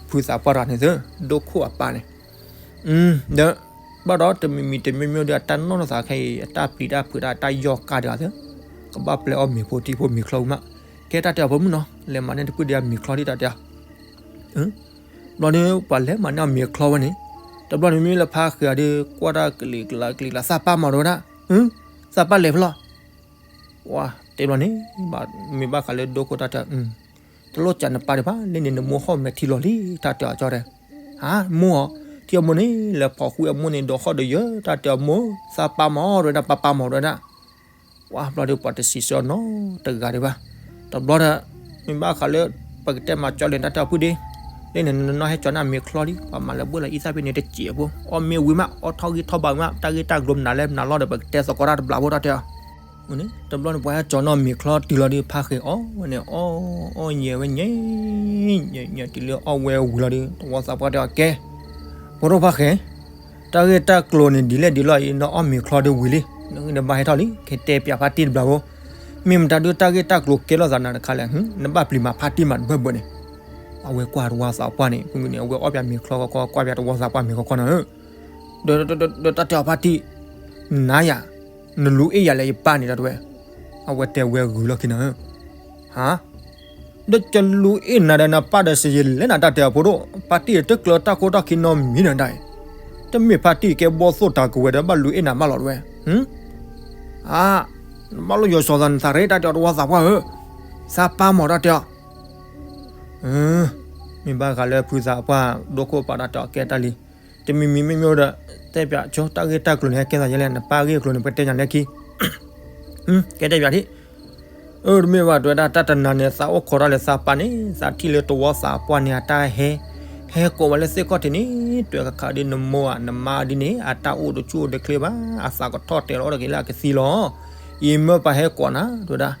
ဖုသးပှၢ်တဂၤန့ၣ်သၢ, ဒိၣ်ခိၣ်အပၢ်န့ၣ်, ဒီး, ဘၣ်ဒီးတမံၤမံၤတမံၤမံၤဒီးအတၢ်နီၢ်နီၢ်သးခဲအံၤ အတၢ်ပျံၤတၢ်ဖုးတၢ်အတၢ်ယီၢ်ကါတဂၤသၢ, ကဘၣ်ပျဲအီၣ်မ့ၤဖိထံဖိမ့ၤချီပူၤမး, ကဲတၢ်တဲအီၤဖိမုၣ်နီၤ လဲၤမၤန့ၢ်တဖုဒံးအမ့ၤချီဒ်တၢ်တဲအီၤ ဘျီန့ၣ် ပှၤလဲၤမၤန့ၢ်အမ့ၤချီဝဲန့ၣ်, တဘျီန့ၣ်မ့ၢ်လၢဖါဃံၤအီၤဒီး ကွၢ်တၢ်ကလံၤကလါကလံၤကလါ သးပၢ်မၤဒိဝဲဒၣ်, သးပၢ်လဲၤဖဲလဲၣ်, ဝါ, တဲဘျီန့ၣ်, မ့ၢ်ဘၣ်ဃးလၢဒိခိၣ်တၢ်တဲ, တလိၣ်ကးနပၢ်ဒံးဘၣ် လၢန့ၣ်နမိၢ်ဟီၣ်မဲာ်ထံလီၤလံ တၢ်တဲအီၤကၠီတဲ, ဟါ, မိၢ်ဧၢ, ထံၣ်အမိၢ်န့ၣ် လဲၤဖီၣ်ဃုာ်အမိၢ်န့ၣ် ဒီးဟီၣ်ဒီးယၢၤ တၢ်တဲအီၤမိၢ်, သးပၢ်မၤဒိဝဲဒၣ် ပၢ်ပၢ်မၤဒိဝဲဒၣ် ဝါဘျီဒီးပှၤတစံးဆၢနီတဂၤဒံးဘၣ်, တဘျီဒီး, မ့ၢ်ဘၣ်ဃးလၢ, ပကတဲမၤကၠီလဲၣ်တၢ်တဲအီၤဖုဒ့, လၢန့ၣ်နနီၢ်ဟဲကၠီန့ၢ်မ့ၤချီလံ ပှၤမၤလၢဘှဲၣ်လီၤအံသၣ်ဖဲန့ၣ်တစဲးဖိ အီၣ်မ့ၢ်ဝံၤမး အီၣ်ထီၣ်ဂံၢ်ထီၣ်ဘါဝံၤမး တၢ်ဂ့ၢ်တၢ်ကျိၤမနုၤလဲၣ်မနုၤလီၤဒီး ပကတဲသကိးတၢ်တဘျးဖိတၢ်တဲအီၤ, တဘျီန့ၣ် ပှၤဟဲကၠီန့ၢ်မ့ၤချီတုၤလီၤဒီး ဖါဃဲၤအီၣ်ဝဲန့ၣ် အီၣ်, အီၣ်ညဲဝဲညဲ, ညဲညဲတုၤလၢအီၣ်ဝဲဝံၤလီၤဒီး တဝီသးပှၢ်တဲအီၤကဲ, ဖိဒိၣ်ဖါဃဲၤ တၢ်ဂ့ၢ်တၢ်ကျိၤန့ၣ်ဒ်လဲၣ်ဒ်လဲၣ်အံၤ နအီၣ်မ့ၤချီဒီးဝံၤလံ, နဘၣ်ဟဲထီၣ်လံ ကတဲပၠးဖါတံၢ်တဘျးဖိ, မ့ၢ်မတၤဒုးတၢ်ဂ့ၢ်တၢ်ကျိၤကဲလိာ်သးနၤတခါလဲၣ်, နဘၣ်ပျံၤမးဖါတံၢ်မးတဘၢၣ်ဘၢၣ်န့ၣ်, အဝဲကွၢ်တဝီသးပှၢ်န့ၣ် ဖုန့ၣ် အဝဲအီၣ်ပၠးမ့ၤချီခီခီ ကွၢ်ပၠးတဝီသးပှၢ်မ့ၤခီခီနီၤဧၢ, ဒီးတၢ်တဲအီၤဖါတံၢ်, နၤယၤ, နလူၤအ့ၣ်ယၤလဲၣ်ယပၢ်န့ၣ်ဒီးတဲဝဲ, အဝဲတဲဝဲဂုၤလီၢ်ခံနီၤဧၢ ဟါ ဒီးကလူၤအ့ၣ်နၤဒီးနပၢ်ဒီးစယံၤလဲၣ်နၤတၢ်တဲအီၤဖိဒိၣ်, ပၢ်တံၢ်တကျၢၤတၢ်ခိၣ်တၢ်ခံနီတမံၤဒီးတၢ်အံၤ, တမ့ၢ်ဖါတံၢ်ကဲဘီၣ်သိၣ်တၢ်ကဝဲၤဒီးဘၣ်လူၤအ့ၣ်နၤမးလီၤတဝဲ, အါ, နဘၣ်လိၣ်ယီၤစီၤသးနသးရ့တၢ်တဲအီၤတဝီသးပှၢ်ဧၢ, သးပၢ်မၤတၢ်တဲအီၤ, မ့ၢ်ဘၣ်ဃးလၢဖုသးပှၢ်ဒိခိၣ်ပာ်တၢ်တဲအီၤကဲတၢ်လံ, တမံၤမံၤမ့ၢ်မ့ၢ်ဒီး, တဲပၠးဆိတၢ်ဂ့ၢ်တၢ်ကျိၤန့ၣ် ဟဲကဲသးယဲလဲၣ် နပၢ်ဂ့ၢ်ကျိၤန့ၣ် ပတဲညါလၢခံ ကဲတဲပၠးဒ်, အၢ တမ့ၢ်ဘၣ်တဲဝဲဒၣ် တၢ်တနၤန့ၣ် သးအိၣ်ခိးတၢ်လၢသးပၢ်န့ၣ် သးထံၣ်လၢတဝီသးပှၢ်န့ၣ် အတၢ်ဟဲ, ဟဲကိးဝဲလၢသ့ၣ်ခီၣ်ထံးန့ၣ် တဲခါခါဒ်နမိၢ်ဧါ နမါဒ်န့ၣ် အတၢ်အိၣ်တဆူၣ်အိၣ်တချ့ဘၣ် အသးကထီၣ်တဲာ်လီၤအိၣ်တဂ့ၤလၢအကသံလီၤ. ယမၢပၢ်ဟဲကိးနၤ တဲဝဲဒၣ်,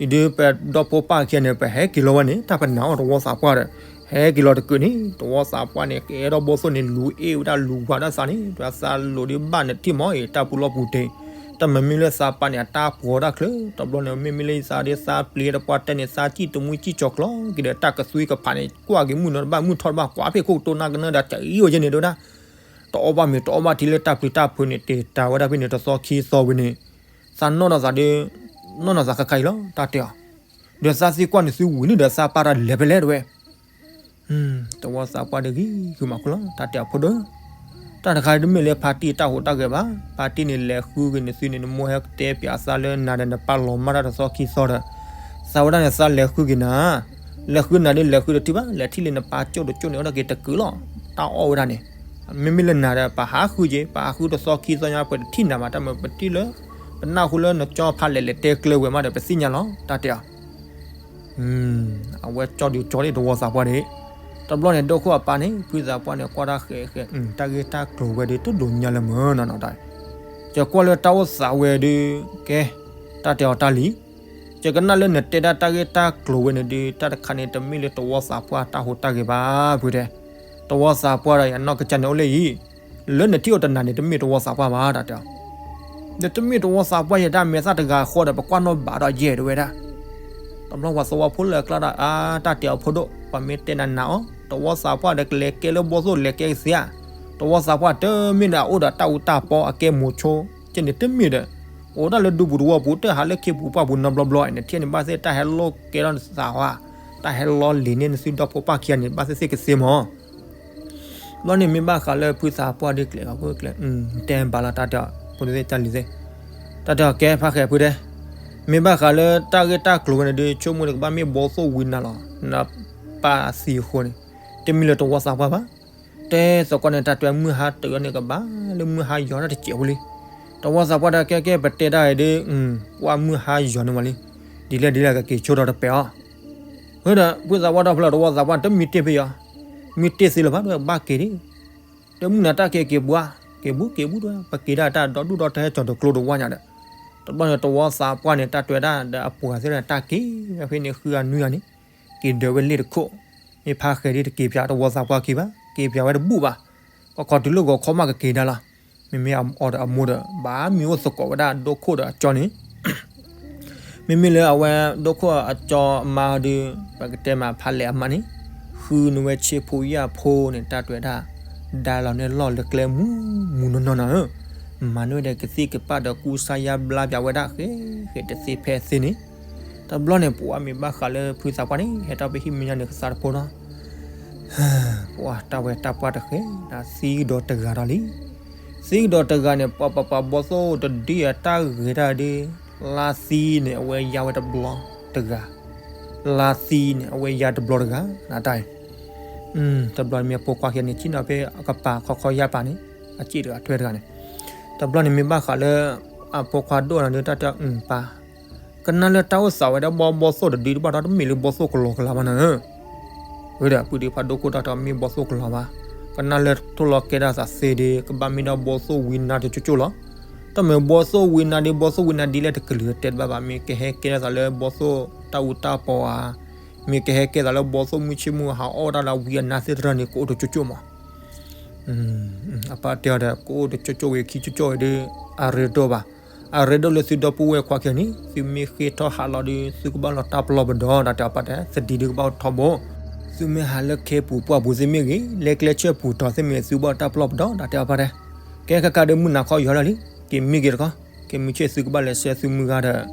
အံၤဒုးပဒီဖိပၢ်ခံဂၤန့ၣ် ပဟဲက့ၤလီၤဝဲန့ၣ် တၢ်ပနာ်အီၤတဝီသးပှၢ်ဒီး ဟဲက့ၤလီၤတကုာ်န့ၣ် တဝီသးပှၢ်န့ၣ် ကအဲၣ်ဒိးဘီသိၣ်န့ၣ် လူၤအ့ၣ်ဝဲဒၣ်လူၤဝၤဒၣ်သးန့ၣ် ဒီးသးလိၤဒုးဘၣ်နထံၣ်မီၤအံၤ တၢ်ပူၤလီၢ်ပူၤတ့ၢ် တၢ်မၤမ့ၢ်လၢသးပာ်န့ၣ် အတၢ်ပှီၤတၢ်ချၢ တဘျီန့ၣ် မ့မ့ၢ်လၢယသးဒီးသးပျံၤတပှၢ်တဲန့ၣ် သးစံၣ်တမှံစံၣ်ကၠီၤကျီက့ၤဒီး တၢ်ကသွံကဖးန့ၣ် ကွၢ်က့ၤမုၢ်နီၤတဘၣ် မုၢ်ထီၣ်တဘၣ် ကွၢ်ဖ့ၣ်ခိၣ်ကတိၤနၢ်ကနၢဒၣ် တအံၤအိၣ်ယဲန့ၣ်ဒိၣ်ဒၣ် တအီၣ်ဘၣ်မ့ၤတအီၣ်ဘၣ်ထံလၢတၢ်ပျံၤတၢ်ဖုးန့ၣ် တ့ၢ်တၢ်ဝဲဒၣ်ဖဲန့ၣ် တသီခံသီဝံၤန့ၣ် သးနီၢ်ဒီးသးဒီး နီၢ်ဒီးသးခါခါအံၤလီၤ တၢ်တဲအီၤ, ဒီးသးသံကွၢ်န့ၣ် သုဝံၤန့ၣ်ဒီးသးပာ်တၢ်လဲၤဖဲလဲၣ်တဝဲ တဝီသးပှၢ်ဒီးဂံၢ်ဂုာ်မးခိၣ်လီၤ တၢ်တဲအီၤဖိဒိၣ်, တၢ်တခါတမ့ၢ်လၢဖါတံၢ်တၢ်ဟူးတၢ်ဂဲၤဘၣ်, ဖါတံၢ်န့ၣ် လဲၤဃုက့ၤန့ၣ်သုန့ၣ် နမိၢ်ဟဲတဲပၠးသးလၢနၤဒီးနပၢ်လီၤမၢ်တၢ်တသီခံသီဒီး, သးဝဲဒၣ်န့ၣ်သးလဲၤဃုက့ၤနၤ, လဲၤဃုနၤဒီးလဲၤဃုတထံၣ်ဘၣ် လဲၤထံၣ်လၢနပၢ်ကၠိၣ်တကၠိၣ်န့ၣ် အိၣ်ဒၣ်က့ၤတကုာ်လီၤ, တၢ်အီၣ်ဝဲဒၣ်န့ၣ်, မ့မ့ၢ်လၢနၤဒီး ပဟးဃုက့ၤ ပဟးဃုတသီခံသီညါ ပတထံၣ်နၤဘၣ် တၢ်မ့ၢ်ပထံၣ်လၢ ပနၢ်ဟူလၢနကၠီဖးလဲၢ်လဲၢ်တဲကျၢၤဝဲမးဒီးပသ့ၣ်ညါလီၤ တၢ်တဲအီၤ အဝဲကၠီဒုးကၠီလံတဝီသးပှၢ်န့ၣ်, တဘျီန့ၣ် ဒိခိၣ်အပၢ်န့ၣ် ဖုသးပှၢ်န့ၣ် ကွၢ်တၢ်ဃဲးဃဲး တၢ်ဂ့ၢ်တၢ်ကျိၤဝဲဒုးတဒိးညါလၢမုၢ်နီၤနီၤတၢ်, ယကွၢ်လၢတၢ်အိၣ်သးဝဲဒုး ကဲ, တၢ်တဲအီၤတၢ်လံ, ယကနၣ်လၢနတဲဒၣ်တၢ်ဂ့ၢ်တၢ်ကျိၤဝဲန့ၣ်ဒုး တၢ်တခါန့ၣ် တမ့ၢ်လၢတဝီသးပှၢ်တၢ်ဟူးတၢ်ဂဲၤဘၣ် ဖုတဲ, တဝီသးပှၢ်ဒီးယနီၢ်ကစၢ်န့ၣ်အိၣ်လၢအံၤ, လၢနထံၣ်အိၣ်တနၤန့ၣ် တမ့ၢ်တဝီသးပှၢ်ဘၣ် တၢ်တဲအီၤ ဒီးတမ့ၢ်တဝီသးပှၢ်ယဲဒၣ်မဲာ်သၣ်တဂၤဃီဒီး ပကွၢ်နီၣ်ဘးဒီးယဲၢ်တဝဲဒၣ်, တဘျီပှၤသဝီဖိလၢအကျါဒီး အါ တၢ်တဲအီၤဖိဒိၣ် ပှၤမ့ၢ်တဲနၤနၤအီၤ တဝီသးပှၢ်ဒီးကလဲၤကဲလၢဘီသိၣ်လဲၤကဲကသ့ဧါ, တဝီသးပှၢ်တမ့ၢ်ဒီးအိၣ်ဒီးတၢ်အူတၢ်ပီအကဲမိၤဆိ, ကဲန့ၣ်တမ့ၢ်ဒီး, အိၣ်ဒၣ်လၢဒူပူၤတဝီပူၤ တဟးလၢခ့ပူၤပှၢ်ပူၤနီတဘျီဘျီ နထံၣ်န့ၣ်ဘၣ်သ့ၣ်တၢ်ဟဲလီၤကဲထီၣ်နသးဟီ, တၢ်ဟဲလီၤလံာ်န့ၢ်နသုဒီဖိပၢ်ခံဂၤန့ၣ် ဘၣ်သ့ၣ်သ့ၣ်ကသ့မး ဘျီန့ၣ်မ့ၢ်ဘၣ်ဃးလၢဖုသးပှၢ်ဒ်ကျဲၤဂီၤဖိကျဲၤ, တဲဘၣ်လီၤတၢ်တဲအီၤ ဖိဒိၣ်သ့ၣ်တၢ်လံၤသ့ၣ်, တၢ်တဲအီၤကဲဖးဃဲၤဖုတဲ, မ့ၢ်ဘၣ်ဃးလၢတၢ်ဂ့ၢ်တၢ်ကျိၤဝဲန့ၣ်ဒုး ဆိကမိၣ်န့ၣ်ကဘၣ်မ့ၢ်ဘီသိၣ်ဝံနၤလီၤ, နပၢ်သံအဃိန့ၣ်, တမ့ၢ်လၢတဝီသးပှၢ်ဘၣ်, တဲသကိးန့ၣ် တၢ်တဲမုၢ်ဟါတၢၤန့ၣ် ကဘၣ်လၢမုၢ်ဟါယီၤတၢ်တစဲးဖိလံ, တဝီသးပှၢ်တဲကဲကဲပတဲတၢ်အံၤဒုး, ကွၢ်မုၢ်ဟါယီၤန့ၣ်မးလံ, ဒ်လဲၣ်ဒ်လဲၣ်ကက့ၤဆိဒီးတပဲာ်အီၤ ဝဲဒီး ဖုသးပှၢ်ဒီဖျၢၣ် တဝီသးပှၢ်တမံတ့ၢ်ဖဲယီၤ, မံတ့ၢ်သ့လၢၤဘၣ် တဝဲဘၣ်က့ၤဒ်, တမုၢ်နၤတၢ်က့ၤက့ၤဘှါ, က့ၤဘူးက့ၤဘူးတဝဲ ပက့ၤဒၣ်တၢ်ဒီဒူၣ်ဒီထၢဟဲကၠီၤတကျိတဝၢ်ညါဒီး, တဘျီန့ၣ် တဝီသးပှၢ်န့ၣ် တၢ်တဲဝဲဒၣ်ဒီးအပှၤသ့ၣ်ဒီးတၢ်က့ၤဝဲဖဲန့ၣ် ဃုဂၤနွံဂၤန့ၣ်, က့ၤဒၢးဝဲလ့ၣ်တခိၣ်, မ့ၢ်ဖးဃဲၤဒ်တက့ၤပၠးတဝီသးပှၢ်ခံဘၣ် က့ၤပၠးဝဲတဘူၣ်ဘၣ်, ကီၢ်ခီတုၤလၢဂီၤခီမးကက့ၤဒၣ်လီၤ, မ့မ့ၢ်အီၤဒီးအမိၢ်ဒီး ဘၣ်မံၤအိၣ်သကိးဝဲဒၣ်ဒိခိၣ်ဒီးအကၠီန့ၣ် မ့မ့ၢ်လၢအဝဲဒိခိၣ်အကၠီအမါဒီး ပကတဲမးဖးလဲၢ်အမါန့ၣ်, ဃုနဝဲဆ့ဖိယာ်ဖိန့ၣ် တၢ်တဲဝဲဒၣ်, ဒါလီၤန့ၢ်လီၢ်လၢကျဲမူမူနီၢ်နီၢ်နီၢ်ဧၢ, မၤန့ၢ်ဝဲဒီးကသံၣ်ကပၢ်ဒီးကူစါယါဘျါပၠးဝဲဒၣ်ဃဲဃဲတသ့ဖဲသ့န့ၣ်, တဘျီန့ၣ် ပှၤမ့ၢ်ဘၣ်ဃးလၢဖုသးပှၢ်န့ၣ် ဟဲထီၣ်ဖဲဟံၣ်မဲာ်ညါန့ၣ်ကသးတဖိနီၤ ပှၤတၢ်ဝဲတၢ်ပှၢ်တဃဲၤ သံကဒီးတဂၤဒီးလံ. သံကဒီးတဂၤန့ၣ် ပှၤပှၤပှၤဘီသိၣ်တဒုအတၢ်ဂဲၤတၢ်ဒုး, လါသံန့ၣ် အဝဲယါဝဲတဘျီတဂၤ, လါသံန့ၣ် အဝဲယါတဘျီတဂၤ, နတၢ်အံၤ, တဘျီမ့ၢ်အဖိခွါခံဂၤန့ၣ် စံၣ်နီၤဖဲအကပၤခီခီယါပၤန့ၣ်, အစ့ၣ်တဂၤထွဲတဂၤန့ၣ်, တဘျီန့ၣ်မ့ၢ်ဘၣ်ဃးလၢ အဖိခွါဒိၣ်နၤဒုး တၢ်တဲအီၤပၢ် ကနၣ်လၢတၢ်အိၣ်သးဝဲဒၣ်ဘီဘီသိၣ်တဒုတဘၣ်ဒီး တမ့ၢ်လၢဘီသိၣ်ကလီကလီဘၣ်နၤဧၢ, ဝဲဒီးပုၢ်ဒုးဖးဒိၣ်ခိၣ်တၢ်တဲအီၤမ့ၢ်ဘီသိၣ်ကလီဘၣ်, ကနၣ်လၢထိၣ်လီၤကဲထီၣ်သးသ့ဒုး ကဘၣ်မ့ၢ်ဒၣ်ဘီသိၣ်ဝံနါတကၠိကၠိလီၤ. တမ့ၢ်ဘီသိၣ်ဝံနါဒုး ဘီသိၣ်ဝံနါဒ်လဲၣ်တကလုာ်တဲတဘၣ်ဘၣ် မ့ၢ်ကဟဲကဲထီၣ်သးလၢဘီသိၣ်တၢ်အူတၢ်ပီဧါ, မ့ၢ်ကဟဲကဲထီၣ်သးလၢဘီသိၣ်မုၢ်ဆ့ၣ်မုၢ်ဟးအီၣ်တၢ်လၢဝံအနါသ့ၣ်တဖၣ်န့ၣ် ကအိၣ်တကၠိကၠိမး အပၢ်တဲအီၤဒီး ကအိၣ်တကၠိကၠိဝံၤခံကၠိကၠိဝံၤဒီး အရ့ဒိၣ်ဘၣ်, အရ့ဒိၣ်လၢသုဒီပုၢ်ဝဲၢ်ခွါခံဂၤန့ၣ် သုမ့ၢ်ဃ့ထီၣ်ဟးလီၤဒုး သုကဘၣ်လီၤတၢ်ပလီၢ်ပဒီ တၢ်တဲအီၤပၢ်တဲ သဒံဒုးကဘၣ်အိၣ်ထီဘိ, သုမ့ၢ်ဟးလၢခ့ပူၤပှၢ်ပူၤသ့ၣ်မ့ၢ်ဂ့ၤ လၢကျဲဆၢပူၤတီၤသ့ၣ်မ့ၢ်ဂ့ၤ သုကဘၣ်လီၤတၢ်ပလီၢ်ပဒီ တၢ်တဲအီၤပၢ်တဲ, ကဲခါခါဒုးမုၢ်နၤခီယီၤလီၤလံ, က့ၤမံက့ၤတခီ, က့ၤမံဆ့ၣ်သုကဘၣ်လဲၤဆှၢသုမုၢ်ဂၤဒီး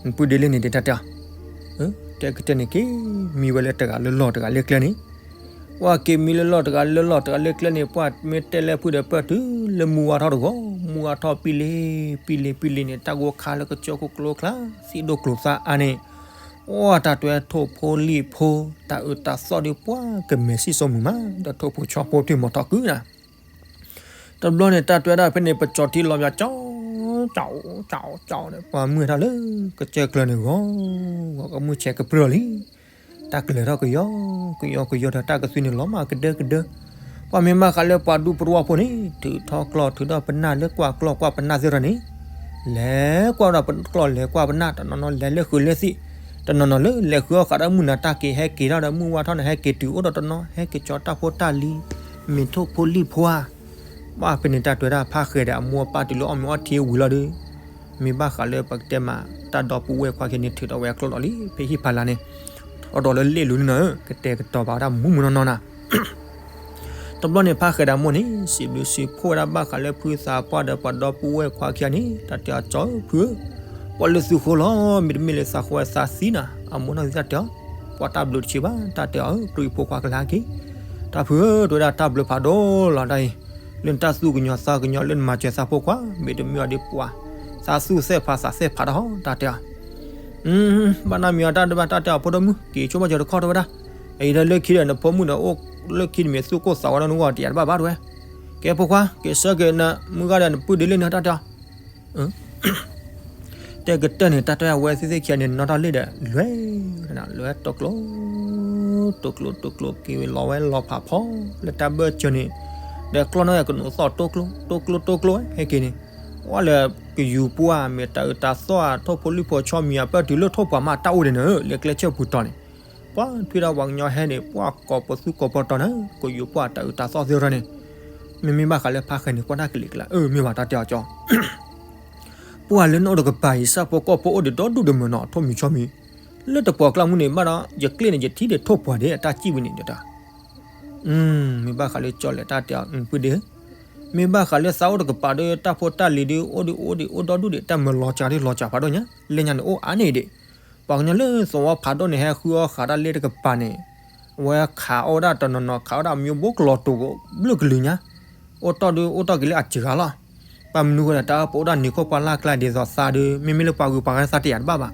နပုၢ်ဒ့လ့ၣ်န့ၣ်ဒုး တၢ်တဲအီၤ တဲကတဲန့ၣ်က့ၤ မံဝဲလၢတဂၤလၢလီၢ်တဂၤလၢကျဲန့ၣ်, ပှၤက့ၤမံလၢလီၢ်တဂၤလၢလီၢ်တဂၤလၢကျဲန့ၣ် ပှၤမ့ၢ်တဲလၢဖုဒီးပၢၢ်တုၤလၢမုၢ်ဝါထီၣ်တဂီၤ, မုၢ်ဝါထီၣ်ပံလ့ၤ, ပံလ့ၤပံလ့ၤန့ၣ် တၢ်ဂိၢ်ခါလၢကစၢၢ်ခိၣ်ကျိချါ သံၣ်ဒိၣ်ကျိၤသါအါန့ၣ်, အိၣ်တၢ်တဲထိၣ်ဖိလံၣ်ဖိ, တၢ်အုးတၢ်သီၣ်ဒုးပှၤကမဲာ်ဆံၣ်စိမုၢ်မး ဒီးထိၣ်ဖိဆီဖိထွံၣ်မီၤထီၣ်ကုၢ်နၤ တဘျီန့ၣ် တၢ်တဲဒၣ်ဖဲန့ၣ် ပကၠီၤထံလီၤပၠးကၠီ, ကၠီ, ကၠီ, ကၠီန့ၣ် ပှၤမုၢ်ဟဲထီၣ်လၢကစၢၢ်ကျၢၤန့ၣ်ဂီၤ, ဂီၤကမုၢ်ဆဲးကပြုၢ်လီၤလံ, တၢ်ကလဲၤထီၣ်ကယီ, ကယီကယီဒီး တၢ်ကသွံန့ၣ်လီၤမးကဒၢကဒၢ, ပှၤမ့ၢ်ဘၣ်ဃးလၢပှၤဒူပရူၢ်ဖိန့ၣ် ထုးထီၣ်ကျီၢ်ထုးထီၣ်ပနၢ်လၢကွၢ်ကျီၢ်ကွၢ်ပနၢ်သ့ၣ်တဖၣ်န့ၣ်, လဲၤကွၢ်ဒီးပကျီၢ်လဲၤကွၢ်ပနၢ် တနီၤနီၤလဲၤလၢဃုာ်လၢသံၣ် တနီၤနီၤလၢလဲၤဃုအီၣ်ဃာ်တၢ်မုၢ်နၤတၢ်က့ၤ ဟဲက့ၤထီၣ်ဒီးမုၢ်ဝါထီၣ်န့ၣ် ဟဲက့ၤတုၤအိၣ်ဒီးတနီၤ ဟဲက့ၤကၠီတၢ်ဖိတၢ်လံၤ မ့ၤထိၣ်ဖိလံၣ်ဖိဧါ. ဘၣ်ဖဲန့ၣ်တၢ်တဲဝဲဒၣ် ဖးဃဲၤဒီးအမိၢ်အပၢ်တုၤလၢအီၣ်မ့ၤအီထံဝံၤလီၤဒီး မ့ၢ်ဘၣ်ဃးလၢပကတဲမး တၢ်ဒီပုၢ်ဝဲၢ်ခွါခံဂၤန့ၣ် ထုးထီၣ်ဝဲအကျိၣ်လီၤလံ ဖဲဟံၣ်ဖးလၢ်န့ၣ် ထီၣ်ဒီးလၢလ့ၣ်လူၤန့ၣ်နီၤဧၢ ကတဲာ်ကတီၤပာ်ဝဲဒၣ်မူးမူးနီၢ်နီၢ်နၤ တဘျီန့ၣ် ဖးဃဲၤဒီးအမိၢ်န့ၣ် စံးဘျုးစံးဖှိၣ်ဝဲဒၣ်ဘၣ်ဃးလၢဖုသးပှၢ်ဒီးပှၤဒီပုၢ်ဝဲၢ်ခွါခံဂၤန့ၣ် တၢ်တဲအီၤ ကၠီဧၢ ဖုဧၢ, ပှၤလၢသုဃိလီၤ မ့တမ့ၢ်လၢသးဃိသးသံနၤ, အမိၢ်နီၢ်သံတၢ်တဲအီၤ, ပှၤတၢ်ဘျုးတဆံးဘၣ် တၢ်တဲအီၤဧၢ, ပြံဖိခွါကလၢဟဲက့ၤ, တၢ်ဖုဧၢ တဲဝဲဒၣ်တၢ်ဘျုးဖးဒိၣ်လီၤတၢ်အံၤ, လၢနတၢ်သူၣ်ကညီၤသးကညီၤ လၢနမၤစၢၤသးဖိခွါ မ့တမ့ၢ်အီၤဒီးပှၤ, သးသူၣ်သဲးဖးသးသဲးဖးတၢ်ဟီ တၢ်တဲအီၤ ဘၣ်နီတမံၤအီၤတၢ်ဒုးဘၣ် တၢ်တဲအီၤ ဖိဒိၣ်မုၣ် က့ၤဆိကမိၣ်စၢၤတခီတဲဝဲဒၣ်, အအံၤဒီးလၢခံဒီး နဖိမုၣ်ဒီးအိၣ်လၢခံတမံၤ သူၣ်ကိၢ်သးဂီၤဒီးနဂီၢ်တယၤတဘၣ်ဘၣ်တဲဝဲ, ကဲဖိခွါ က့ၤဆၢက့ၤနမုၢ်ဂၤဒီးနပုၢ်ဒ့လ့ၣ်န့ၣ် တၢ်တဲအီၤ, တဲကတၢၢ်န့ၣ် တၢ်တဲအဝဲသ့ၣ်သ့ၣ်ခံဂၤန့ၣ် နီၣ်ထီၣ်လ့ၣ်ဒီး လဲၤ လဲၤတိကျိ တိကျိတိကျိက့ၤလီၤဝဲလီၤဖးဖီလၢတၢ်ဘၢၣ်စၢၤန့ၣ်, ဒီးကျီၢ်နီၣ်ယၤကနိးသီၣ်တိကျိ တိကျိတိကျိ ဟဲက့ၤန့ၣ်, ဝဲလၢကယူၤပှၢ်မ့ၢ်တၤအုးတၤသီၣ် ထိၣ်ဖိလံၣ်ဖိဆီမံၤအပၢၢ်တုၤလၢထိၣ်ပှၢ်မးတၢ်အိၣ်ဒံးန့ၣ် လၢကျဲဆၢပူၤတီၤန့ၣ်, ပှၤထွံၣ်ဒၣ်ပှၤကညီဟဲန့ၣ် ပှၤကိးပသူကိးပီၤတီၤန့ၣ် ကယူၤပှၢ်တၤအုးတၤသီၣ်သ့ၣ်ထီၣ်န့ၣ်, မ့မ့ၢ်ဘၣ်ဃးလၢဖးဃဲၤန့ၣ် ကွၢ်တၢ်ကလံၤကလါ အၢ မ့ၢ်ဘၣ်တၢ်တဲအီၤကၠီ ပှၤလၢနအိၣ်တကပၤအံၤ ဆၣ်ဖိကီၢ်ဖိအိၣ်ဒံးဒီဒူၣ်ဒံးမ့ၢ်နီၤ ထိၣ်မံၤဆီမံၤ, လၢတပှီၢ်ကျါမူန့ၣ်ဘၣ်ဒီး ယကျ့ၣ်န့ၣ် ယထံၣ်ဒံးထိၣ်ပှၢ်ဒံး အတၢ်စံၣ်ဝံၤန့ၣ်ဒီးတၢ်, မ့ၢ်ဘၣ်ဃးလၢကၠီလဲၣ် တၢ်တဲအီၤ ပုၢ်ဒ့ဧၢ, မ့ၢ်ဘၣ်ဃးလၢသးအိၣ်တကပၤဒီး တၢ်ဖိတၢ်လံၤဒုး အိၣ်ဒံးအိၣ်ဒံးအိၣ်ဒီဒူၣ်ဒံး တၢ်မၤလီၤစှၤဒုးလီၤစှၤဖးဒိၣ်ညါ လၢညါန့ၣ်အိၣ်အါန့ၢ်ဒံး, ပှၤကညီလၢသဝီဖးဒိၣ်န့ၣ် ဟဲဃုအီၣ်ဃာ်တၢ်လၢတကပၤန့ၣ်, အဝဲခးအီၣ်ဝဲဒၣ်တနီၤနီၤ ခးဝဲဒၣ်အမံၤဘိကလီၤတိာ်ဘျုးကလုာ်ညါ, အိၣ်တီၢ်ဒုးအိၣ်တီၢ်က့ၤလၢအစှၤလီၤ, ဘၣ်မနုၤဃိလဲၣ် တၢ်ပအိၣ်ဒၣ်နံၤခိၣ်ပှၢ်လၢ်ကျါဒ်သိးသးဒုး မ့မ့ၢ်လၢပှၤဂုၤပှၤဂၤသးတယာ်တဘၣ်ဘၣ်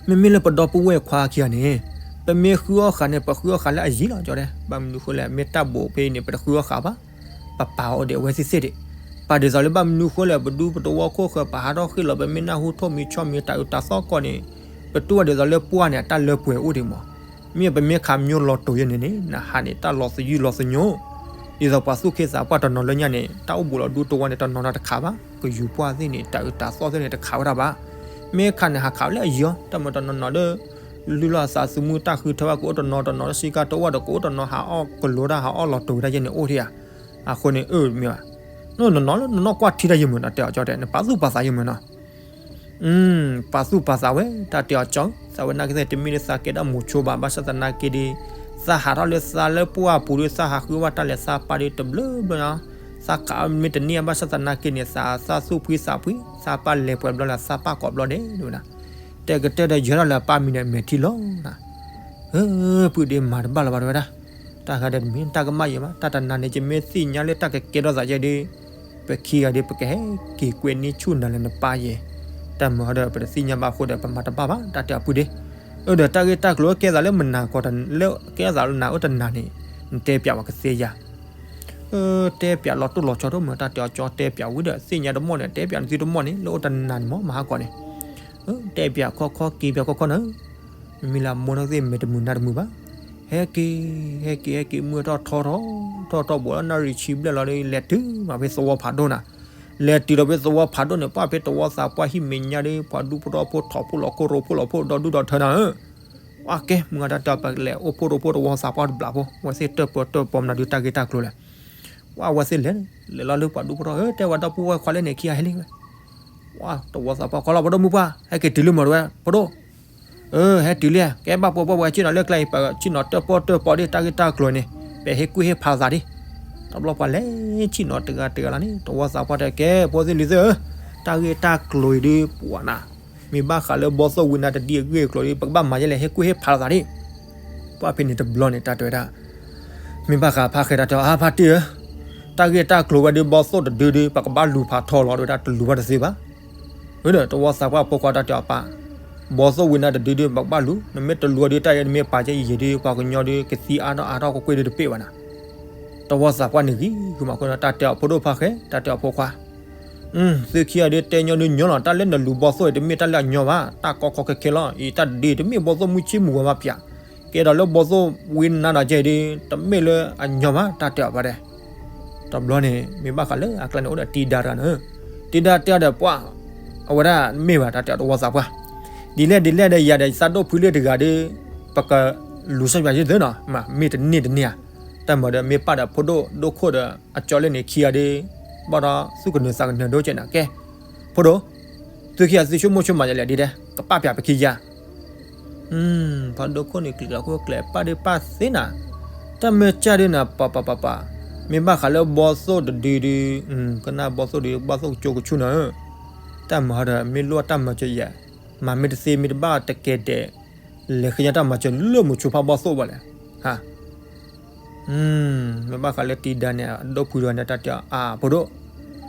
မ့မ့ၢ်လၢပဒီပုၢ်ဝဲၢ်ခွါခံဂၤန့ၣ်, ပမ့ၢ်ဃုအီၣ်ဃာ်န့ၣ် ပဃုအီၣ်ဃာ်လၢအယံၤလီၤ ကၠီတဲ, ဘၣ်မနုၤဃိလဲၣ် မ့ၢ်တၢ်ဘိးဖဲအံၤန့ၣ် ပတဃုအီၣ်ဃာ်ဘၣ်, ပပာ်အီၤဒံးအဝဲသ့ၣ်သ့ၣ်ဒံး, ပာ်ဒ်သိးလၢဘၣ်မနုၤဃိလဲၣ် ပဒူပတဝီခိၣ်ဃၢၤ ပဟးထီၣ်ဃ့ၢ်လီၤ ပမ့ၢ်နၢ်ဟူထိၣ်မံၤဆီမံၤတၤအုးတၤသီၣ်ကီၢ်န့ၣ်, ပတူၢ်ဘၣ်ဒ်သိးလၢပှၢ်န့ၣ် အတၢ်လၢပှဲၤအိၣ်ဒံးမး, မ့ၢ်ပမ့ၢ်ခးမံၤလီၤတိာ်ယဲန့ၣ်န့ၣ် နဟးန့ၣ် တၢ်လီၤသယုၢ်လီၤသညိ ဒ်သိးပှၤသူၣ်က့သးပှၢ်တနီၤလၢညါန့ၣ် တၢ်အိၣ်ဘူးလီၤဒူတဝီန့ၣ် တနီၤနီၤတခးဘၣ်, ကယူၤပှၢ်သ့ၣ်န့ၣ် တၤအုးတၤသီၣ်သ့ၣ်န့ၣ် တခးဝဲဒၣ်ဘၣ်, မ့ၢ်ခးန့ၣ်ဟးခးဝဲလၢအယံၤအီၤ တၢ်မၤတနီၤနီၤဒီး လုၢ်လီၢ်အသးသမူတၢ်ဃုထၢဘၣ် ကအိၣ်တနီၤတနီၤလၢစံကါတအိၣ်ဒီး ကအိၣ်တနီၤဟးအီၣ်ကလိၤတၢ်ဟးအီၣ်လီၤတိာ်ဝဲဒၣ်ယဲန့ၣ်အိၣ်ဒံးဧါ, အဃိန့ၣ် အၢ မ့ၢ်ဘၣ်, နနီၤလၢနနီၢ်ကွၢ်ထံတၢ်ယဲမ့ၢ်နီၤ တဲအီၤကၠီတဲ နပာ်သူၣ်ပာ်သးယဲမ့ၢ်နီၤ ပာ်သူၣ်ပာ်သးဝဲ တၢ်တဲအီၤကၠီ သးဝဲနာ်က့သ့ၣ် တမ့ၢ်လၢသးကဲဒၣ်မိၤဆိဘၣ် ဘၣ်ဆၣ်သနာ်က့ဒီး သးဟးထီၣ်လၢသးလၢပှၢ်ပူၤဒီး သးဟးဃုဘၣ်တၢ်လဲၤသးပာ်ဒီးတဘျုးဘျီညါ, သးခးမ့ၢ်တန့ၢ်ဘၣ်ဆၣ်သနာ်က့န့ၣ် သးသးသူၣ်ဖှံသးဖှံ သးပာ်လဲၤပှဲၤဘျီလၢသးပာ်ကိးဘျီဒဲးဝဲဒၣ်, တဲကတၢၢ်ဒီးယဲထီၣ်လၢအပၢ်မံၤဒီးမဲာ်ထံလီၤနၤ ပုၢ်ဒ့မၤတဘၣ်လၢၤဘၣ်တဲဝဲဒၣ်, တၢ်ဂၤဒီးတမ့ၢ်တၢ်ကမၣ်ယဲဘၣ် တၢ်တနၤန့ၣ် ယမ့ၢ်သ့ၣ်ညါလၢတၢ်ကကဲထီၣ်သးယဲဒီး ပခံဂၤဒီး ပကဟဲက့ၤကွဲန့ၢ်ဆူၣ်နၤလၢနပၢ်ယဲ, တၢ်မၤဒီးပတသ့ၣ်ညါဘၣ်အဃိဒီး ပမၤတဘၣ်ဘၣ် တၢ်တဲအီၤပုၢ်ဒ့, အၢဒီးတၢ်ဂ့ၢ်တၢ်ကျိၤကဲသးလၢမနၤကီး လၢကဲသးလၢနၤအိၣ်တနၤန့ၣ် နတဲပၠးဝဲကသ့ဧါ တဲပၠးလီၤတိၢ်လီၤဆီဒိၣ်မး တၢ်တဲအီၤကၠီတဲပၠးဝံၤဒီး သ့ၣ်ညါတမီၢ်န့ၣ် တဲပၠးနသုတမီၢ်န့ၣ် လၢအိၣ်တနၤန့ၣ်မ့ၢ်မဟါကီးန့ၣ်, တဲပၠးခီခီက့ၤပၠးခီခီန့ၣ်, မ့မ့ၢ်လၢအမိၢ်နီၢ်သ့ၣ်မဲာ်တမုာ်နါတမုာ်ဘၣ်, ဟဲက့ၤ ဟဲက့ၤ ဟဲက့ၤ မုၢ်ထီၣ်ထီထီၣ်ထီၣ်ထီၣ် ဘူးလီၤနၣ်ရံၣ်ဆံဘျဲၣ်လီၤဒီး လဲၤတုၤမးဖဲသဝီဖးဒိၣ်နၤ, လဲၤတုၤဒီးဖဲသဝီဖးဒိၣ်န့ၣ် ပှၢ်ဖဲသဝီသးပှၢ်ဟံၣ်မဲာ်ညါဒီး ပှၤဒူဖိထီဖိလီၤဖိဒီဒူဒီထၢနၤဧၢ ပှၢ်ကဲ မုၢ်ဂၤတၢ်တဲအီၤ ပကလဲၤအိၣ်ဖှိၣ်ရိဖှိၣ်သဝီသးပှၢ်တဘျီဖိ အဝဲသ့ၣ်တၢၣ်ပၢတၢၣ်ပီမနုၤဒုးတၢ်ဂ့ၢ်တၢ်ကျိၤလဲၣ်, ပှၢ်အဝဲသ့ၣ်လဲၤ လဲၤလီၤလၢပှၤဒူဖိထီ တဲဝဲဒီပုၢ်ဝဲၢ်ခွါလၢန့ၣ်ခံဂၤဟဲလံဝဲ, ပှၢ်သဝီသးပှၢ် ကီလီၤ ဖိဒိၣ်မုၢ်ပှၢ် ဟဲက့ၤတုၤလၢမၤတဝဲ ဖိဒိၣ် အၢ ဟဲတုၤလံ ကဲဘၣ်ပှၤပှၤပှၤဆ့ၣ်နီၤလၢကျါအံၤ ပဆ့ၣ်နီၤတၢၣ်ပီတၢၣ်ပီဒ်တၢ်ဂ့ၢ်တၢ်ကျိၤန့ၣ် ပဟ့ၣ်ကူၣ်ဟ့ၣ်ဖးသးဒ်, တဘျီပှၤလဲၤဆ့ၣ်နီၤတဂၤတဂၤလီၤန့ၣ် သဝီသးပှၢ်တဲ ကဲ ဖိသ့ၣ်လံၤသ့ၣ်ဧၢ, တၢ်ဂ့ၢ်တၢ်ကျိၤအံၤဒုး ပှၤနၤ, မ့ၢ်ဘၣ်ဃးလၢဘီသိၣ်ဝံနါတဒံအဂ့ၢ်အကျိၤဒီး ပကဘၣ်မၤယဲလဲၣ် ဟ့ၣ်ကူၣ်ဟ့ၣ်ဖးသးဒ်, ပှၢ်ဖဲန့ၣ်တဘျီန့ၣ် တၢ်တဲဝဲဒၣ် မ့ၢ်ဘၣ်ဃးဖးဃဲၤတၢ်တဲအီၤ အါ ဖါတံၢ်ဧၢ, တၢ်ဂ့ၢ်တၢ်ကျိၤဝဲဒုး ဘီသိၣ်တဒုဒုး ပကဘၣ်လူၤဖးထီလီၤ တဲဝဲဒၣ် တလူၤဘၣ်တသ့ဘၣ်, ဝဲဒီးသဝီသးပှၢ်ဖိခွါတၢ်တဲအီၤပၢ်, ဘီသိၣ်ဝံနါတဒုဒုး ပကဘၣ်လူၤ, နမ့ၢ်တလူၤဒုး တၢ်ယဲနမ့ၢ်ပာ်ကဲယံာ်ယံာ်ဒုး ပှၤကညီဒုး ကသံအါထီၣ်အါထီၣ်ကကွ့ၢ်ဒုးတပ့ၢ်ဘၣ်နၤ, သဝီသးပှၢ်န့ၣ်ဂံၢ်ဂုာ်မးအဃိဒီး တၢ်တဲအီၤဖိဒိၣ်ဖးဃဲၤ တၢ်တဲအီၤဖိခွါ သုခံဂၤဒုးတဲညီဒုးညီလီၤ, တၢ်လၢနလူၤဘီသိၣ်အံၤ တမ့ၢ်တၢ်လၢအညီဘၣ်, တၢ်ကီခီခဲခဲလီၤ, အံၤတၢ်ဒုးတမ့ၢ်ဘီသိၣ်မုၢ်ဆ့ၣ်မုၢ်ဂီၤဘၣ်ပၠး, ကဲဒီးလၢဘီသိၣ်ဝံနါဒီးကဲအံၤဒုး တမ့ၢ်လၢအညီဘၣ် တၢ်တဲအီၤပၢ်ဒဲး, တဘျီန့ၣ် မ့ၢ်ဘၣ်ဃးလၢအကျါန့ၣ်အိၣ်ဒီးတံၤဒါတဂၤန့ၣ်, တံၤဒါတဲအီၤဒီးပှၢ်, အဝဲဒၣ်မ့ၢ်ဘၣ် တၢ်တဲအီၤသဝီသးပှၢ် ဒ်လဲၣ်ဒ်လဲၣ်ဒီး ယၤဒီးယသးဒိၣ်ဖုလၢတဂၤဒီး ပကလူၤဆၢယွၤယသ့နီၤ, မ့ၢ်တန့ၢ်တန့ၢ်ဧါ. တၢ်မၤဒီးမ့ၢ်ပၢ်ဒီးဖိဒိၣ်ဒိၣ်ခိၣ်ဒီး အကၠီလၢန့ၣ်ခံဂၤဒီး ဘၣ်ဒီးသူၣ်ကနၢၤသးကနၢၤဒိၣ်ကဲးနၤကဲ, ဖိဒိၣ်, သုခံဂၤသုဆိကမိၣ်ဆိကမးယလဲၣ်ဒ်လဲၣ်, ကပာ်ပျးပခံယၤ ဖးဒိၣ်ခိၣ်န့ၣ် ကျံးလီၤခိၣ်ကျဲးပာ်ဒ့ၣ်ပာ်သ့နၤ, တၢ်မၢကၢ်ဒ်နၤ ပပပပ, မ့ၢ်ဘၣ်ဃးလၢဘီသိၣ်တဒုဒု, ကနၣ်ဘီသိၣ်ဒု ဘီသိၣ်ကကၠိကဆူၣ်နၤ, တၢ်မၤဟီဒီး မ့ၢ်လိၣ်တၢ်မၤစၢၤယၤ, မၤမ့ၢ်တသ့မ့ၢ်တဘၣ်တကဲဒဲး, လဲၤဃ့ညါတၢ်မၤစၢၤလၢမိၤဆိဖးဘီသိၣ်ဘၣ်လဲၣ်. မ့ၢ်ဘၣ်ဃးလၢတံၤဒါန့ၣ် အဒိၣ်ဖုဒီးန့ၣ် တၢ်တဲအီၤ အဖိဒိၣ်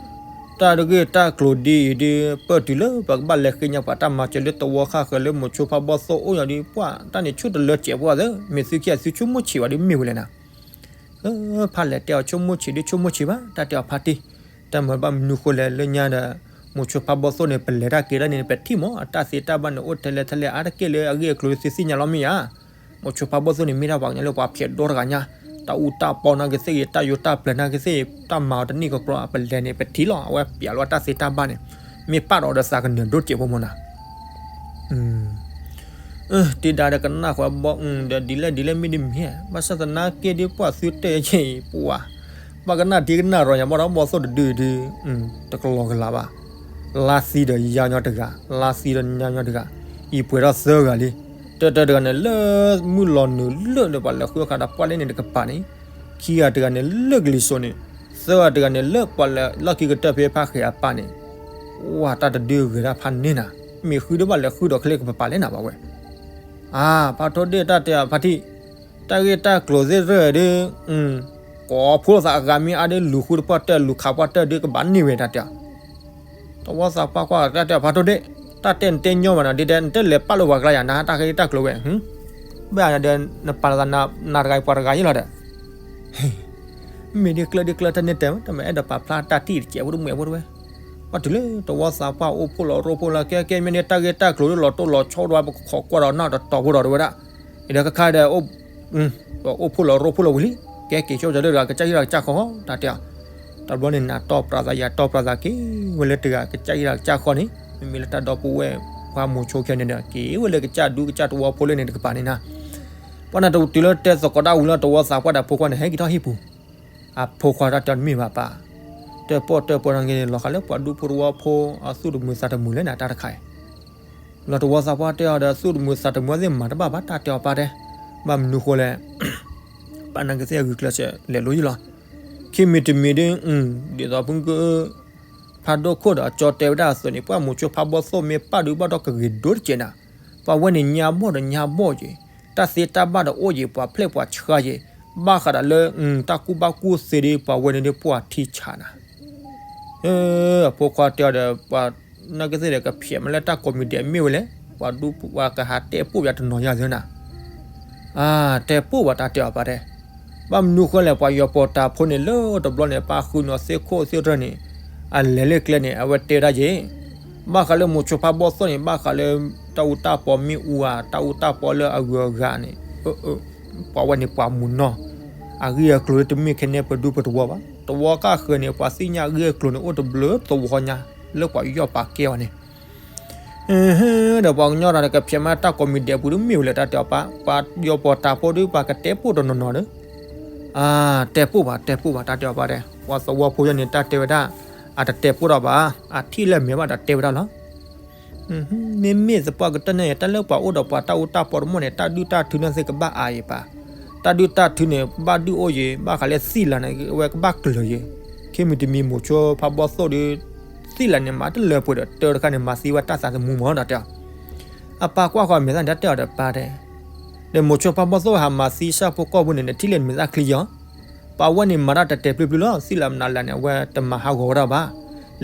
တၢ်တဂ့ၢ်တၢ်ကျိၤဒ်အံၤဒ် ပၢၢ်တုၤလၢပကဘၣ်လဲၤဃ့ညါပှၤတၢ်မၤစၢၤလၢသဝီဃၣ်ဃၢၤလၢမိၤဆိဖးဘီသိၣ်အိၣ်ညီဒ် ပှၤတၢ်န့ၣ်ဆူၣ်တလၢစဲးပှၤသၢ, မ့ၢ်သုခံဂၤသုဆိကမိၣ်ဆံးဝဲဒ်မ့ၢ်ဝဲလဲၣ်နၤ. ဖးလဲၤတဲအီၤဆိကမိၣ်ဆံးဒ်ဆိကမိၣ်ဆံးဘၣ် တၢ်တဲအီၤဖါတံၢ်, တၢ်မၤဘၣ်မနုၤဃိလဲၣ်လၢညါဒီး မိၤဆိဖးဘီသိၣ်န့ၣ် ပလဲၤတၢ်က့ၤတၢ်န့ၣ် ပထံၣ်မး အတၢ်သ့တၢ်ဘၣ်န့ၣ် အိၣ်ထဲလဲၣ်ထဲလဲၣ်အါတက့ၢ်လၢအဂ့ၢ်အကျိၤလၢသုသ့ၣ်ညါလီၤမ့ၢ်ဧါ. မိၤဆိဖးဘီသိၣ်န့ၣ် မ့ၢ်ဒၣ်ပှၤကညီလၢပှၤဖျဲးဒိတဂၤညါ, တၢ်အူတၢ်ပီနာ်က့သ့ၣ်ဂ့ၤ တၢ်ယိၤတၢ်ပျၢၤနာ်က့သ့ၣ်ဂ့ၤ တၢ်မၤအီၤတန့ၢ်ကကြီ ပလဲၤန့ၣ် ပထံၣ်လီၤ အဝဲပျးလီၤတၢ်သ့တၢ်ဘၣ်န့ၣ်, မ့ၢ်ပာ်ဒီးဒီးသးကနၢၤဒိၣ်စဲးဖိမးနၤ. တံၤဒါဒီးကနၣ်ဃီဘီဒီးဒ်လဲၣ်ဒ်လဲၣ်မ့ၢ်တမံၤ, ဘၣ်ဆၣ်သနာ်က့ဒ်ပှၤသုတဲယဲအံၤပှၤ, ဘၣ်ကနၣ်ထံကနၣ်ရီညါ ဘၣ်ဒီးဘီသိၣ်တဒုဒု, တကလီကလးဘၣ်. လါသံဒီးယါညီတဂၤ, လါသံဒီးညါညီတဂၤ, ယံာ်ပှဲၤထီၣ်သၢဂၤလံ. တၢတၢတဂၤန့ၣ်လၢမုၢ်လီၤနုာ်လၢဒီးပှၤလဲၤဃုအခါဒီးပှၤလဲန့ၣ်တကပၤန့ၣ်, ခံဂၤတဂၤန့ၣ်လၢကလံၤစိးန့ၣ်, သၢဂၤတဂၤန့ၣ်လၢပှၤလဲၤလီၢ်ခံကတၢၢ်ဖဲဖးဃဲၤအပၢ်န့ၣ်, ဝဲတၢ်တဒုဂဲၤဒၣ်ဖးန့ၢ်နၤ, မ့ၢ်ဃုဒ်ဘၣ်လဲၤဃုဒီးချ့ကပပၤလဲၣ်နၤဘၣ်ဝဲ အါ, ဖးထိၣ်ဒ့ၣ်တၢ်တဲအဖါတံၢ်, တၢ်ဂ့ၢ်တၢ်ကျိၤသ့ၣ်တဖၣ်ဒီး, ကိးဖှိၣ်သးအဂၤမ့ၢ်အါဒ်လူၤဃုတပှၢ်တၢၢ် လူၤခးပှၢ်တၢၢ်ဒ်ကဘၣ်န့ၢ်ဝဲတၢ်တဲ, တဝီသးပှၢ်ကွၢ်တၢ်တဲအဖါထိၣ်ဒ့ၣ်, တၢ်တဲနတဲညီမးနီၤ ဒ်တဲနတလဲၤပာ်လီၤပှၤကျါယၤ နတၢ်ဃ့တၢ်ကျိၤဝဲ, ဘၣ်ဒီးနပာ်လီၤသးနၤတဂၤပှၤတဂၤယ့ၣ်လီၤဒီး မ့ၢ်ဒ်ကျၢၢ်ဒ်ကျၢၢ်တၢ်န့ၣ်တဲ, တမ့ၢ်အဲၣ်ဒိးပာ်ဖျါတၢ်ထံၣ်တစဲးဖိတဝဲ, ဘၣ်တုၤလၢတဝီသးပှၢ်အိၣ်ဖှိၣ်လီၤရိဖှိၣ်လီၤ ကဲကဲမ့ၢ်န့ၣ် တၢ်ဂ့ၢ်တၢ်ကျိၤလၢလီၤတိၢ်လီၤဆီဒိၣ်ဝဲ ပကခိးကွၢ်ဒီးနီၢ်တတီၤဖိဒီးတဝဲဒၣ်, အံၤဒီးခါခါဒီး အိၣ်ဖှိၣ်လီၤရိဖှိၣ်လီၤဝံၤလံ, ကဲက့ၤဆိကတၢၢ်တဂၤ ကစၢ်ဟံၣ်ဒီးကစၢ်ဃီ တၢ်တဲအီၤ, တဘျီန့ၣ် နၤတီပှၤသး ယၤတီပှၤသးက့ၤဝဲလၢတဂၤ ကစၢ်ဟံၣ်ဒီးကစၢ်ဃီန့ၣ်, မ့မ့ၢ်လၢတၢ်ဒီပုၢ်ဝဲၢ် ပှၤမိၤဆိခဲန့ၣ်ဒီး က့ၤဝဲလၢကစၢ်ဒူကစၢ်တဝီဖိလၢန့ၣ်တကပၤန့ၣ်နၤ, ပှၤန့ၣ်တုၤလၢတဲသကိးဒၣ်ဝံၤလၢတဝီသးပှၢ်ဒီးဖိခွါန့ၣ် ဟဲက့ၤထီၣ်ဟံၣ်ပူၤ, အဖိခွါတၢ်တဲအီၤတမ့ၢ်ဘၣ်ပၢ်, တၢၣ်ပီၣ်တၢၣ်ပီၣ်နာ်က့န့ၣ် လီၤဃာ်လၢပှၤဒူဖိတဝီဖိ အသူၣ်တမုာ်သးတမုာ်လဲၣ်နၤ တၢ်တခါအံၤ လီၤတဝီသးပှၢ်တဲအီၤဒီး သူၣ်တမုာ်သးတမုာ်သ့ၣ်မၤတဘၣ်ဘၣ် တၢ်တဲအီၤပၢ်တဲ, ဘၣ်မနုၤဃိလဲၣ်, ပၢ်နာ်က့သ့ၣ်အဂုာ်ကျဲးစၢးလဲၤလိယံလီၤ, ခံမံၤတမံၤဒ်, ဒ်သိးဖုက ဖးဒိၣ်ခိၣ်ဒီးကၠီတဲဝဲဒၣ်အသိးန့ၣ် ပှၤမိၤဆိဖးဘီသိၣ်မ့ၢ်ပာ်ဒုးဘၣ်ဒီးကဂ့ၤဒိၣ်တကဲးနၤ, ပှၤဝဲန့ၣ်ညါဘီၣ်ဒီးညါဘီၣ်က့ၤ, တၢ်သ့တၢ်ဘၣ်ဒီးအိၣ်က့ၤ ပှၤဖျဲၣ်ပှၤဆှါက့ၤ, ဘၣ်ဃးဒီးလၢ တၢ်ကူၣ်ဘၣ်ကူၣ်သ့ဒီး ပှၤဝဲန့ၣ်ဒ်ပှၤထံဆးနၤ အဖိခွါတဲအီၤဒီး ပှၤနာ်က့သ့ၣ်ဒီး ကဖျဲးမးလၢတၢ်ကိးမံၤဒဲးမ့ၢ်ဝဲလဲၣ်, ပှၤဒူပှၤကဟးတဲပိာ်ပှၤတနီၤယၤသ့နၤ, တဲပိာ်ပှၤတၢ်တဲအီၤပၢ်တဲ, ဘၣ်မနုၤဃိလဲၣ် ပှၤယီၤပီၤတၢ်ဖိန့ၣ်လၢတဘျီန့ၣ် ပၢ်ဃုနီၤသ့ၣ်ခိၣ်သ့ၣ်တရၢၢ်န့ၣ်, အလဲၤလၢကျဲန့ၣ် အဝဲတဲဒၣ်ယဲ, ဘၣ်ဃးလၢမိၤဆိဖးဘီသိၣ်န့ၣ် ဘၣ်ဃးလၢ တၢ်အူတၢ်ပီမ့ၣ်အူဧါ တၢ်အူတၢ်ပီလၢအဂုၤအဂၤန့ၣ် ပှၤဝဲန့ၣ်ပှၤမုာ်နီၢ်, အဂ့ၢ်အကျိၤလၢတမ့ၢ်ခဲန့ၣ်ပဒူပတဝီဘၣ်, တဝီကၢ်ဃၢၤန့ၣ် ပှၤသ့ၣ်ညါအဂ့ၢ်အကျိၤန့ၣ် အိၣ်တဘျုးသဝီညါ လၢပှၤယီၤပာ်ကဲအီၤန့ၣ်, ဒီးပှၤကညီဒီးကဖျဲးမးတၢ်ကိးမံၤဒဲးပူၤဒ်မ့ၢ်ဝဲလဲၣ် တၢ်တဲအီၤပၢ်, ပှၤယီၤပီၤတၢ်ဖိဒီး ပှၤကတဲပိာ်တနီၤနီၤဒီး, တဲပိာ်ဘၣ် တဲပိာ်ဘၣ် တၢ်တဲအီၤပၢ်တဲ, ပှၤသဝီဖိယီၤန့ၣ် တၢ်တဲဝဲဒၣ်, အတတဲပိာ်ဒီးဘၣ်, အထံၣ်လၢမဲာ်ဘၣ်ဒီးတဲဝဲဒၣ်လီၤ မ့မ့ၢ်သပှၢ်ကတၢၢ်န့ၣ် တၢ်လၢပှၤအိၣ်ဒီးပှၤတၢ်အူတၢ်ပီတမီၢ်န့ၣ် တၢ်ဒုၣ်တၢ်ထုန့ၣ်သ့ၣ်ကဘၣ်အါအံၤပၢ်, တၢ်ဒုၣ်တၢ်ထုန့ၣ် ဘၣ်ဒုၣ်အိၣ်ယံၤ ဘၣ်ဃးလၢသံလၢ်န့ၣ် အဝဲကဘၣ်ကျၢၤယံၤ, ခဲမုၢ်တမံၤမိၤဆိဖးဘီသိၣ်ဒီး, သံလၢ်န့ၣ် မၤတလၢပှဲၤဒီး တၢတခါန့ၣ် မၤသံဝဲတၢ်သးသမူမးဒီးတဲအီၤ အပၢ်ကွၢ်ဃီမဲာ်သၣ်န့ၣ် တၢ်တဲအီၤဒီးပၢ်တဲ, ဒီးမိၤဆိဖးဘီသိၣ်ဝဲဟးမၤသံဆၣ်ဖိကီၢ်ဖိန့ၣ် နထံၣ်လၢမဲာ်သၣ်ချံယီၤ, ပှၤဝဲန့ၣ်မၤတၢ်တတဲာ်ပျုၢ်ပျုၢ်လီၤ, သံလၢ်မနုၤလဲၣ်န့ၣ် အဝဲတမၤဟးဂီၤဝဲဒၣ်ဘၣ်,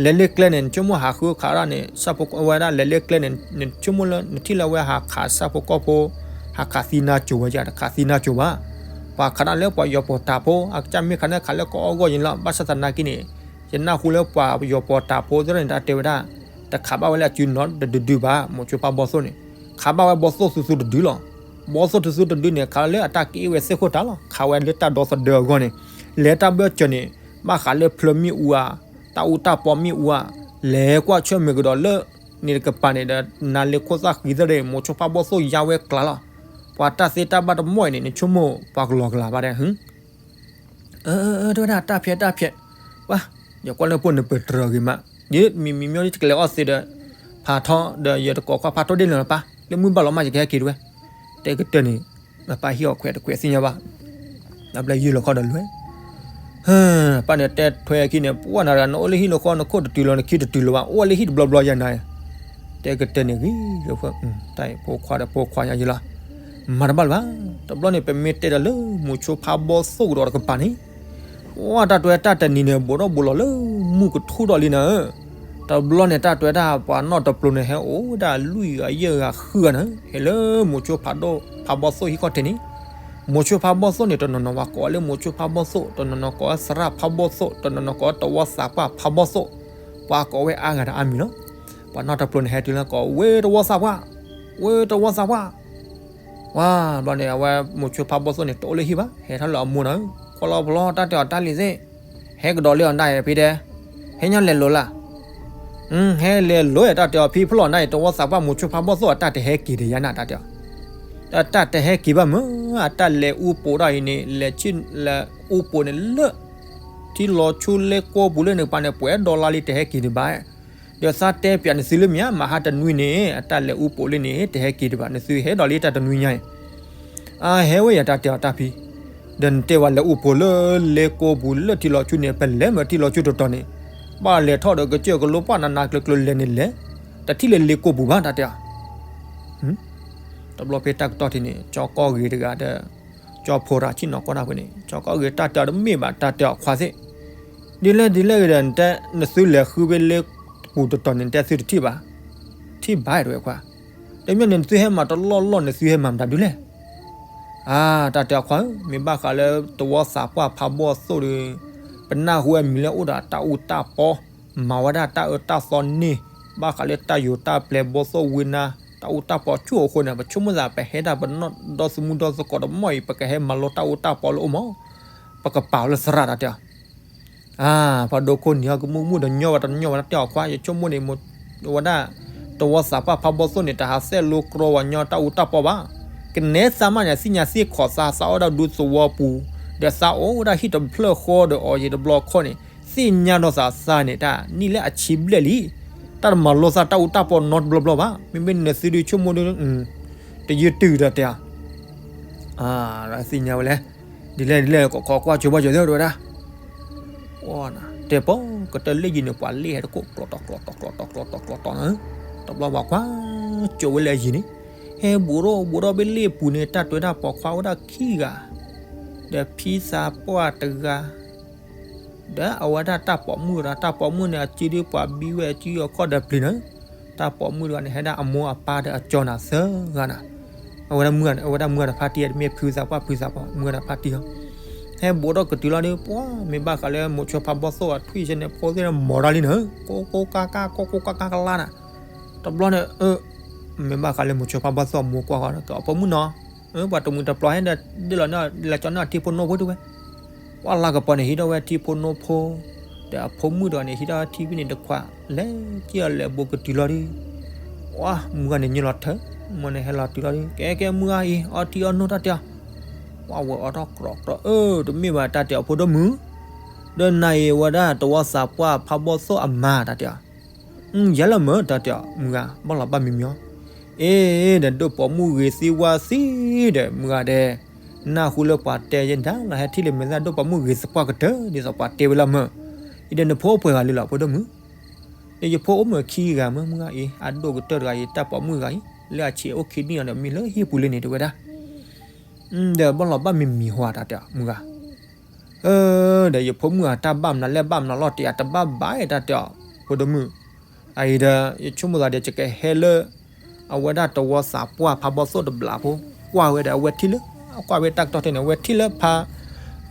လဲၤလၢကျဲန့ၣ် နဆိကမိၣ်ဟးဃုခးဒၣ်န့ၣ် ဆၣ်ဖိကီၢ်ဝဲဒၣ် လဲၤလၢကျဲန့ၣ် နဆိကမိၣ်လၢနထံၣ်လၢအဝဲဟးခးဆၣ်ဖိကီၢ်ဖိ, ဟးခးသံနါစိၤဝဲယါ တခးသံနါစိၤဘၣ်, ပှၤခးဒၣ်လၢပှၤယီၤပီၤတၢ်ဖိ အကစၢ်မ့ၢ်ခးန့ၣ်ခးလၢကအီၣ်ဂီၢ်ယံၤလီၤ, ဘၣ်ဆၣ်သနာ်က့န့ၣ်, ယနၢ်ဟူလၢပှၤယီၤပီၤတၢ်ဖိသ့ၣ်န့ၣ် တၢ်တဲဝဲဒၣ်, တခးဘၣ်ဝဲလၢအစုနီတဒုဒုဘၣ်, မိၤဆိဖးဘီသိၣ်န့ၣ်, ခးဘၣ်ဝဲဘီသိၣ်သူသူတဒုလီၤ, ဘီသိၣ်သူသူတဒုန့ၣ် ခးလၢအတၢ်က့အဝဲသ့ၣ်ခိၣ်တၢ်လီၤ, ခးဝဲလၢတၢ်ဒီသဒၢအဂီၢ်န့ၣ်, လဲၤတၢ်ဘၢၣ်စၢၤန့ၣ်, ဘၣ်ဃးလၢဖျၢၣ်မ့ၣ်အူဧါ, တၢ်အူတၢ်ပီမ့ၣ်အူဧါ, လဲၤကွၢ်ဆၢၣ်မဲာ်ကဒီးလၢ န့ၣ်တကပၤန့ၣ်ဒီး နၤလ့ခိၣ်သၣ်ဃံသၢဒီး မိၤဆိဖးဘီၣ်သိၣ်ယါဝဲကျါလီၤ. ပှၤတၢ်သ့တၢ်ဘၣ်တမီၢ်အံၤန့ၣ် နဆိကမိၣ်ပှၤကလီၤကလၤဘၣ်ဒီး အၢၣ်တဝဲဒၣ်တၢ်ဖျဲးတၢ်ဖျဲး, ပှၤ ယကွၢ်လၢပှိၢ်န့ၣ်ပတြၢၤဂ့ၤမး, ဒ်မံၤမံၤမီၢ်ဒ်ယကလဲၤအီၣ်သ့ဒီး ဖးထီဒီးယတကိးကွၢ်ဖးထီဒ့ၣ်လၢၤပၢ်, လၢမုၢ်ဘၣ်လီၤမးယကဟဲက့ၤတဝဲ, တဲကတၢၢ်န့ၣ်, နပၢ်ဟံၣ်အီၤခွဲးတခွဲးသ့ၣ်ညါဘၣ်, အဘျဲၣ်ယုၢ်လီၤခီဒီးလွဲၢ် ပၢ်န့ၣ်တဲထွဲအခံန့ၣ် ပှၢ်နၤတဂၤ နအိၣ်လၢဟံၣ်လၢဃီ နခိၣ်တတုၤလီၤ နခံတတုၤလီၤဘၣ် အိၣ်ဝဲလၢဟံၣ်တဘျီဘျီယၤနၤ, တဲကတၢၢ်န့ၣ်ဂ့ၤဂ့ၤ, တၢ်အံၤဖိခွါဒီးဖိခွါညါယလီၤ, မၤတဘၣ်လၢၤဘၣ်, တဘျီန့ၣ် ပမ့ၢ်တဲဒီးလၢမိၤဆိဖးဘီၣ်သိၣ်ကဒီးတကပၤန့ၣ် ပှၢ်တၢ်တွဲတၢ်တနံၤန့ၣ် ဘူးထီၣ်ဘူးလီၤလၢမုၢ်ကထူၣ်ဒီးလံနၤဧၢ, တဘျီန့ၣ် တၢ်တွဲတၢ်ပှၤနီၢ်တပျိၤန့ၣ် ဟဲအိၣ်ဝဲဒၣ်လွံၢ်ဂၤယဲၢ်ဂၤဃုဂၤနၤ, ဟဲလၢမိၤဆိဖးဘီၣ်သိၣ်ဟံၣ်ခီၣ်ထံးန့ၣ်, မိၤဆိဖးဘီၣ်သိၣ်န့ၣ် တနီၤနီၤပှၤကိးဝဲလၢမိၤဆိဖးဘီၣ်သိၣ်, တနီၤနီၤကိးဝဲသရၣ်ဖးဘီၣ်သိၣ်, တနီၤနီၤကိးဝဲတဝီသးပှၢ်ဖးဘီၣ်သိၣ်, ပှၤကိးဝဲအါဂၤဒီးအါမံၤလီၤ. ပှၤနီၢ်တပျိၤန့ၣ် ဟဲတုၤလၢကိး ဝ့တဝီသးပှၢ်, ဝ့တဝီသးပှၢ် ဝါဘျီန့ၣ် အဝဲမိၤဆိဖးဘီၣ်သိၣ်န့ၣ် တအိၣ်လၢဟံၣ်ဘၣ်, ဟဲထီၣ်လၢအမိၢ်နၤဧၢ, ကွၢ်လီၤဖျီတၢ်တဲအီၤတၢ်လံၤသ့ၣ်, ဟဲကဒီးလၢအီၤနၤဧၢဖံတဲ, ဟဲညီလဲၤလိၤလၢ်, ဟဲလဲၤလိၤတၢ်တဲအီၤဖံဖျီၣ်နၤအံၤ တဝီသးပှၢ်မိၤဆိဖးဘီၣ်သိၣ်အတၢ်တဟဲက့ၤဒီးယၤနၤတၢ်တဲအီၤ, တၢ်တဟဲက့ၤဘၣ်မၢ်, အတၢ်လဲၤအူပိာ်ဒၣ်အံၤန့ၣ် လဲၤဆ့ၣ်လဲၤအူပိာ်န့ၣ်လၢ ထံလီၤဆူလ့ကိပူၤလၢန့ၣ်ပှၤန့ၣ် ပှဲၤဒီလါလံတဟဲက့ၤဒံးဘၣ် ဒီးသးတဲပၠးနသုလၢမ့ၢ်ဧါ မဟါတနွံန့ၣ် အတၢ်လဲၤအူပိာ်လၢန့ၣ် တဟဲက့ၤဒံးဘၣ် နသုဟဲဒီးလံတၢ်တနွံညါအံၤ, အဟဲဝဲယၤတၢ်တဲအီၤတၢ်ဖံ, ဒီးနတဲဝဲလဲၤအူပိာ်လၢလ့ကိပူၤလၢထံလီၤဆူန့ၣ် ပလဲၤမၢ်ထံလီၤဆူတတီၤန့ၣ်, ဘၣ်လဲၤထီၣ်ဒီးကစၢၢ်ကလိပှၢ်နးနးကျၢၤကျၢၤလဲၤန့ၣ်လဲၤ, တထံၣ်လၢလ့ကိပူၤဘၣ်တၢ်တဲအီၤ တဘျီဖဲတၢ်ကတီၢ်ထံးန့ၣ် ကၠီကီၢ်ဂ့ၤတဂၤဒီး ကၠီဖိရၤဆ့ၣ်နီၤကီၢ်တၢ်ပှဲၤန့ၣ် ကၠီကီၢ်ဂ့ၤတၢ်တဲအီၤတမ့ၢ်ဘၣ် တၢ်တဲအီၤခွါသ့ၣ်, ဒ်လဲၣ်ဒ်လဲၣ်ဂ့ၤဒီး နတဲနသုလဲၤဃုဖဲလ့ပူၤတတီၤန့ၣ် နတဲသုတထံၣ်ဘၣ်, ထံၣ်ဘၣ်တဝဲခွါ, တမ့ၢ်န့ၣ် နသုဟဲမၤတလီၢ်လီၢ်န့ၣ် သုဟဲမၤမတၤဒုလဲၣ် အါ တၢ်တဲအီၤခွါဧၢ, မ့ၢ်ဘၣ်ဃးလၢတဝီသးပှၢ်ဖးဘီၣ်သိၣ်ဒီး ပနၢ်ဟူဝဲမံၤလၢအိၣ်ဒီးတၢ်အူတၢ်ပီ, မၤဝဲဒၣ်တၢ်အၢတၢ်သီန့ၢ်, ဘၣ်ဃးလၢတၢ်ယိၤတၢ်ပျဲၤဘီၣ်သိၣ်ဝ့နါ, တၢ်အူတၢ်ပီဆူၣ်အဃိန့ၣ် ပဆိကမိၣ်သး ပဟဲဒၣ်ပနီၢ်ဒီသးမုၢ်ဒီသကိးတမီၢ်အံၤ ပကဟဲမၤလိတၢ်အူတၢ်ပီလၢအိၣ်မး, ပကပာ်အီၤလၢသရၣ်တၢ်တဲအီၤ အါ ပှၤဒိခိၣ်နံၤဟီၣ်ကမူၣ်မူၣ်ဒီးညီဝဲတညီဝဲတၢ်တဲအီၤခွါ ယဆိကမိၣ်န့ၣ် ဝဲဒၣ် တဝီသးပှၢ်ဖးဘီၣ်သိၣ်န့ၣ် တဟးသဲလိၤကြီဝဲညီတၢ်အူတၢ်ပီဘၣ်. ကနဲသးမးန့ၣ် သ့ၣ်ညါသ့ၣ်ခီၣ်သး သးအိၣ်ဒၣ်ဒူသဝီပူၤ, ဒီးသးအိၣ်ဝဲဒၣ်ဟံၣ်တဖျၢၣ်ဃီဒီးအီၤယံၤတဘျီခီန့ၣ် သ့ၣ်ညါဒီးသးသးန့ၣ် တၢ်နံၣ်လၢအဆံဘျဲၣ်လံ, တၢ်တမၤလိသးတၢ်အူတၢ်ပီနီတဘျီဘျီဘၣ်. မ့မ့ၢ်နသုဒုးဆိကမိၣ်ဒုး တယုၢ်တုၤဒီးတဲအီၤ သ့ၣ်ညါဝဲလဲၣ်, ဒ်လဲၣ်ဒ်လဲၣ် ကီးကီးကွၢ်ကၠိဘၣ်ကၠိသ့ၣ်ဝဲဒၣ်, တဲပီကတၢၢ်လၢယံၤန့ၣ် ပှၤလ့ၣ်ဟဲတကိးကျီတီၤကျီတီၤကျီတီၤကျီတီၤကျီတီၤနၤ, တဘျီပှၤကွၢ်ကၠိဝဲလၢအယံၤန့ၣ်, ဟဲဘူးထီၣ်ဘူးထီၣ်ဖဲလ့ၣ်ပူၤန့ၣ် တၢ်တွဲတၢ်ပိာ်ခွါဝဲဒၣ်ခံဂၤ, ဒီးဖံသးပှၢ်တဂၤ ဒီးအဝဲဒၣ်တၢ်ပိာ်မုၣ်ဒီး တၢ်ပိာ်မုၣ်န့ၣ် အစုဒုးပှၤဘံဝဲအစုအခီၣ်ဒီးပျံၤန့ၣ်, တၢ်ပိာ်မုၣ်တဂၤန့ၣ် ဟဲဒၣ်အမိၢ်အပၢ်ဒီးအကၠီနၤသၢဂၤနၤ, အဝဲဒၣ်မုၢ်ဂၤန့ၣ် အဝဲဒၣ်မုၢ်ဂၤတဖါတံၢ် တမ့ၢ်ဖုသးပှၢ်ဖုသးပှၢ် မုၢ်ဂၤတဖါတံၢ်လီၤ, ဟဲဘူးထီၣ်ကတုၤလီၤဒီး ပှၤမ့ၢ်ဘၣ်ဃးလၢမိၤဆိဖးဘီၣ်သိၣ်အထွံၣ်ဆဲန့ၣ် ဖိသ့ၣ်န့ၣ် မီၤတၢ်လံနၤ, ကိးကိးကါကါ ကိးကိးကါကါကလါနၤ, တဘျီန့ၣ် မ့ၢ်ဘၣ်ဃးလၢမိၤဆိဖးဘီၣ်သိၣ်အမိၢ်ကွၢ်ဃီဒီး ကီးအဖိမုၣ်နီၤ, ပှၤတမှံၤတပျီၤဟဲဒီး ဒ်လီၤန့ၣ် လဲၤကၠီန့ၢ်အထံဖိနိဖိတဝဲ, ပှၤလၢကပီၤန့ၣ်ဟံးထီၣ်ဝဲထံဖိနိဖိ, ဒီးအဖိမုၣ်တဂၤန့ၣ် ဟံးထီၣ်ဝဲထံဖဲန့ၣ်တခွး, လဲၤက့ၤအီၤလဲၤဘူးကတုၤလီၤဒီး, ပှၤမုၢ်ဂၤန့ၣ် ညိလီၤထၢ, မ့ၢ်န့ၣ်ဟဲလီၤတုၤလီၤဒီး ကဲကဲမုၢ်ဂၤအံၤ အီထံအီနိတၢ်တဲအီၤ, ပှၤဝဲအီထီၣ်ကြီကြီ အၢ တမ့ၢ်ဘၣ်တၢ်တဲအီၤဖိဒိၣ်မုၣ်, ဒီးနၤအံၤဝဲဒၣ်တဝီသးပှၢ်ဖးဘီၣ်သိၣ်အမါတၢ်တဲအီၤ ယဲလၢမၢတၢ်တဲအီၤ မုၢ်ဂၤ ဘၣ်လီၤဘၣ်မံမံၤအီၤ, အ့ ဒီးဒိၣ်ပိာ်မုၣ်ဂ့ၤသံဝါသံဒီး မုၢ်ဂၤဒဲး, နၢ်ဟူလၢပှၤတဲယဲဒၣ်လီၤ ဟဲထံၣ်လၢမဲာ်သၣ်ဒိၣ်ပိာ်မုၣ်ဂ့ၤသပှၢ်ကတၢၢ် ဒ်သိးပှၤတဲဝဲလၢမၢ, အံၤဒီးနဖိအိၣ်ပှဲၤဂၤလံလီၤ ဖိဒိၣ်မုၣ်, ဒီးယဖိအိၣ်မၢခံဂၤမၢ မုၢ်ဂၤအံၤ အဒိၣ်ကတၢၢ်တဂၤအံၤ တၢ်ပိာ်မုၣ်တဂၤအံၤ လၢအဆံးအိၣ်ခံနံၣ်အီၤဒီးမံလၢဟံၣ်ပူၤလံန့ၣ် တဲဝဲဒၣ် ဒီးဘၣ်လီၤဘၣ်မံမံၤဟီတၢ်တဲအီၤ မုၢ်ဂၤ, ဒီးယဖိမုၣ်အတၢ်ဘၣ်မနုၤလဲၣ်ဘၣ်မနုၤလီၤ တယၤတဘၣ်ဘၣ်တၢ်တဲအီၤ, ဖိဒိၣ်မုၣ်, အအံၤဒီး ယဆိကမိၣ်သးဒီး ယကဟဲလၢ အဝဲဒၣ်တဝီသးပှၢ်ဖးဘီၣ်သိၣ်တဘျီဖိ, ကွၢ်ဝဲဒီးအဝဲထံၣ်လၢ, ကွၢ်ဝဲတၢ်ကတီၢ်ထဲန့ၣ် အဝဲထံၣ်လၢဖး,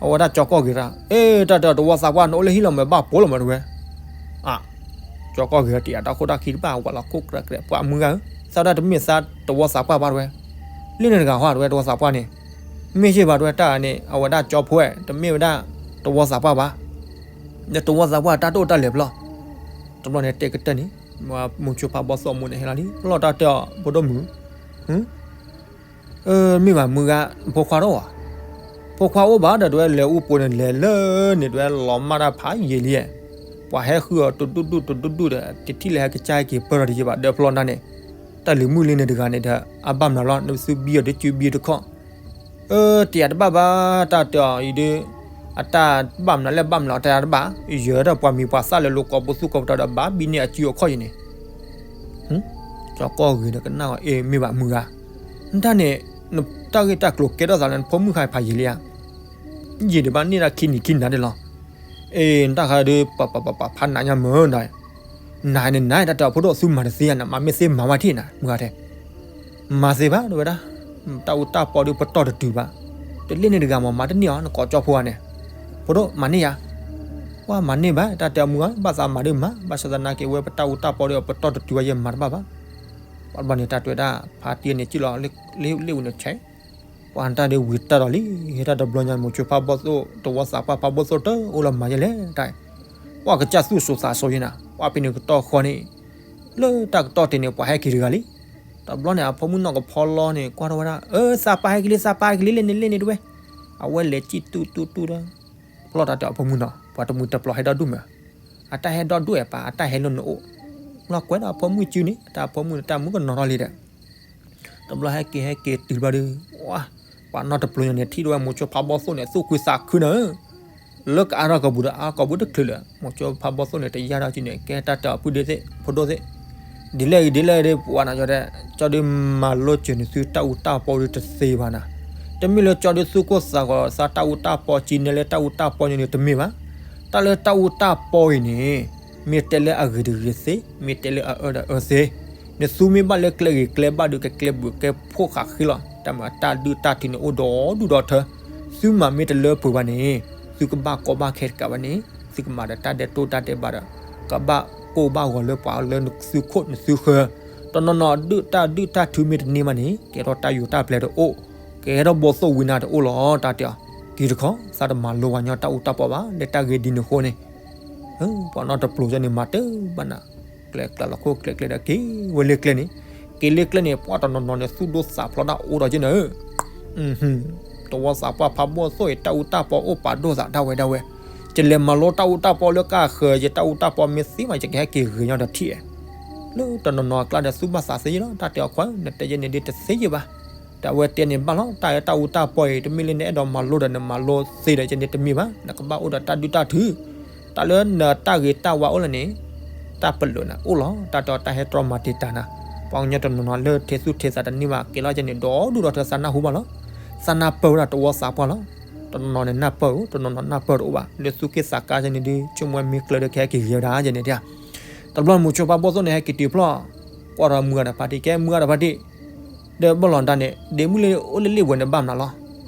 အဝဲဒၣ်ကၠီကီၢ်ဂ့ၤတၢ်, အ့ တၢ်တဲအီၤ တဝီသးပှၢ် နအိၣ်လၢဟံၣ်လီၤမၢ ဘၣ်ပိာ်လီၤမၢတဝဲ အ ကၠီကီၢ်ဂ့ၤတယၤတၢ်ခိၣ်တၢ်ခံတဘၣ် ဝဲလီၤခိၣ်ကြးကြး ပှၤမုၢ်ဂၤဧၢ, သးဒၣ်တမ့ၢ်သးတဝီသးပှၢ်ဘၣ်တဝဲ, လၢန့ၣ်တဂၤဟီတဝဲ တဝီသးပှၢ်န့ၣ်, မ့ၢ်ယ့ၢ်ဘၣ်တဝဲတၢ်န့ၣ် အဝဲဒၣ်ကၠီဖိဝဲ တမ့ၢ်ဝဲဒၣ်တဝီသးပှၢ်ဘၣ်, ဒီးတဝီသးပှၢ်တၢ်တအိၣ်တၢ်လဲၤဖျီ, တဘျီန့ၣ်တဲကတၢၢ်န့ၣ် မိၤဆိဖါဘီၣ်သိၣ်အမိၢ်န့ၣ်ဟဲလီၤလံ, လီၤတၢ်တဲအီၤ ဖိဒိၣ်မုၣ်, မ့ၢ်ဘၣ်မုၢ်ဂၤ, ဖိခွါထီၣ်ဧါ, ဖိခွါအိၣ်ဘၣ်ဒီး တဝဲလဲၤအိၣ်ပိာ်န့ၣ် လဲၤလၢန့ၣ် တဝဲလီၤမၢ်တၢ်ဖးယံာ်လံ, ပှၤဟဲဃုအီၤတဒူၣ်ဒူၣ်တဒူၣ်ဒူၣ်ဒီး တထံၣ်လၢဟဲကစၢ်ဟဲက့ၤပၢၢ်ထီၣ်တယံာ်ဘၣ် ဒီးဖျီနၤန့ၣ်, တၢ်လံၤမုၣ်လံန့ၣ်တဂၤန့ၣ်ဒီး အဘၣ်မနုၤလီၤ နသုဘံအီၤတစုဘံတခီၣ် အၢ တယၤတဘၣ်ဘၣ် တၢ်တဲအီၤအံၤဒုး, အတၢ်ဘၣ်မနုၤလဲၣ်ဘၣ်မနုၤ တယၤတဘၣ်, ယဲဒၣ်ပှၤမံၤပှၤသၣ်လၢလိၤကိးပသူကိးပတီၤဒီး ဘၣ်ဘံန့ၢ်အစုအခီၣ်အံၤန့ၣ်, ကၠီကီၢ်ဂ့ၤဒီးကနၣ်အီၤ အ့ မ့ၢ်ဘၣ်မုၢ်ဂၤ, နတၢ်န့ၣ်, တၢ်ဂ့ၢ်တၢ်ကျိၤကဲထီၣ်သးလၢနဖိမုၣ်ခါဖးယံာ်လံဧါ, ယံာ်ဒံးဘၣ်န့ၢ်ဒၣ်ခံနံၤခံနၤဒ်လီၤ, အ့ နတၢ်ခါဒုး ပပပပဖးနးညါမၢ်ဒီး, နၤန့ၣ်နၤတၢ်တဲအီၤ ဖိဒိၣ်သုမၤတသ့ဧါန့ၣ် မၤမ့ၢ်သ့မၤဝဲထံၣ်နၤ မုၢ်ဂၤတဲ မၤသ့ဘၣ် တဝဲဒၣ်, တၢ်အူတၢ်ပီဒုးပတီၢ်တတုၤဘၣ်, တလ့ၣ်န့ၣ်တဂၤမး မၤတန့ၢ်အီၤ နကိးကၠီဖိဧါန့ၣ်, ဖိဒိၣ်မၤန့ၢ်ယၤ, ပှၤမၤန့ၢ်ဘၣ် တၢ်တဲအီၤမုၢ်ဂၤ ဘၣ်သးမၤဒုးမၤ ဘၣ်ဆၣ်သနာ်က့ဝဲပတၢ်အူတၢ်ပီဒီးပတီၢ်တတုၤဘၣ် ယမၤတဘၣ်ဘၣ်, ပှၤဘျီန့ၣ်တၢ်တဲဝဲဒၣ် ဖါတံၢ်န့ၣ် စံၣ်လီၤလ့ၣ်ဝံၤန့ၣ်ဆဲး ပှၤတၢ်ဒုးဝံၤတၢ်ဒီးလံ, ဟဲတၢ်တဘျီညါ မိၤဆိဖါဘီၣ်သိၣ် တဝီသးပှၢ်ဖါဘီၣ်သိၣ်တအိၣ်လၢမၤယဲလဲၣ်တၢ်, ပှၤကစၢ်သူၣ်စိၤသးစိၤယဲနၤ ပှၤဖဲန့ၣ်ကတီၢ်ဃီန့ၣ်, လၢတၢ်ကတီၢ်တ့ၢ်န့ၣ် ပှၤဟဲက့ၤတဂၤလံ, တဘျီန့ၣ် အဖိမုၣ်နီၢ်ကဖီလီန့ၣ် ကွၢ်ထီၣ်ဝဲဒၣ် အၢ သးပၢ်ဟဲက့ၤလံ သးပၢ်ဟဲက့ၤလံ လ့ၣ်န့ၣ်လ့ၣ်န့ၣ်တဝဲ, အဝဲလဲၤစံၣ်တူၢ်တူၢ်တူၢ်ဒီး, ဖျီၣ်တၢ်တဲအီၤဖိမုၣ်နီၤ ပှၤတမုာ်တပျီၤဟဲဒီဒူၣ်မး, အတၢ်ဟဲဒီဒူၣ်အဲၣ်ပၢ် အတၢ်ဟဲလၢနအိၣ်, လီၤကွဲးဒီးအဖိမုၣ်စုန့ၣ် တၢ်အဖိမုၣ်န့ၣ် တၢ်မုၣ်ကနီၤထီၣ်လံဒီး တဘျီဟဲက့ၤဟဲက့ၤတုၤဘျီဒီး, ပှၤနီၢ်တပျိၤညါန့ၣ် ထံၣ်ဒိဝဲမိၤဆိဖါဘီၣ်သိၣ်န့ၣ် သူၣ်ခုသးခုန့ၣ်, လၢကအါထီၣ်ကီၢ်ပူၤဒီး အါထီၣ်ကီၢ်ပူၤတချုးလၢၤ, မိၤဆိဖါဘီၣ်သိၣ်န့ၣ် တယါထီၣ်ကံန့ၣ် ကဲတၢ်တဲအီၤ ပုၢ်ဒ့သ့ၣ် ဖိဒိၣ်သ့ၣ်, ဒ်လဲၣ်ဂ့ၤဒ်လဲၣ်ဂ့ၤဒီး ပှၤနီၢ်ကီၢ်တဲ ကၠီဒုးမၤလိစၢၤန့ၣ်သုတၢ်အူတၢ်ပီဒုးတသ့ဘၣ်နၤ, တမ့ၢ်လၢကၠီဒုးသူၣ်ကိၢ်သးဂီၤ သးတၢ်အူတၢ်ပီကံနဲလၢတၢ်အူတၢ်ပီညါန့ၣ်တမ့ၢ်ဘၣ်, တၢ်လၢတၢ်အူတၢ်ပီအံၤန့ၣ် မ့ၢ်တဲလၢအဂ့ၤတဂ့ၤသ့ မ့ၢ်တဲလၢအအၢဒီးအၢသ့, နသုမ့ၢ်ဘၣ်လၢကျဲဂ့ၤကျဲဘၣ်ဒုး ကကျဲဘုးကဲဖှိၣ်ဃာ်ဃ့လီၤ, တၢ်မၤတၢ်ဒုးတၢ်ထုးန့ၣ်အိၣ်ဒီဒူၣ်ဒီထၢ, သုမၤမ့ၢ်တလၢပှဲၤဘၣ်န့ၣ်, သုကဘၣ်ကီဘၣ်ခဲတကးဘၣ်န့ၣ်, သုကမၤဒီးတၢ်ဒဲးတိၢ်တၢ်ဒဲးဘးဒီး, ကဘၣ်ကိၢ်ဘၣ်ဂီၤလၢပှၤလၢနသုခိၣ်နသုဃၢၤ, တနီၤနီၤဒုးတၢ်ဒုးတၢ်ထုးမ့ၢ်တန့ၢ်ဘၣ်န့ၣ် ကဲထီၣ်တၢ်ယိးတၢ်ပျဲၤတအိၣ်, ကဲထီၣ်ဘီၣ်သိၣ်ဝံနၤတအိၣ်လီၤ တၢ်တဲအီၤ, က့ၤတခီ သးတမၤလိပှၤကညီတၢ်အူတၢ်ပီဘၣ် လၢတၢ်ဂ့ၢ်ဒ်န့ၣ်အဃိန့ၣ် ပှၤနီၢ်တပျိၤကၠီန့ၣ် မၤတဘၣ်နၤ, ကျဲကျဲလီၤခိၣ်ကျဲကျဲဒီးက့ၤဝဲလၢကျဲန့ၣ်, က့ၤလၢကျဲန့ၣ် ပှၤတနီၤနီၤန့ၣ် သူၣ်ဒိၣ်သးဖျိးတၢ်အိၣ်ဒီးက့ၤန့ၣ်, တဝီသးပှၢ်ဖးဘီၣ်သိၣ်အံၤ တၢ်အူတၢ်ပီအိၣ်ပာ်ဒိၣ်သးဒၣ်ဝဲဒၣ်ဝဲ, ယလဲၤမၤလိတၢ်အူတၢ်ပီလၢကဃၢၤ ယတၢ်အူတၢ်ပီမ့ၢ်သ့မး ယကဟဲက့ၤဂ့ၤညီဒီးထံၣ်အဲ, လၢတနီၤနီၤအကျါဒီးသူၣ်ဘၣ်သးသ့ယလီၤ တၢ်တဲအီၤခွါ နတဲယဲန့ၣ်ဒ်တသ့ယဘၣ်, ဒီးအဝဲတဲန့ၣ်ဘၣ်လီၤ တၢ်အူတၢ်ပီအံၤ တမ့ၢ်လၢနအဲၣ်ဒိးမၤလိဒီးနမၤလိသ့ဒီးယဲန့ၣ်တမ့ၢ်ဘၣ်, နကဘၣ်အိၣ်ဒီးတၢ်ဒုးတၢ်ထုး တၢ်လၢနတၢ်ဂ့ၤတၢ်ဝါအိၣ်လၢန့ၣ်, တၢ်ပလၢၢ်န့ၣ်အိၣ်လီၤ တၢ်တဲအီၤတၢ်ဟဲတြီမၤတံာ်တာ်နၤ, ပှၤကညီတနီၤနီၤလၢထဲသူၣ်ထဲသးတန့ၢ်ဘၣ် ကဲလီၤက့ၤန့ၣ် ဒီဒူၣ်ဒီထၢသးနၢ်ဟူဘၣ်လီၤ, သးနၢ်ပၢၢ်ဝဲဒၣ်တဝီသးပှၢ်လီၤ, တနီၤနီၤန့ၣ်နၢ်ပၢၢ်ဧိၤ တနီၤနီၤနၢ်ပၢၢ်တအိၣ်ဘၣ် လၢသူၣ်က့ၣ်သးကါကဲန့ၣ်ဒုး ဆိကမိၣ်ဝဲမ့ၢ်ကျၢၤဒီးကဟဲက့ၤဂ့ၤဝဲဒၣ်ကဲန့ၣ်တၢ်, တဘျီမိၤဆိဖးဘီၣ်သိၣ်န့ၣ် ဟဲက့ၤတုၤဖျီၣ်, ကွၢ်ထီၣ်မုၢ်ဂၤဒီးဖါတံၢ် ကဲမုၢ်ဂၤဒီးဖါတံၢ် ဒီးဘၣ်လီၤဒၣ်န့ၣ် ဒ့မုၣ်လၢအိၣ်လၢလ့ၣ်ဝဲန့ၣ်ဘၣ်မနုၤလီၤ,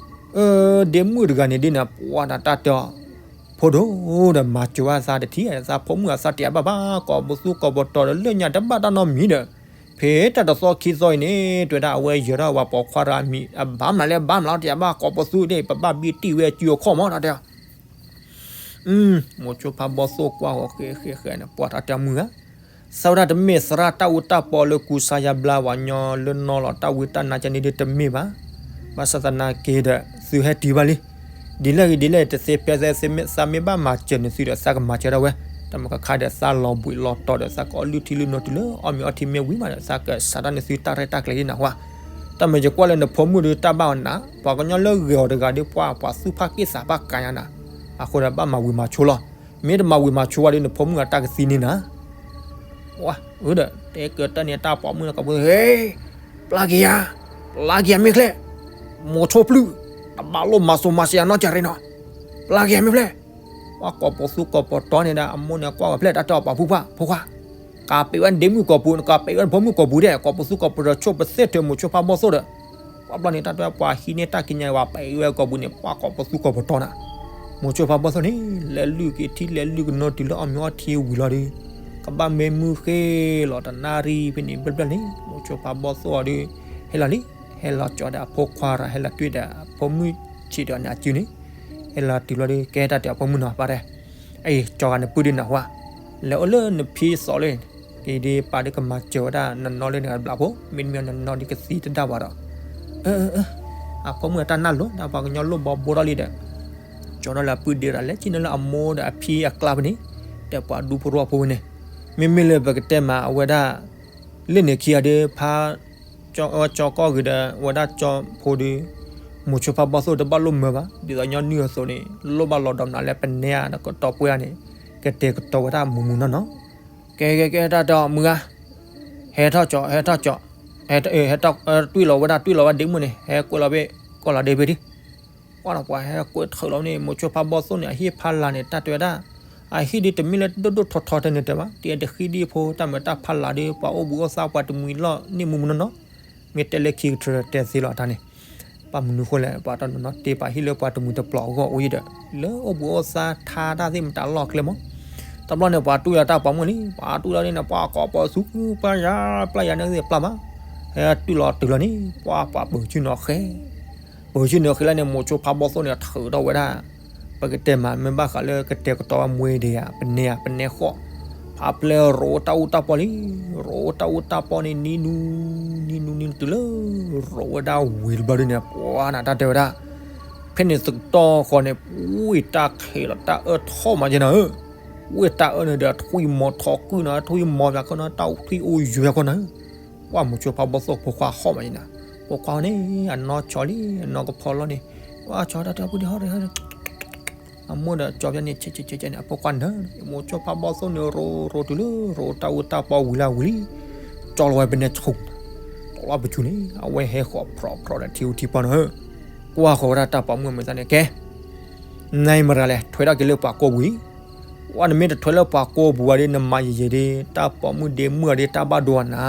အၢ ဒ့မုၣ်တဂၤန့ၣ်ဒ်န့ၣ် ပှၤဒၣ်တၢ်တဲအီၤ, ဖိဒိၣ်ဒီးမၤစၢၤဝဲသးတထံၣ် သးဖိမုၣ်အသးတယၤဘၣ်ဘၣ် ကိးပသူကိးပတီၤဒီးလၢညါတဘၣ်တၢ်နီတမံၤဒီး, ဖဲတၢ်တသီခံသီအံၤန့ၣ် တဲဝဲဒၣ်အဝဲယဲၤထီၣ်ဝဲပိာ်ခွါတဂၤမံၤ အဘၣ်မနုၤလဲၣ်ဘၣ်မနုၤလီၤ တယၤဘၣ် ကိးပသူဒ် ပဘၣ်ဘံတံၢ်ဝဲအစုအခီၣ်မး တၢ်တဲအီၤ မိၤဆိဖးဘီၣ်သိၣ်ကွၢ်ဂီၤဃဲဃဲဃဲန့ၣ် ပှၤတၢ်တဲမုၢ်ဧါ, သးဝဲဒၣ်တမ့ၢ်သရၣ်တၢ်အူတၢ်ပီလၢကူစါယါဘျါပှၤကညီလၢနီၢ်လီၤ တၢ်ဝံတၢ်နါကဲန့ၣ်ဒ်တမ့ၢ်ဘၣ်, ဘၣ်ဆၣ်သနာ်က့ဒီး သုဟဲတုၤဘၣ်လံ, ဒ်လဲၣ်ဂ့ၤဒ်လဲၣ် တသ့ဖဲသ့ သးမ့ၢ်ဘၣ်မၤစၢၤန့ၣ်သုဒီး သးကမၤစၢၤဒၣ်ဝဲ, တၢ်မ့ၢ်ခါခါဒီး သးလီၤဘှံးလီၤတီၤဒီး သးကအီၣ်လုၢ်ထံလုၢ်နိတုၤလၢအီၣ်မ့ၤအီထံမ့ၢ်ဝံၤမးဒီး သးကစးတၢ်န့ၢ်သုတၢ်ရဲၣ်တၢ်ကျဲၤလံနၢ်ဟူဧါ တၢ်မ့ၢ်ယကွၢ်လၢနဖိမုၣ်ဒုးတၢ်ဘၣ်အီၤနး, ပှၤကညီလၢဂ့ၤအီၤတဂၤဒုး ပှၤပှၤသူၣ်ဖးက့ၣ်သးဘၣ်ကါညါနၤ, အဃိဒီးဘၣ်မၤဝံၤမၤဆိလီၤ, မ့ၢ်တမၤဝံၤမၤဆိဝဲဒုး နဖိမုၣ်အတၢ်ကသံန့ၢ်နၤ, ဝဲဒီး တဲကတၢၢ်န့ၣ်တၢ်ပိာ်မုၣ်လၢကီၢ်ပူၤ, ဟ့, ပျၢ်က့ၤယၤ, ပျၢ်က့ၤယၤမ့ၢ်ဖျဲၣ်, မိၤဆိပျုၢ်, တဘၣ်လိၣ်မၤစိၤမၤစၢၤယၤနီတဂၤနီၤ, ပျၢ်က့ၤယၤမ့ၢ်ဖျဲၣ်, ပှၤကိးပသူကိးပတီၤန့ၣ်ဒီး အမိၢ်န့ၣ်ကွၢ်ဝဲဖျဲၣ် တၢ်တဲအီၤပှၤဖိခွါ, ဖိခွါ ကးပံးဝဲဒ့မုၣ်ကီၢ်ပူၤ နကးပံးဝဲနဖိမုၣ်ကီၢ်ပူၤဒဲး ကိးပသူကိးပတီၤဆိပသ့ၣ်ထၢၣ်မိၤဆိဖးဘီၣ်သိၣ်ဒီး, ပှၤဘျီန့ၣ် တၢ်တဲပှၤဟံးန့ၢ်တၢ်ကံးညာ်ဝဲ ပံးဝဲကီၢ်ပူၤန့ၣ် ပှၤကိးပသူကိးပတီၤနၤ, မိၤဆိဖးဘီၣ်သိၣ်န့ၣ် လဲၤလုၢ်က့ၤထံလဲၤလုၢ်ကနိတုၤလၢအီၣ်မ့ၤအီထံဝံၤလီၤဒီး, ကဘၣ်မ့ၢ်မုၢ်ဃ့လီၤတနၣ်ရံၣ်ဖဲန့ၣ် ဘျဲၣ်ဘျဲၣ်န့ၣ် မိၤဆိဖးဘီၣ်သိၣ်အီၤဒီး, ဟဲလီၤလံ, ဟဲလီၤကၠီဒီးအဖိခွါဒီး ဟဲလီၤတွံၢ်ဒီးအဖိမုၣ်ဆံးဒီးန့ၣ်အစုန့ၣ်, ဟဲလီၤတုၤလီၤဒီး ကဲတၢ်တဲအီၤဖိမုၣ်နီၤ ပၢ်တဲ, အံၤ ကၠီဂၤနပုၢ်ဒုးနၢ်ဟူဧါ, လဲၤအိၣ်လၢနဖံသီလၢ က့ၤဒ်ပၢ်ဒ်ကမၤစၢၤဝဲဒၣ်နနီလၢန့ၣ်တဘျီဖိ, မ့တမ့ၢ်နနီဒ်ကသံတဒၣ်ဘၣ်ဒီး, အၢ အၢ အၢ အဖိမုၣ်အတၢ်နၢ်လိၤ ဒ်ပှၤကညီလိၣ်ဘီဘိထီၣ်လံဒီး, ကၠီဒီးလၢအပုၢ်ဒ့ဒီး လဲၤကံၣ်နုာ်လၢအမိၢ်ဒီးအဖံအကျါဖဲန့ၣ်, ဒီးပှၤဒူဖိတဝီဖိဝဲန့ၣ်, မ့မ့ၢ်လၢပကတဲမးအဝဲဒၣ် လၢန့ၣ်ခံဂၤဒီး ဖါ ကၠီကီၢ်ဂ့ၤဒီး ဝဲဒၣ်ကၠီဖိဒီး မိၤဆိဖါဘီၣ်သိၣ်တဘၣ်လိၣ်မၢဘၣ်, ဒ်သိးညီနုၢ်အသိးန့ၣ် လိၣ်ဘၣ်လီၤဒီးမနုၤလဲၣ် ပနဲအကတီၢ်ပှဲၤန့ၣ် ကတဲာ်ကတီၤဝဲဒၣ်မူးမူးနီၢ်နီၢ်, ကဲ ကဲ ကဲ တၢ်တဲအီၤ မုၢ်ဂၤ, ဟဲထီၣ်ကၠီ ဟဲထီၣ်ကၠီ, ဟဲ တွံၢ်လီၤဝဲဒၣ် တွံၢ်လီၤဝဲဒၣ်ဒ့မုၣ်န့ၣ် ဟဲကွဲးလီၤဘ့ၣ် ကီၢ်လီၤဒ့ဖဲဒံ ပှၤနီၤ ပှၤဟဲကွဲးထုးလီၤန့ၣ် မိၤဆိဖါဘီၣ်သိၣ်န့ၣ် အဟံၣ်ဖးလၢ်န့ၣ် တၢ်တဲဝဲဒၣ်, အဟံၣ်ဒ်တမ့ၢ်လၢဒိၣ်ဒိၣ်ထီထီတန့ၢ်တဲဘၣ်, တံၤတဃံဒံဖိ တၢ်မုာ်တၢ်ဖးလၢ်ဒီး ပှၤအိၣ်ဘှံးအိၣ်သါပှၤတမှံၤလီၢ်န့ၣ်မူးမူးနီၢ်နီၢ်, မ့ၢ်တဲလၢခံကတၢၢ်တဲသ့လီၤတၢ်န့ၣ်, ဘၣ်မနုၤဃိလဲၣ် ပှၤတနီၤနီၤတ့ပာ်ဟံၣ်လၢပှၤတမှံၤတပျီၤအဂီၢ်အိၣ်ယံၤဒီး လၢအိၣ်ဘှံးအိၣ်သါထါတၢ်သ့ၣ်မတၤလီၢ်ကျဲမး, တဘျီန့ၣ် ပှၤတူၢ်ယၤတၢ်ပိာ်မုၣ်လံ, ပှၤတူၢ်လီၤန့ၣ် ပှၤကိးပှၤဆူ ပျၢ်ယၤ ပျၢ်ယၤန့ၣ်သ့ၣ်ပျၢ်မး, ဟဲတုၤလီၤတုၤလီၤန့ၣ် ပှၤပှၤပၢၤဆူနီၤဃဲ ပၢၤဆူနီၤဃဲလၢန့ၣ် မိၤဆိဖါဘီၣ်သိၣ်န့ၣ် ထုးထီၣ်ဝဲဒၣ်, ပကတဲမး မ့ၢ်ဘၣ်ဃးလၢကတဲာ်ကတီၤဝဲမူးဒံးဧါ ပနဲဧါ ပနဲဃီၣ်, ဖးပျဲရိးတၢ်အူတၢ်ပီၢ်လံ, ရိးတၢ်အူတၢ်ပီၢ်န့ၣ် နံၤနူၤ နံၤနူၤ နံၤနူၤတုၤလၢ ရိးဝဲဒၣ်ဝံၤတဘျီဒ်န့ၣ် ပှၤနၤတၢ်တဲဝဲဒၣ်, ဖဲန့ၣ်သကတီၢ်ဃီန့ၣ် ဝံၣ်တၢ်ခဲလီၤတၢ်အၢၣ်ထီၣ်မးက့နၤဧၢ, ဝံၣ်တၢ်အၢၣ်န့ၣ်ဒီး ထွံၣ်မီၤထီၣ်ကုၢ်နီၤ ထွံၣ်မီၤပၠးခီနီၤ တၢ်ထွံၣ်အိၣ်ယွဲခီနီၤဧၢ, ပှၤမိၤဆိဖါဘီၣ်သိၣ်ဖိခွါဟီၣ်မးက့နၤ, ဖိခွါန့ၣ် အနီၢ်ဆီလံ အနီၢ်ကဖီလီၤန့ၣ်, ပှၤဆီတၢ်တဲပူၤဒံးဟီၣ် အမိၢ်ဒီးကၠီဖဲန့ၣ် ဆဲးဆဲးဆဲးဆဲးန့ၣ် အဖိခွါနၢၤန့ၣ် မိၤဆိဖးဘီၣ်သိၣ်န့ၣ် ရိးရိးတုၤလၢ ရိးတၢ်အူတၢ်ပီၢ်ဝံၤလၢဝံၤလံ, ကၠီလီၤဝဲပနဲဆူၣ်, တီလီၤပဆူၣ်န့ၣ် အဝဲဟဲဃီၤဖြီဖြီဒီးထံအူထံပီၢ်နီၤဧၢ, ကွၢ်ဃီၤဝဲဒၣ်တၢ်ပိာ်မုၣ်အမဲာ်သၣ်န့ၣ် ကဲ နမ့ၢ်မတၤလဲၣ် ထွဲထီၣ်က့ၤလၢပှၤကိာ်ပူၤအံၤ, ဝဲနမ့ၢ်တထွဲလၢပှၤကိာ်ပူၤဘၣ်ဒီး နမၤယံာ်ယံာ်ဒီး တၢ်ပိာ်မုၣ်ဒ့မုၣ်အီၤဒီး တၢ်ဘၣ်ဒိအနၤ,